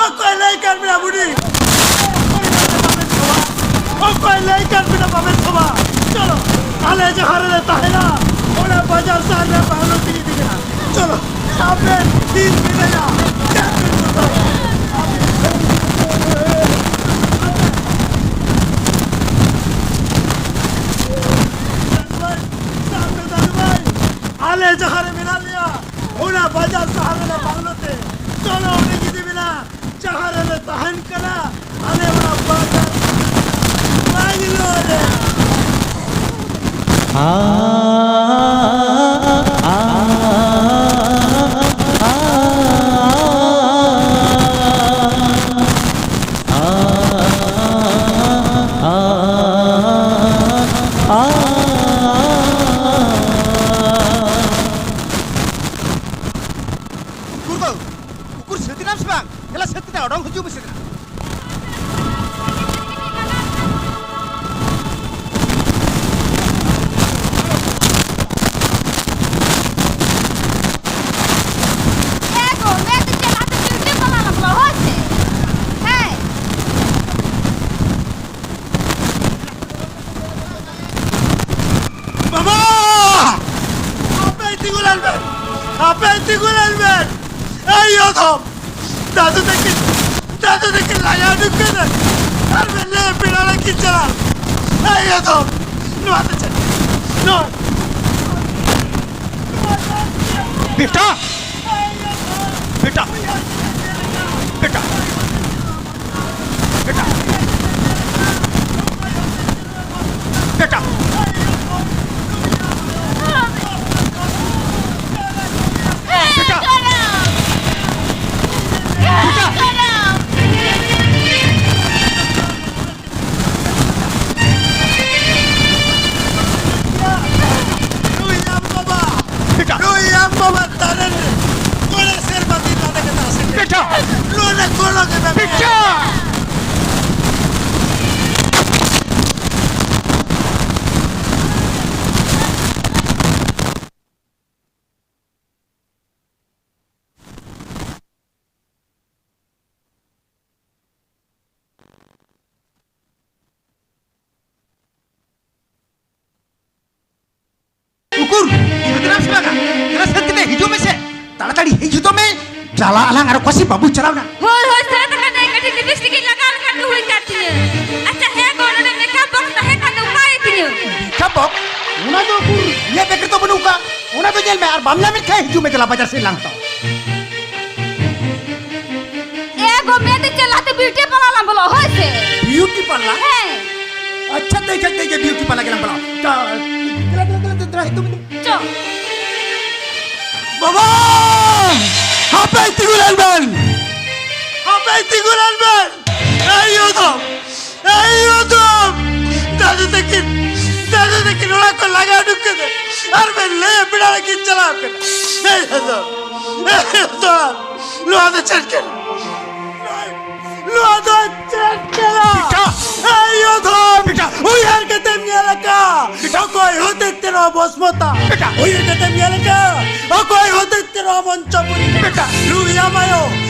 ᱚᱠᱚᱭ ᱞᱟᱹᱭ ᱠᱟᱱ ᱢᱮᱭᱟ ᱵᱩᱰᱷᱤ? ᱚᱠᱚᱭ ᱞᱟᱹᱭ ᱠᱟᱱ ᱢᱮᱭᱟ ᱵᱟᱵᱮᱱ ᱥᱚᱵᱟ? ᱪᱚᱞᱚ, ᱟᱞᱮ ᱡᱟᱦᱟᱸ ᱨᱮᱞᱮ ᱛᱟᱦᱮᱱᱟ, ᱚᱱᱟ ᱵᱟᱡᱟᱨ ᱥᱟᱦᱟᱨ ᱨᱮ ᱵᱟᱝᱞᱳ ᱛᱮᱜᱮ ᱤᱫᱤ ᱢᱮᱭᱟ᱾ ᱪᱚᱞᱚ, ᱟᱵᱮᱱ ᱛᱤᱥ ᱢᱮᱱᱟᱭᱟ? ᱪᱮᱫ ᱵᱮᱱ ᱢᱮᱛᱟᱭᱟ? ᱫᱟᱫᱩ ᱵᱷᱟᱭ, ᱥᱟᱵ ᱢᱮ ᱫᱟᱫᱩ ᱵᱷᱟᱭ, ᱟᱞᱮ ᱡᱟᱦᱟᱸ ᱨᱮ ᱢᱮᱱᱟᱜ ᱞᱮᱭᱟ, ᱚᱱᱟ ᱵᱟᱡᱟᱨ ᱥᱟᱦᱟᱨ ᱨᱮᱱᱟᱜ ᱵᱟᱝᱞᱳ ᱛᱮ᱾ ᱪᱚᱞᱚ, ᱚᱸᱰᱮ ᱤᱫᱤ ᱢᱮᱱᱟ, ᱡᱟᱦᱟᱸ ᱨᱮᱞᱮ ᱛᱟᱦᱮᱱ ᱠᱟᱱᱟ, ᱟᱞᱮ ᱚᱱᱟ ᱵᱟᱡᱟᱨ ᱵᱟᱝᱞᱳ ᱨᱮ᱾ ᱩᱠᱩᱨ ᱫᱚ, ᱩᱠᱩᱨ ᱥᱟᱹᱛ ᱮᱱᱟᱢ ᱥᱮ ᱵᱟᱝ? ᱫᱮᱞᱟ ᱥᱟᱹᱛ ᱠᱟᱛᱮ ᱚᱰᱚᱝ ᱦᱤᱡᱩᱜ ᱢᱮᱥᱮ ᱫᱮᱞᱟ᱾ ᱫᱟᱫᱩ ᱛᱟᱹᱠᱤᱱ, ᱫᱟᱫᱩ ᱛᱟᱹᱠᱤᱱ ᱞᱟᱜᱟ ᱩᱰᱩᱠ ᱠᱟᱱᱟ᱾ ᱟᱨ ᱢᱮᱱ ᱞᱮ ᱯᱮᱲᱟ ᱚᱲᱟᱜ ᱠᱤᱱ ᱪᱟᱞᱟᱜ᱾ ᱟᱭᱳ ᱫᱚ, ᱱᱚᱣᱟ ᱫᱚ ᱪᱮᱫ? ᱱᱚᱣᱟ᱾ ᱵᱮᱴᱟ! ᱵᱮᱴᱟ! ᱵᱮᱴᱟ! ᱵᱮᱴᱟ! ᱵᱮᱴᱟ! ᱵᱮᱴᱟ! ᱵᱮᱴᱟ! ᱱᱩᱭ ᱟᱢ ᱵᱟᱵᱟ! ᱵᱮᱴᱟ! ᱱᱩᱭ ᱟᱢ ᱵᱟᱵᱟ ᱛᱟᱨᱮᱱ ᱨᱮ ᱢᱚᱬᱮ ᱥᱮᱨᱢᱟ ᱫᱤᱱ ᱞᱟᱫᱮ ᱠᱟᱛᱮ ᱟᱥᱮ ᱵᱮᱴᱟ! ᱱᱚᱰᱮ ᱠᱚᱞᱚ ᱜᱮ ᱵᱮᱴᱟ! ᱵᱮᱴᱟ! ᱩᱠᱩᱨ, ᱛᱤᱱᱟᱹᱜ ᱫᱤᱱ ᱮᱢ ᱥᱮᱱᱚᱜᱼᱟ? ᱫᱮᱞᱟ ᱥᱟᱹᱛ ᱠᱟᱛᱮ ᱦᱤᱡᱩᱜ ᱢᱮᱥᱮ᱾ ᱛᱟᱲᱟᱛᱟᱲᱤ ᱦᱮᱡ ᱦᱚᱫᱚᱜ ᱢᱮ᱾ ᱪᱟᱞᱟᱜ ᱟᱞᱟᱝ ᱟᱨ ᱚᱠᱟ ᱥᱮᱫ ᱵᱟᱵᱚ ᱪᱟᱞᱟᱣ ᱮᱱᱟ? ᱦᱳᱭ, ᱦᱳᱭ, ᱥᱟᱹᱛ ᱟᱠᱟᱱᱟᱹᱧ᱾ ᱠᱟᱹᱴᱤᱡ ᱞᱤᱯᱤᱥᱴᱤᱠ ᱤᱧ ᱞᱟᱜᱟᱣ ᱞᱮᱠᱷᱟᱱ ᱜᱮ ᱦᱩᱭ ᱠᱟᱱ ᱛᱤᱧᱟᱹ᱾ ᱟᱪᱪᱷᱟ, ᱦᱮᱸ ᱜᱚ, ᱱᱚᱰᱮ ᱢᱮᱠᱟᱯ ᱵᱚᱠᱥ ᱛᱟᱦᱮᱸ ᱠᱷᱟᱱ ᱫᱚ ᱚᱠᱟᱭ ᱛᱤᱧᱟᱹ? Makeup box? ᱚᱱᱟ ᱫᱚ ᱩᱠᱩᱨ, ᱤᱧᱟᱹᱜ ᱵᱮᱜᱽ ᱨᱮᱫᱚ ᱵᱟᱹᱱᱩᱜ ᱟᱠᱟᱫ᱾ ᱚᱱᱟ ᱫᱚ ᱧᱮᱞ ᱢᱮ, ᱟᱨ ᱵᱟᱢ ᱧᱟᱢᱮᱫ ᱠᱷᱟᱱ ᱦᱤᱡᱩᱜ ᱢᱮ, ᱫᱮᱞᱟ ᱵᱟᱡᱟᱨ ᱥᱮᱫ ᱞᱟᱝ ᱛᱚ᱾ ᱮ ᱜᱚ, ᱢᱮᱱᱫᱟᱹᱧ ᱪᱮᱫ ᱞᱟᱦᱟᱛᱮ ᱵᱤᱭᱩᱴᱤ ᱯᱟᱨᱞᱟᱨ ᱞᱟᱝ ᱵᱚᱞᱚᱜ, ᱦᱳᱭ ᱥᱮ? Beauty parlour? ᱦᱮᱸ᱾ ᱟᱪᱪᱷᱟ, ᱛᱟᱹᱭ ᱠᱷᱟᱡ ᱛᱟᱹᱭ ᱜᱮ ᱵᱤᱭᱩᱴᱤ ᱯᱟᱨᱞᱟᱨ ᱜᱮᱞᱟᱝ ᱵᱚᱞᱚᱜ᱾ ᱫᱮᱞᱟ, ᱫᱮᱞᱟ, ᱫᱮᱞᱟ, ᱫᱮᱞᱟ, ᱫᱮᱞᱟ, ᱦᱤᱡᱩᱜ ᱢᱮ᱾ ᱪᱚ᱾ ᱵᱟᱵᱟ! ᱦᱟᱯᱮ ᱛᱤᱸᱜᱩ ᱞᱮᱱ ᱵᱮᱱ! ᱦᱟᱯᱮ ᱛᱤᱸᱜᱩ ᱞᱮᱱ ᱵᱮᱱ! ᱮᱭ ᱭᱳ ᱫᱚ! ᱮᱭ ᱭᱳ ᱫᱚ! ᱫᱟᱫᱩ ᱛᱟᱹᱠᱤᱱ, ᱫᱟᱫᱩ ᱛᱟᱹᱠᱤᱱ ᱚᱲᱟᱜ ᱠᱷᱚᱱ ᱞᱟᱜᱟ ᱩᱰᱩᱠ ᱠᱟᱛᱮ ᱟᱨ ᱵᱮᱱ ᱞᱟᱹᱭᱟ ᱯᱮᱲᱟ ᱨᱮᱠᱤᱱ ᱪᱟᱞᱟᱣ ᱠᱟᱱᱟ᱾ ᱮᱭ ᱭᱳ ᱫᱚ! ᱮᱭ ᱭᱳ ᱫᱚ! ᱱᱚᱣᱟ ᱫᱚ ᱪᱮᱫ ᱠᱟᱱᱟ? ᱱᱚᱣᱟ ᱫᱚ ᱪᱮᱫ ᱠᱟᱱᱟ? ᱵᱮᱴᱟ! ᱮᱭ ᱭᱳ ᱫᱷᱚᱱ! ᱵᱮᱴᱟ! ᱩᱭᱦᱟᱹᱨ ᱠᱟᱛᱮᱢ ᱧᱮᱞ ᱟᱠᱟᱫ? ᱵᱮᱴᱟ! ᱚᱠᱚᱭ ᱦᱚᱛᱮᱡ ᱛᱮ ᱱᱚᱣᱟ ᱵᱚᱥᱢᱚᱛᱟ? ᱵᱮᱴᱟ! ᱩᱭᱦᱟᱹᱨ ᱠᱟᱛᱮᱢ ᱧᱮᱞ ᱟᱠᱟᱫ? ᱚᱠᱚᱭ ᱦᱚᱛᱮᱡ ᱛᱮ ᱱᱚᱣᱟ ᱢᱚᱧᱪᱚᱯᱩᱨᱤ? ᱵᱮᱴᱟ! ᱱᱩᱭ ᱟᱢ ᱟᱭᱳ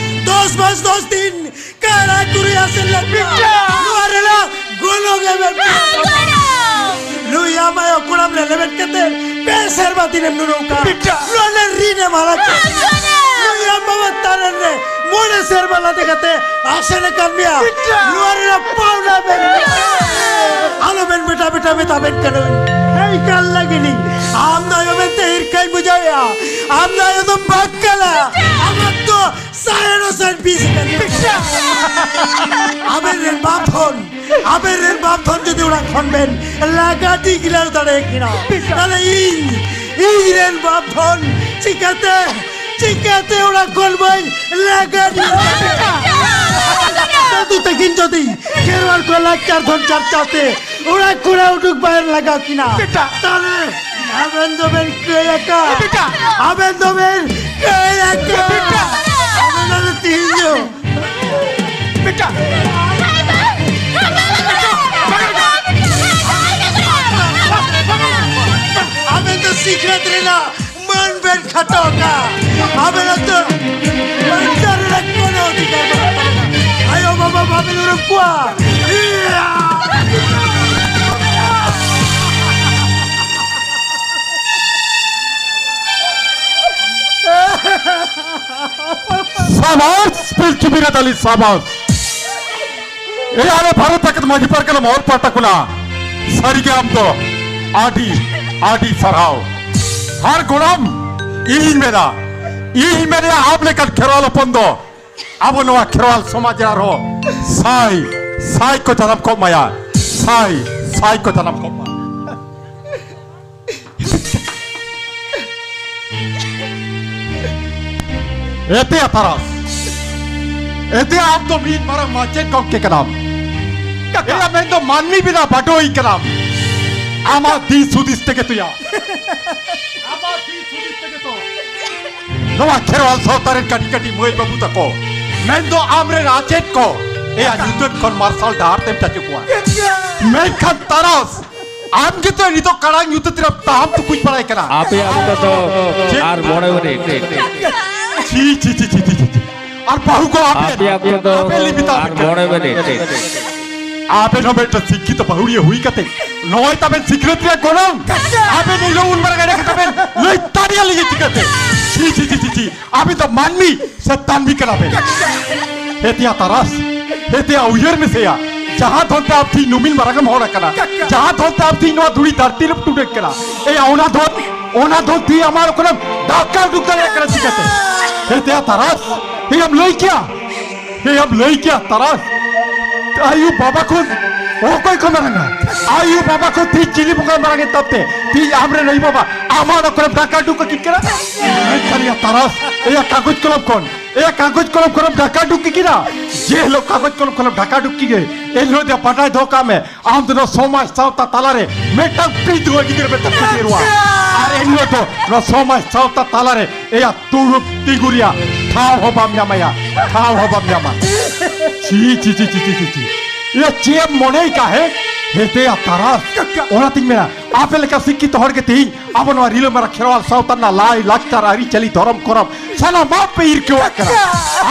ᱫᱚᱥ ᱢᱟᱥ ᱫᱚᱥ ᱫᱤᱱ ᱠᱟᱨᱟ ᱠᱩᱨᱤ ᱟᱥᱮᱱ ᱞᱮᱫ ᱢᱮᱭᱟ᱾ ᱵᱮᱴᱟ! ᱱᱚᱣᱟ ᱨᱮᱱᱟᱜ ᱜᱚᱱᱚᱝ ᱮᱢ ᱮᱢ ᱠᱮᱫᱟ᱾ ᱵᱮᱴᱟ! ᱱᱩᱭ ᱟᱢ ᱟᱭᱳ ᱠᱚᱲᱟᱢ ᱨᱮ ᱞᱮᱵᱮᱫ ᱠᱟᱛᱮ ᱯᱮ ᱥᱮᱨᱢᱟ ᱫᱤᱱᱮᱢ ᱱᱩᱱᱩ ᱟᱠᱟᱫ᱾ ᱵᱮᱴᱟ! ᱱᱚᱣᱟ ᱨᱮᱱᱟᱜ ᱨᱤᱱ ᱮᱢ ᱦᱟᱞᱟ ᱠᱮᱫᱟ᱾ ᱵᱮᱴᱟ! ᱱᱩᱭ ᱟᱢ ᱵᱟᱵᱟ ᱛᱟᱨᱮᱱ ᱨᱮ ᱢᱚᱬᱮ ᱥᱮᱨᱢᱟ ᱞᱟᱫᱮ ᱠᱟᱛᱮ ᱟᱥᱮᱱ ᱟᱠᱟᱫ ᱢᱮᱭᱟ᱾ ᱵᱮᱴᱟ! ᱱᱚᱣᱟ ᱨᱮᱱᱟᱜ ᱯᱟᱣᱱᱟ ᱵᱮᱱ ᱟᱞᱚ ᱵᱮᱱ ᱵᱮᱴᱟ ᱵᱮᱴᱟ ᱢᱮᱛᱟ ᱵᱮᱱ ᱠᱟᱹᱱᱟᱹᱧ᱾ ᱦᱮᱸ, ᱠᱟᱞᱞᱟᱜᱤᱱᱤ, ᱟᱢ ᱫᱚ ᱟᱭᱳ ᱢᱮᱱᱛᱮ ᱦᱤᱨᱠᱟᱹᱧ ᱵᱩᱡᱷᱟᱹᱣᱮᱜᱼᱟ᱾ ᱟᱢ ᱫᱚ ᱟᱭᱳ ᱫᱚᱢ ᱵᱟᱠ ᱠᱟᱱᱟ᱾ ᱟᱢᱟᱜ ᱫᱚ ᱥᱟᱭᱮᱱ ᱦᱚᱸ ᱥᱟᱭᱮᱱ ᱵᱤᱥ ᱠᱟᱱᱟ᱾ ᱵᱮᱴᱟ! ᱟᱵᱮᱱ ᱨᱮᱱ ᱵᱟᱯ ᱦᱚᱱ ᱟᱵᱮᱱ ᱨᱮᱱ ᱵᱟᱯ ᱫᱷᱚᱱ ᱡᱩᱫᱤ ᱚᱲᱟᱜ ᱠᱷᱚᱱ ᱵᱮᱱ ᱞᱟᱜᱟ ᱰᱤᱜᱞᱟᱨ ᱫᱟᱲᱮ ᱠᱤᱱᱟ, ᱛᱟᱦᱞᱮ ᱤᱧ, ᱤᱧ ᱨᱮᱱ ᱵᱟᱯ ᱫᱷᱚᱱ ᱪᱤᱠᱟᱹᱛᱮ, ᱪᱤᱠᱟᱹᱛᱮ ᱚᱲᱟᱜ ᱠᱷᱚᱱ ᱵᱟᱹᱧ ᱞᱟᱜᱟ ᱰᱤᱜᱞᱟᱨ? ᱫᱟᱫᱩ ᱛᱟᱹᱠᱤᱱ ᱡᱩᱫᱤ ᱠᱷᱮᱨᱣᱟᱞ ᱠᱚ ᱞᱟᱠᱪᱟᱨ ᱫᱷᱚᱱ ᱪᱟᱨᱪᱟᱣ ᱛᱮ ᱚᱲᱟᱜ ᱠᱷᱚᱱᱟᱜ ᱩᱰᱩᱠ ᱵᱟᱭ ᱞᱟᱜᱟᱣ ᱠᱤᱱᱟ, ᱵᱮᱴᱟ! ᱛᱟᱦᱞᱮ ᱟᱵᱮᱱ ᱫᱚᱵᱮᱱ ᱠᱟᱹᱭ ᱟᱠᱟ, ᱵᱮᱴᱟ! ᱟᱵᱮᱱ ᱫᱚᱵᱮᱱ ᱠᱟᱹᱭ ᱟᱠᱟ, ᱵᱮᱴᱟ! ᱟᱵᱮᱱ ᱫᱚ ᱛᱤᱦᱤᱧ ᱫᱚ ᱵᱮᱴᱟ! ᱟᱵᱮᱱ ᱫᱚ ᱥᱤᱠᱷᱱᱟᱹᱛ ᱨᱮᱱᱟᱜ ᱢᱟᱹᱱ ᱵᱮᱱ ᱠᱷᱟᱴᱚ ᱟᱠᱟᱫ᱾ ᱟᱵᱮᱱ ᱫᱚ ᱵᱟᱧᱪᱟᱣ ᱨᱮᱱᱟᱜ ᱠᱳᱱᱳ ᱚᱫᱷᱤᱠᱟᱨ ᱵᱟᱹᱱᱩᱜ ᱛᱟᱵᱮᱱᱟ᱾ ᱟᱭᱳ ᱵᱟᱵᱟ ᱵᱟᱵᱮᱱ ᱩᱨᱩᱢ ᱠᱚᱣᱟ᱾ ᱤᱭᱟ! ᱥᱟᱵᱟᱥ, ᱯᱤᱞᱪᱩ ᱵᱤᱨᱟᱫᱟᱞᱤ, ᱥᱟᱵᱟᱥ᱾ ᱮᱭ ᱟᱞᱮ ᱵᱷᱟᱨᱚᱛ ᱛᱟᱠᱚ ᱢᱟᱹᱡᱷᱤ ᱯᱟᱨᱜᱟᱱᱟ ᱢᱚᱦᱚᱞ ᱯᱟᱦᱴᱟ ᱠᱷᱚᱱᱟᱜ ᱥᱟᱹᱨᱤᱜᱮ ᱟᱢ ᱫᱚ ᱟᱹᱰᱤ, ᱟᱹᱰᱤ ᱥᱟᱨᱦᱟᱣ᱾ ᱟᱨ ᱜᱚᱲᱚᱢ, ᱤᱧ ᱢᱮᱱᱟ, ᱤᱧ ᱢᱮᱱᱟ ᱟᱢ ᱞᱮᱠᱟᱱ ᱠᱷᱮᱨᱣᱟᱞ ᱦᱚᱯᱚᱱ ᱫᱚ ᱟᱵᱚ ᱱᱚᱣᱟ ᱠᱷᱮᱨᱣᱟᱞ ᱥᱚᱢᱟᱡᱽ ᱨᱮ ᱟᱨᱦᱚᱸ ᱥᱟᱭ, ᱥᱟᱭ ᱠᱚ ᱡᱟᱱᱟᱢ ᱠᱚᱜ ᱢᱟᱭᱟ, ᱥᱟᱭ, ᱥᱟᱭ ᱠᱚ ᱡᱟᱱᱟᱢ ᱠᱚᱜ ᱢᱟ᱾ ᱮᱛᱮ ᱟᱛᱟᱨᱟᱥ, ᱮᱛᱮ ᱟᱢ ᱫᱚ ᱢᱤᱫ ᱢᱟᱨᱟᱝ ᱢᱟᱪᱮᱫ ᱜᱚᱢᱠᱮ ᱠᱟᱱᱟᱢ᱾ ᱠᱟᱠᱟ᱾ ᱮᱭᱟ ᱢᱮᱱᱫᱚ ᱢᱟᱹᱱᱢᱤ ᱵᱮᱱᱟᱣ ᱵᱟᱰᱳᱦᱤ ᱠᱟᱱᱟᱢ᱾ ᱟᱢᱟᱜ ᱫᱤᱥ ᱦᱩᱫᱤᱥ ᱛᱮᱜᱮ ᱛᱚᱭᱟ᱾ ᱟᱢᱟᱜ ᱫᱤᱥ ᱦᱩᱫᱤᱥ ᱛᱮᱜᱮ ᱛᱚ ᱱᱚᱣᱟ ᱠᱷᱮᱨᱣᱟᱞ ᱥᱟᱶᱛᱟ ᱨᱮᱱ ᱠᱟᱹᱴᱤᱡ ᱠᱟᱹᱴᱤᱡ ᱢᱟᱹᱭ ᱵᱟᱹᱵᱩ ᱛᱟᱠᱚ, ᱢᱮᱱᱫᱚ ᱟᱢᱨᱮᱱ ᱟᱪᱮᱫ ᱠᱚ, ᱮᱭᱟ ᱧᱩᱛᱟᱹᱛ ᱠᱷᱚᱱ ᱢᱟᱨᱥᱟᱞ ᱰᱟᱦᱟᱨ ᱛᱮᱢ ᱪᱟᱪᱚ ᱠᱚᱣᱟ᱾ ᱢᱮᱱᱠᱷᱟᱱ ᱛᱟᱨᱟᱥ, ᱟᱢ ᱜᱮᱛᱚ ᱱᱤᱛᱚᱜ ᱠᱟᱲᱟᱝ ᱧᱩᱛᱟᱹᱛ ᱨᱮᱢ ᱛᱟᱦᱟᱢ ᱛᱩᱠᱩᱡ ᱵᱟᱲᱟᱭ ᱠᱟᱱᱟ᱾ ᱟᱯᱮᱭᱟᱜ ᱚᱠᱛᱚ ᱫᱚ ᱪᱮᱫ? ᱟᱨ ᱢᱚᱬᱮ ᱢᱤᱱᱤᱴ᱾ ᱪᱷᱤ, ᱪᱷᱤ, ᱪᱷᱤ᱾ ᱟᱨ ᱵᱟᱹᱦᱩ ᱠᱚ ᱟᱯᱮ, ᱟᱯᱮᱭᱟᱜ ᱚᱠᱛᱚ ᱫᱚ ᱟᱯᱮ ᱞᱤᱵᱤᱛᱟ ᱟᱨ ᱟᱯᱮ᱾ ᱢᱚᱬᱮ ᱢᱤᱱᱤᱴ᱾ ᱟᱵᱮᱱ ᱦᱚᱸ ᱢᱤᱫᱴᱮᱱ ᱥᱤᱠᱠᱷᱤᱛᱚ ᱵᱟᱹᱦᱩᱲᱤᱭᱟᱹ ᱦᱩᱭ ᱠᱟᱛᱮ ᱱᱚᱜᱼᱚᱭ ᱛᱟᱵᱮᱱ ᱥᱤᱠᱷᱱᱟᱹᱛ ᱨᱮᱭᱟᱜ ᱜᱚᱱᱚᱝ᱾ ᱟᱵᱮᱱ ᱱᱤᱞᱟᱹ ᱩᱱ ᱢᱟᱨᱟᱝ ᱮᱲᱮ ᱠᱟᱛᱷᱟ ᱵᱮᱱ ᱞᱟᱹᱭ ᱫᱟᱲᱮᱭᱟᱞᱤᱧᱟ ᱪᱤᱠᱟᱹᱛᱮ? ᱪᱤ, ᱪᱤ, ᱪᱤ, ᱪᱤ, ᱪᱤ, ᱟᱵᱤᱱ ᱫᱚ ᱢᱟᱹᱱᱢᱤ ᱥᱮ ᱛᱟᱱᱢᱤ ᱠᱟᱱᱟ ᱵᱤᱱ? ᱦᱮᱛᱮᱭᱟ ᱛᱟᱨᱟᱥ, ᱦᱮᱛᱮᱭᱟ ᱩᱭᱦᱟᱹᱨ ᱢᱮᱥᱮᱭᱟ, ᱡᱟᱦᱟᱸ ᱫᱷᱚᱱ ᱛᱮ ᱟᱯ ᱛᱤᱦᱤᱧ ᱱᱩᱢᱤᱱ ᱢᱟᱨᱟᱝ ᱮᱢ ᱦᱚᱲ ᱟᱠᱟᱱᱟ, ᱡᱟᱦᱟᱸ ᱫᱷᱚᱱ ᱛᱮ ᱟᱯ ᱛᱤᱦᱤᱧ ᱱᱚᱣᱟ ᱫᱷᱩᱲᱤ ᱫᱷᱟᱹᱨᱛᱤ ᱨᱮᱢ ᱴᱩᱰᱟᱹᱜ ᱠᱟᱱᱟ, ᱮᱭᱟ ᱚᱱᱟ ᱫᱷᱚᱱ, ᱚᱱᱟ ᱫᱷᱚᱱ ᱛᱤᱦᱤᱧ ᱟᱢᱟᱜ ᱠᱷᱚᱱᱮᱢ ᱰᱷᱟᱠᱟ ᱩᱰᱩᱠ ᱫᱟᱲᱮᱭᱟᱜ ᱠᱟᱱᱟ ᱪᱤᱠᱟᱹᱛᱮ? ᱦᱮᱛᱮᱭᱟ ᱛᱟᱨᱟᱥ, ᱦᱮᱭᱟᱢ ᱞᱟᱹᱭ ᱠᱮᱭᱟ, ᱦᱮᱭᱟᱢ ᱞᱟᱹᱭ ᱠᱮᱭᱟ ᱛᱟᱨᱟᱥ, ᱟᱭᱩ ᱵᱟᱵᱟ ᱠᱷᱚᱱ ᱚᱠᱚᱭ ᱠᱚ ᱢᱟᱨᱟᱝᱟ? ᱟᱭᱩ ᱵᱟᱵᱟ ᱠᱷᱚᱱ ᱛᱤᱦᱤᱧ ᱪᱤᱞᱤ ᱵᱚᱸᱜᱟᱭ ᱢᱟᱨᱟᱝ ᱮᱱ ᱛᱟᱯᱛᱮ? ᱛᱤᱦᱤᱧ ᱟᱢᱨᱮᱱ ᱟᱭᱩ ᱵᱟᱵᱟ ᱟᱢᱟᱜ ᱚᱲᱟᱜ ᱠᱷᱚᱱᱮᱢ ᱰᱷᱟᱠᱟ ᱩᱰᱩᱠ ᱠᱟᱹᱠᱤᱱ ᱠᱟᱱᱟ? ᱢᱮᱱᱠᱷᱟᱱ ᱮᱭᱟ ᱛᱟᱨᱟᱥ, ᱮᱭᱟ ᱠᱟᱜᱚᱡᱽ ᱠᱚᱞᱚᱢ ᱠᱷᱚᱱ, ᱮᱭᱟ ᱠᱟᱜᱚᱡᱽ ᱠᱚᱞᱚᱢ ᱠᱷᱚᱱᱮᱢ ᱰᱷᱟᱠᱟ ᱩᱰᱩᱠ ᱠᱤᱠᱤᱱᱟ? ᱡᱮ ᱦᱤᱞᱳᱜ ᱠᱟᱜᱚᱡᱽ ᱠᱚᱞᱚᱢ ᱠᱷᱚᱱᱮᱢ ᱰᱷᱟᱠᱟ ᱩᱰᱩᱠ ᱠᱤᱜᱮ, ᱮᱱ ᱦᱤᱞᱳᱜ ᱫᱚ ᱵᱟᱰᱟᱭ ᱫᱚᱦᱚ ᱠᱟᱜ ᱢᱮ, ᱟᱢ ᱫᱚ ᱱᱚᱣᱟ ᱥᱚᱢᱟᱡᱽ ᱥᱟᱶᱛᱟ ᱛᱟᱞᱟᱨᱮ ᱢᱤᱫᱴᱟᱝ ᱯᱤᱫᱩᱣᱟᱹ ᱜᱤᱫᱽᱨᱟᱹ ᱢᱤᱫᱴᱟᱝ ᱯᱤᱫᱩᱣᱟᱹ ᱨᱩᱣᱟᱹ᱾ ᱟᱨ ᱮᱱ ᱦᱤᱞᱳᱜ ᱫᱚ ᱱᱚᱣᱟ ᱥᱚᱢᱟᱡᱽ ᱥᱟᱶᱛᱟ ᱛᱟᱞᱟᱨᱮ ᱮᱭᱟ ᱛᱩᱲᱩᱠ ᱛᱤᱸᱜᱩ ᱨᱮᱭᱟᱜ ᱴᱷᱟᱶ ᱦᱚᱸ ᱵᱟᱢ ᱧᱟᱢᱟᱭᱟ, ᱴᱷᱟᱶ ᱦᱚᱸ ᱵᱟᱢ ᱧᱟᱢᱟ᱾ ᱪᱤ, ᱪᱤ, ᱪᱤ, ᱪᱤ, ᱪᱤ, ᱪᱤ, ᱪᱤ᱾ ᱮᱭᱟ ᱪᱮᱫ ᱮᱢ ᱢᱚᱱᱮᱭ ᱠᱟ ᱦᱮ? ᱦᱮᱛᱮᱭᱟ ᱛᱟᱨᱟᱥ᱾ ᱚᱱᱟᱛᱤᱧ ᱢᱮᱱᱟ, ᱟᱯᱮ ᱞᱮᱠᱟ ᱥᱤᱠᱠᱷᱤᱛᱚ ᱦᱚᱲ ᱜᱮ ᱛᱮᱦᱤᱧ ᱟᱵᱚ ᱱᱚᱣᱟ ᱨᱤᱞᱟᱹᱢᱟᱨᱟ ᱠᱷᱮᱨᱣᱟᱞ ᱥᱟᱶᱛᱟ ᱨᱮᱱᱟᱜ ᱞᱟᱭ, ᱞᱟᱠᱪᱟᱨ, ᱟᱹᱨᱤᱪᱟᱹᱞᱤ, ᱫᱷᱚᱨᱚᱢ ᱠᱚᱨᱚᱢ ᱥᱟᱱᱟᱢᱟᱜ ᱯᱮ ᱦᱤᱨᱠᱟᱹᱣᱟᱜ ᱠᱟᱱᱟ᱾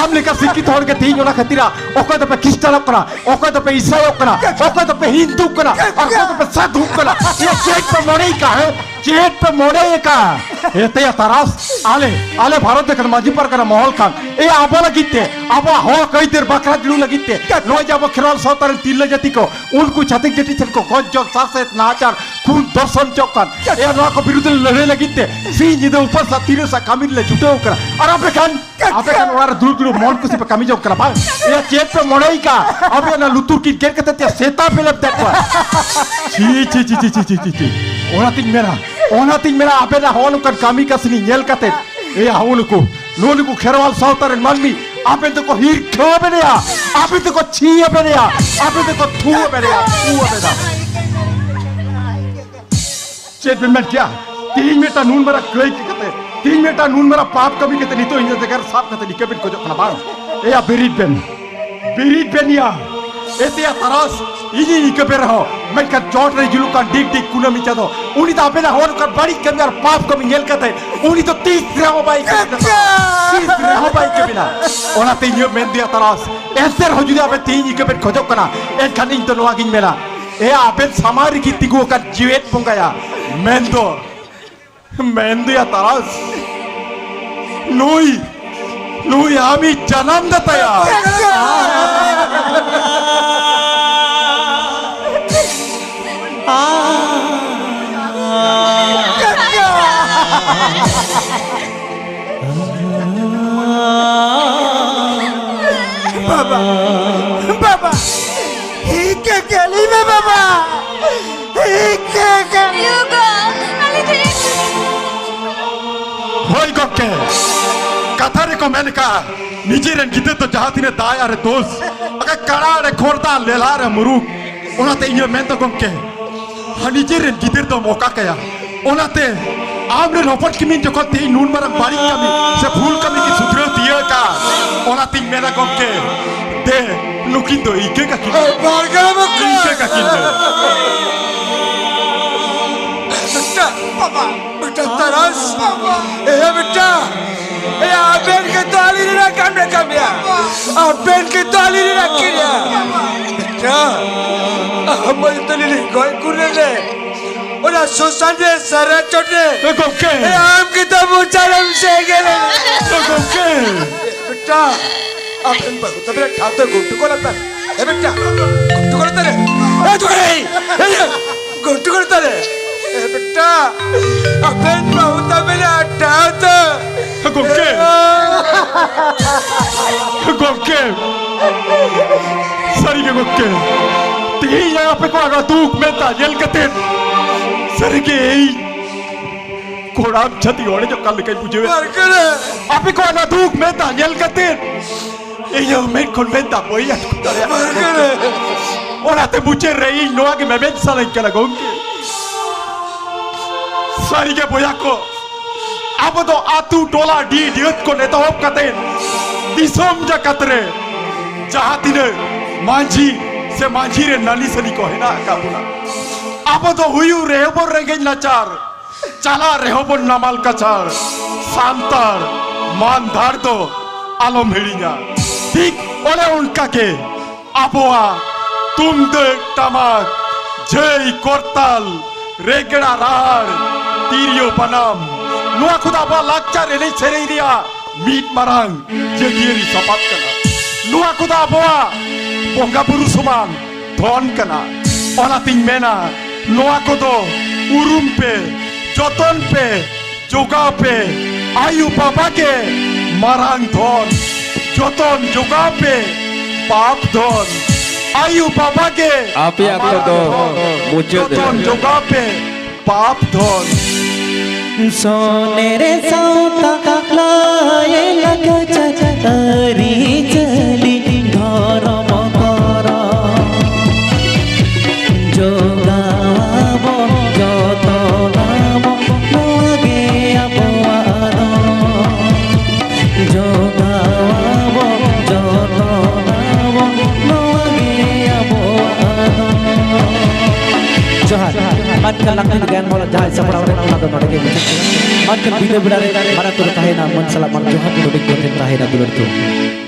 ᱟᱢ ᱞᱮᱠᱟ ᱥᱤᱠᱠᱷᱤᱛ ᱦᱚᱲ ᱜᱮ ᱛᱮᱦᱤᱧ ᱚᱱᱟ ᱠᱷᱟᱹᱛᱤᱨ ᱚᱠᱚᱭ ᱫᱚᱯᱮ ᱠᱷᱨᱤᱥᱴᱟᱱᱚᱜ ᱠᱟᱱᱟ, ᱚᱠᱚᱭ ᱫᱚᱯᱮ ᱤᱥᱟᱭᱚᱜ ᱠᱟᱱᱟ, ᱚᱠᱚᱭ ᱫᱚᱯᱮ ᱦᱤᱱᱫᱩᱜ ᱠᱟᱱᱟ, ᱟᱨ ᱚᱠᱚᱭ ᱫᱚᱯᱮ ᱥᱟᱫᱷᱩᱜ ᱠᱟᱱᱟ᱾ ᱮᱭᱟ ᱪᱮᱫ ᱯᱮ ᱢᱚᱱᱮᱭ ᱠᱟ ᱦᱮ? ᱪᱮᱫ ᱯᱮ ᱢᱚᱱᱮᱭ ᱠᱟ? ᱦᱮᱛᱮᱭᱟ ᱛᱟᱨᱟᱥ, ᱟᱞᱮ, ᱟᱞᱮ ᱵᱷᱟᱨᱚᱛ ᱫᱮᱥ ᱨᱮᱱ ᱢᱟᱹᱡᱷᱤ ᱯᱟᱨᱜᱟᱱᱟ ᱢᱚᱦᱚᱞ ᱠᱷᱟᱱ, ᱮᱭᱟ ᱟᱵᱚ ᱞᱟᱹᱜᱤᱫ ᱛᱮ, ᱟᱵᱚᱣᱟᱜ ᱦᱚᱠ ᱟᱹᱭᱫᱟᱹᱨ ᱵᱟᱠᱷᱨᱟ ᱡᱩᱲᱩ ᱞᱟᱹᱜᱤᱫ ᱛᱮ, ᱱᱚᱜᱼᱚᱭ ᱡᱮ ᱟᱵᱚ ᱠᱷᱮᱨᱣᱟᱞ ᱥᱟᱶᱛᱟ ᱨᱮᱱ ᱛᱤᱨᱞᱟᱹ ᱡᱟᱹᱛᱤ ᱠᱚ, ᱩᱱᱠᱩ ᱪᱷᱟᱹᱛᱤᱠ ᱡᱟᱹᱛᱤ ᱴᱷᱮᱱ ᱠᱚ ᱜᱚᱡ ᱡᱚᱢ, ᱥᱟᱥᱮᱛ, ᱱᱟᱦᱟᱪᱟᱨ, ᱠᱷᱩᱱ, ᱫᱚᱨᱥᱚᱱ ᱪᱚᱜ ᱠᱟᱱ, ᱮᱭᱟ ᱱᱚᱣᱟ ᱠᱚ ᱵᱤᱨᱩᱫᱷ ᱨᱮ ᱞᱟᱹᱲᱦᱟᱹᱭ ᱞᱟᱹᱜᱤᱫ ᱛᱮ ᱥᱤᱧ ᱧᱤᱫᱟᱹ ᱩᱯᱟᱹᱥ ᱟᱨ ᱛᱤᱨᱟᱹᱥ ᱟᱜ ᱠᱟᱹᱢᱤ ᱨᱮᱞᱮ ᱪᱷᱩᱴᱟᱹᱣ ᱠᱟᱱᱟ᱾ ᱟᱨ ᱟᱯᱮ ᱠᱷᱟᱱ, ᱟᱯᱮ ᱠᱷᱟᱱ ᱚᱲᱟᱜ ᱨᱮ ᱫᱩᱲᱩᱵ ᱫᱩᱲᱩᱵ ᱢᱚᱱ ᱠᱩᱥᱤ ᱯᱮ ᱠᱟᱹᱢᱤ ᱡᱚᱝ ᱠᱟᱱᱟ ᱵᱟᱝ? ᱮᱭᱟ ᱪᱮᱫ ᱯᱮ ᱢᱚᱱᱮᱭ ᱠᱟ? ᱟᱯᱮ ᱚᱱᱟ ᱞᱩᱛᱩᱨ ᱠᱤᱱ ᱜᱮᱫ ᱠᱟᱛᱮ ᱛᱮ ᱥᱮᱛᱟ ᱯᱮ ᱞᱮᱯ ᱫᱮᱫ ᱠᱚᱣᱟ᱾ ᱪᱷᱤ, ᱪᱷᱤ, ᱪᱷᱤ᱾ ᱚᱱᱟᱛᱤᱧ ᱢᱮᱱᱟ, ᱚᱱᱟᱛᱤᱧ ᱢᱮᱱᱟ, ᱟᱯᱮ ᱱᱟ ᱦᱚᱸᱜᱼᱚ ᱱᱚᱝᱠᱟᱱ ᱠᱟᱹᱢᱤ ᱠᱟᱹᱥᱱᱤ ᱧᱮᱞ ᱠᱟᱛᱮ, ᱮᱭᱟ ᱦᱚᱸᱜᱼᱚ ᱱᱩᱠᱩ, ᱱᱩᱜᱼᱩ ᱱᱩᱠᱩ ᱠᱷᱮᱨᱣᱟᱞ ᱥᱟᱶᱛᱟ ᱨᱮᱱ ᱢᱟᱹᱱᱢᱤ ᱟᱵᱮᱱ ᱫᱚᱠᱚ ᱦᱤᱨᱠᱷᱟᱹ ᱟᱵᱮᱱᱮᱭᱟ, ᱟᱵᱮᱱ ᱫᱚᱠᱚ ᱪᱷᱤ ᱟᱵᱮᱱᱮᱭᱟ, ᱟᱵᱮᱱ ᱫᱚᱠᱚ ᱛᱷᱩ ᱟᱵᱮᱱᱮᱭᱟ, ᱛᱷᱩ ᱟᱵᱮᱱᱟ᱾ ᱪᱮᱫ ᱵᱮᱱ ᱢᱮᱱ ᱠᱮᱭᱟ? ᱛᱤᱦᱤᱧ ᱢᱤᱫᱴᱟᱝ ᱱᱩᱱ ᱢᱟᱨᱟᱝ ᱠᱟᱹᱭ ᱠᱟᱛᱮ, ᱛᱤᱦᱤᱧ ᱢᱤᱫᱴᱟᱝ ᱱᱩᱱ ᱢᱟᱨᱟᱝ ᱯᱟᱯ ᱠᱟᱹᱢᱤ ᱠᱟᱛᱮ ᱱᱤᱛᱚᱜ ᱤᱧᱟᱹᱜ ᱡᱟᱭᱜᱟ ᱨᱮ ᱥᱟᱵ ᱠᱟᱛᱮ ᱱᱤᱠᱟᱹ ᱵᱮᱱ ᱠᱷᱚᱡᱚᱜ ᱠᱟᱱᱟ ᱵᱟᱝ? ᱮᱭᱟ ᱵᱤᱨᱤᱫ ᱵᱮᱱ, ᱵᱤᱨᱤᱫ ᱵᱮᱱ ᱭᱟ᱾ ᱮᱛᱮᱭᱟ ᱛᱟᱨᱟᱥ, ᱤᱧᱤᱧ ᱤᱠᱟᱹ ᱵᱮᱱ ᱨᱮᱦᱚᱸ, ᱢᱮᱱᱠᱷᱟᱱ ᱪᱚᱴ ᱨᱮ ᱡᱩᱞᱩᱜ ᱠᱟᱱ ᱰᱤᱜᱽ ᱰᱤᱜᱽ ᱠᱩᱱᱟᱹᱢᱤ ᱪᱟᱸᱫᱚ, ᱩᱱᱤ ᱫᱚ ᱟᱵᱮᱱᱟᱜ ᱦᱚᱲ ᱚᱱᱠᱟᱱ ᱵᱟᱹᱲᱤᱡ ᱠᱟᱹᱢᱤ ᱟᱨ ᱯᱟᱯ ᱠᱟᱹᱢᱤ ᱧᱮᱞ ᱠᱟᱛᱮ, ᱩᱱᱤ ᱫᱚ ᱛᱤᱥ ᱨᱮᱦᱚᱸ ᱵᱟᱭ ᱤᱠᱟᱹ ᱵᱮᱱᱟ᱾ ᱛᱤᱥ ᱨᱮᱦᱚᱸ ᱵᱟᱭ ᱤᱠᱟᱹ ᱵᱮᱱᱟ᱾ ᱚᱱᱟᱛᱮ ᱤᱧᱟᱹᱜ ᱢᱮᱱ ᱫᱚᱭᱟ ᱛᱟᱨᱟᱥ, ᱮᱱᱛᱮ ᱨᱮᱦᱚᱸ ᱡᱩᱫᱤ ᱟᱵᱮᱱ ᱛᱤᱦᱤᱧ ᱤᱠᱟᱹ ᱵᱮᱱ ᱠᱷᱚᱡᱚᱜ ᱠᱟᱱᱟ, ᱮᱱᱠᱷᱟᱱ ᱤᱧ ᱫᱚ ᱱᱚᱣᱟ ᱜᱤᱧ ᱢᱮᱱᱟ, ᱮ ᱟᱵᱮᱱ ᱥᱟᱢᱟᱝ ᱨᱮᱜᱮ ᱛᱤᱸᱜᱩ ᱟᱠᱟᱱ ᱡᱤᱣᱮᱫ ᱵᱚᱸᱜᱟᱭᱟ, ᱢᱮᱱ ᱫᱚ, ᱢᱮᱱ ᱫᱚᱭᱟ ᱛᱟᱨᱟᱥ᱾ ᱱᱩᱭ, ᱱᱩᱭ ᱟᱢᱤᱡ ᱡᱟᱱᱟᱢ ᱫᱟᱛᱟᱭᱟ᱾ ᱵᱟᱵᱟ, ᱵᱟᱵᱟ, ᱤᱧ ᱠᱟᱹᱠᱤ ᱟᱹᱞᱤᱧ ᱢᱮ ᱵᱟᱵᱟ, ᱤᱧ ᱠᱟᱹᱠᱤ᱾ ᱦᱳᱭ ᱜᱚᱢᱠᱮ, ᱠᱟᱛᱷᱟ ᱨᱮᱠᱚ ᱢᱮᱱ ᱟᱠᱟᱫᱼᱟ, ᱱᱤᱡᱮᱨᱮᱱ ᱜᱤᱫᱟᱹᱨ ᱫᱚ ᱡᱟᱦᱟᱸ ᱛᱤᱱᱟᱹᱜ ᱫᱟᱜ ᱨᱮ ᱫᱳᱥ, ᱟᱠᱟ ᱠᱟᱲᱟ ᱨᱮ ᱠᱷᱚᱨᱫᱟ, ᱞᱮᱞᱦᱟ ᱨᱮ ᱢᱩᱨᱩᱠ᱾ ᱚᱱᱟᱛᱮ ᱤᱧ ᱦᱚᱸ ᱢᱮᱱ ᱫᱚ ᱜᱚᱢᱠᱮ, ᱦᱟ, ᱱᱤᱡᱮᱨᱮᱱ ᱜᱤᱫᱟᱹᱨ ᱫᱚᱢ ᱚᱠᱟ ᱠᱟᱭᱟ? ᱚᱱᱟᱛᱮ ᱟᱢᱨᱮᱱ ᱦᱚᱯᱚᱱ ᱠᱤᱱ ᱡᱚᱠᱷᱚᱱ ᱛᱮᱦᱮᱧ ᱱᱩᱱ ᱢᱟᱨᱟᱝ ᱵᱟᱹᱲᱤᱡ ᱠᱟᱹᱢᱤ ᱥᱮ ᱵᱷᱩᱞ ᱠᱟᱹᱢᱤ ᱠᱤᱱ ᱥᱩᱫᱷᱨᱟᱹᱣ ᱛᱤᱭᱟᱹᱜ ᱟᱠᱟᱫ, ᱚᱱᱟᱛᱤᱧ ᱢᱮᱱᱟ ᱜᱚᱢᱠᱮ, ᱫᱮ, ᱱᱩᱠᱤᱱ ᱫᱚ ᱤᱠᱟᱹ ᱠᱟᱹᱠᱤᱱ ᱢᱮ᱾ ᱵᱟᱨᱜᱟᱲ ᱵᱟᱠᱚ᱾ ᱤᱠᱟᱹ ᱠᱟᱹᱠᱤᱱ ᱢᱮ᱾ ᱵᱮᱴᱟ, ᱵᱟᱵᱟ, ᱵᱮᱴᱟ ᱛᱟᱨᱟᱥ, ᱵᱟᱵᱟ᱾ ᱮ ᱵᱮᱴᱟ, ᱮ ᱟᱵᱮᱱ ᱜᱮ ᱛᱚ ᱟᱹᱞᱤᱧ ᱨᱮᱱᱟᱜ ᱠᱟᱹᱢᱤ ᱠᱟᱹᱢᱤᱭᱟ᱾ ᱟᱵᱮᱱ ᱜᱮ ᱛᱚ ᱟᱹᱞᱤᱧ ᱨᱮᱱᱟᱜ ᱠᱤᱱᱤᱭᱟ᱾ ᱵᱮᱴᱟ, ᱟᱢ ᱢᱟ ᱡᱚᱛᱚ ᱞᱤᱧ ᱜᱚᱡ ᱜᱩᱨ ᱞᱮ᱾ ᱚᱱᱟ ᱥᱚᱥᱟᱱ ᱨᱮ ᱥᱟᱨᱟ ᱪᱚᱴ ᱨᱮ᱾ ᱮ ᱜᱚᱢᱠᱮ᱾ ᱮ ᱟᱢ ᱜᱮ ᱛᱚ ᱢᱚᱪᱟ ᱨᱮᱢ ᱥᱮᱸᱜᱮᱞ᱾ ᱮ ᱜᱚᱢᱠᱮ᱾ ᱵᱮᱴᱟ, ᱟᱵᱮᱱ ᱵᱟᱹᱦᱩ ᱛᱟᱵᱮᱱ ᱴᱷᱟᱶ ᱫᱚ ᱜᱷᱩᱱᱴᱩ ᱠᱚ ᱞᱟᱛᱟᱨ᱾ ᱮ ᱵᱮᱴᱟ, ᱜᱷᱩᱱᱴᱩ ᱠᱚ ᱞᱟᱛᱟᱨ ᱨᱮ᱾ ᱮ ᱛᱚᱠᱟᱨᱮ, ᱮ ᱜᱷᱩᱱᱴᱩ ᱠᱚ ᱞᱟᱛᱟᱨ ᱨᱮ᱾ ᱮ ᱵᱮᱴᱟ, ᱟᱵᱮᱱ ᱵᱟᱹᱦᱩ ᱛᱟᱵᱮᱱ ᱴᱷᱟᱶ ᱫᱚ᱾ ᱜᱚᱢᱠᱮ, ᱜᱚᱢᱠᱮ, ᱥᱟᱹᱨᱤᱜᱮ ᱜᱚᱢᱠᱮ, ᱛᱮᱦᱮᱧ ᱟᱯᱮ ᱠᱚᱣᱟᱜ ᱱᱚᱣᱟ ᱫᱩᱠ ᱢᱮᱫ ᱫᱟᱜ ᱧᱮᱞ ᱠᱟᱛᱮᱫ ᱥᱟᱹᱨᱤᱜᱮ ᱤᱧ ᱠᱚᱲᱟᱢ ᱪᱷᱟᱹᱛᱤ ᱚᱲᱮᱡᱚᱜ ᱠᱟᱱ ᱞᱮᱠᱟᱧ ᱵᱩᱡᱷᱟᱹᱣᱮᱫ᱾ ᱵᱟᱨᱜᱟᱲ᱾ ᱟᱯᱮ ᱠᱚᱣᱟᱜ ᱚᱱᱟ ᱫᱩᱠ ᱢᱮᱫ ᱫᱟᱜ ᱧᱮᱞ ᱠᱟᱛᱮ ᱤᱧᱟᱹᱜ ᱢᱮᱫ ᱠᱷᱚᱱ ᱢᱮᱫ ᱫᱟᱜ ᱵᱟᱹᱧ ᱟᱴᱠᱟᱣ ᱫᱟᱲᱮᱭᱟᱜ ᱠᱟᱱᱟ᱾ ᱵᱟᱨᱜᱟᱲ᱾ ᱚᱱᱟᱛᱮ ᱢᱩᱪᱟᱹᱫ ᱨᱮ ᱤᱧ ᱱᱚᱣᱟ ᱜᱮ ᱢᱮᱢᱮᱱ ᱥᱟᱱᱟᱧ ᱠᱟᱱᱟ ᱜᱚᱢᱠᱮ, ᱥᱟᱹᱨᱤᱜᱮ ᱵᱚᱭᱦᱟ ᱠᱚ, ᱟᱵᱚ ᱫᱚ ᱟᱹᱛᱩ, ᱴᱚᱞᱟ, ᱰᱤ ᱰᱤᱦᱟᱹᱛ ᱠᱷᱚᱱ ᱮᱛᱚᱦᱚᱵ ᱠᱟᱛᱮ ᱫᱤᱥᱚᱢ ᱡᱟᱠᱟᱛ ᱨᱮ ᱡᱟᱦᱟᱸ ᱛᱤᱱᱟᱹᱜ ᱢᱟᱹᱡᱷᱤ ᱥᱮ ᱢᱟᱹᱡᱷᱤ ᱨᱮ ᱱᱟᱹᱱᱤ ᱥᱟᱹᱱᱤ ᱠᱚ ᱦᱮᱱᱟᱜ ᱟᱠᱟᱫ ᱵᱚᱱᱟ, ᱟᱵᱚ ᱫᱚ ᱦᱩᱭᱩᱜ ᱨᱮᱦᱚᱸ ᱵᱚᱱ ᱨᱮᱸᱜᱮᱡ ᱱᱟᱪᱟᱨ, ᱪᱟᱞᱟᱜ ᱨᱮᱦᱚᱸ ᱵᱚᱱ ᱱᱟᱢᱟᱞ ᱠᱟᱪᱷᱟᱲ, ᱥᱟᱱᱛᱟᱲ ᱢᱟᱱ ᱫᱷᱟᱲ ᱫᱚ ᱟᱞᱚᱢ ᱦᱤᱲᱤᱧᱟ᱾ ᱴᱷᱤᱠ ᱚᱱᱮ ᱚᱱᱠᱟ ᱜᱮ ᱟᱵᱚᱣᱟᱜ ᱛᱩᱢᱫᱟᱹᱜ ᱴᱟᱢᱟᱠ, ᱡᱷᱟᱹᱭ ᱠᱚᱨᱛᱟᱞ, ᱨᱮᱜᱽᱲᱟ ᱨᱟᱦᱟᱲ, ᱛᱤᱨᱭᱳ ᱵᱟᱱᱟᱢ, ᱱᱚᱣᱟ ᱠᱚᱫᱚ ᱟᱵᱚᱣᱟᱜ ᱞᱟᱠᱪᱟᱨ ᱮᱱᱮᱡ ᱥᱮᱨᱮᱧ ᱨᱮᱭᱟᱜ ᱢᱤᱫ ᱢᱟᱨᱟᱝ ᱡᱟᱹᱛᱤᱭᱟᱹᱨᱤ ᱥᱟᱯᱟᱵ ᱠᱟᱱᱟ᱾ ᱱᱚᱣᱟ ᱠᱚᱫᱚ ᱟᱵᱚᱣᱟᱜ ᱵᱚᱸᱜᱟ ᱵᱩᱨᱩ ᱥᱚᱢᱟᱱ ᱫᱷᱚᱱ ᱠᱟᱱᱟ᱾ ᱚᱱᱟᱛᱤᱧ ᱢᱮᱱᱟ, ᱱᱚᱣᱟ ᱠᱚᱫᱚ ᱩᱨᱩᱢ ᱯᱮ, ᱡᱚᱛᱚᱱ ᱯᱮ, ᱡᱚᱜᱟᱣ ᱯᱮ᱾ ᱟᱭᱳ ᱵᱟᱵᱟ ᱜᱮ ᱢᱟᱨᱟᱝ ᱫᱷᱚᱱ, ᱡᱚᱛᱚᱱ ᱡᱚᱜᱟᱣ ᱯᱮ ᱯᱟᱯ ᱫᱷᱚᱱ᱾ ᱟᱭᱳ ᱵᱟᱵᱟ ᱜᱮ ᱟᱯᱮᱭᱟᱜ ᱚᱠᱛᱚ ᱫᱚ ᱢᱟᱨᱟᱝ ᱫᱷᱚᱱ, ᱢᱩᱪᱟᱹᱫ ᱡᱚᱛᱚᱱ ᱮᱱᱟ᱾ ᱡᱚᱜᱟᱣ ᱯᱮ ᱯᱟᱯ ᱫᱷᱚᱱ᱾ ᱥᱚᱱᱮᱨ ᱥᱟᱶᱛᱟ ᱞᱟᱭ ᱞᱟᱠᱪᱟᱨ ᱟᱹᱨᱤᱪᱟᱹᱞᱤ ᱫᱷᱚᱨᱚᱢ ᱠᱚᱨᱚᱢ ᱡᱚᱜᱟᱣᱟᱵᱚ, ᱡᱚᱛᱚᱱᱟᱵᱚ, ᱱᱚᱣᱟ ᱜᱮ ᱟᱵᱚᱣᱟᱜ ᱫᱚ᱾ ᱡᱚᱜᱟᱣᱟᱵᱚ, ᱡᱚᱛᱚᱱᱟᱵᱚ, ᱱᱚᱣᱟ ᱜᱮ ᱟᱵᱚᱣᱟᱜ ᱫᱚ᱾ ᱡᱚᱦᱟᱨ᱾ ᱢᱟ ᱮᱱᱠᱷᱟᱱ ᱞᱟᱹᱠᱛᱤ ᱜᱮᱭᱟᱱ ᱢᱚᱦᱚᱞ ᱡᱟᱦᱟᱸᱭ ᱥᱟᱯᱲᱟᱣ ᱞᱮᱱ, ᱚᱱᱟ ᱫᱚ ᱱᱚᱰᱮ ᱜᱮ ᱢᱩᱪᱟᱹᱫ ᱠᱟᱱᱟ᱾ ᱢᱟ ᱮᱱᱠᱷᱟᱱ ᱵᱤᱫᱟᱹ ᱵᱮᱲᱟ ᱨᱮ ᱢᱟᱨᱟᱝ ᱠᱚᱫᱚ ᱛᱟᱦᱮᱸᱭᱮᱱᱟ ᱢᱟᱹᱱ ᱥᱟᱞᱟᱜ ᱢᱟᱹᱱ ᱡᱚᱦᱟᱨ, ᱱᱚᱰᱮ ᱠᱚ ᱴᱷᱮᱱ ᱛᱟᱦᱮᱸᱭᱮᱱᱟ ᱫᱩᱞᱟᱹᱲ ᱛᱷᱩᱢ᱾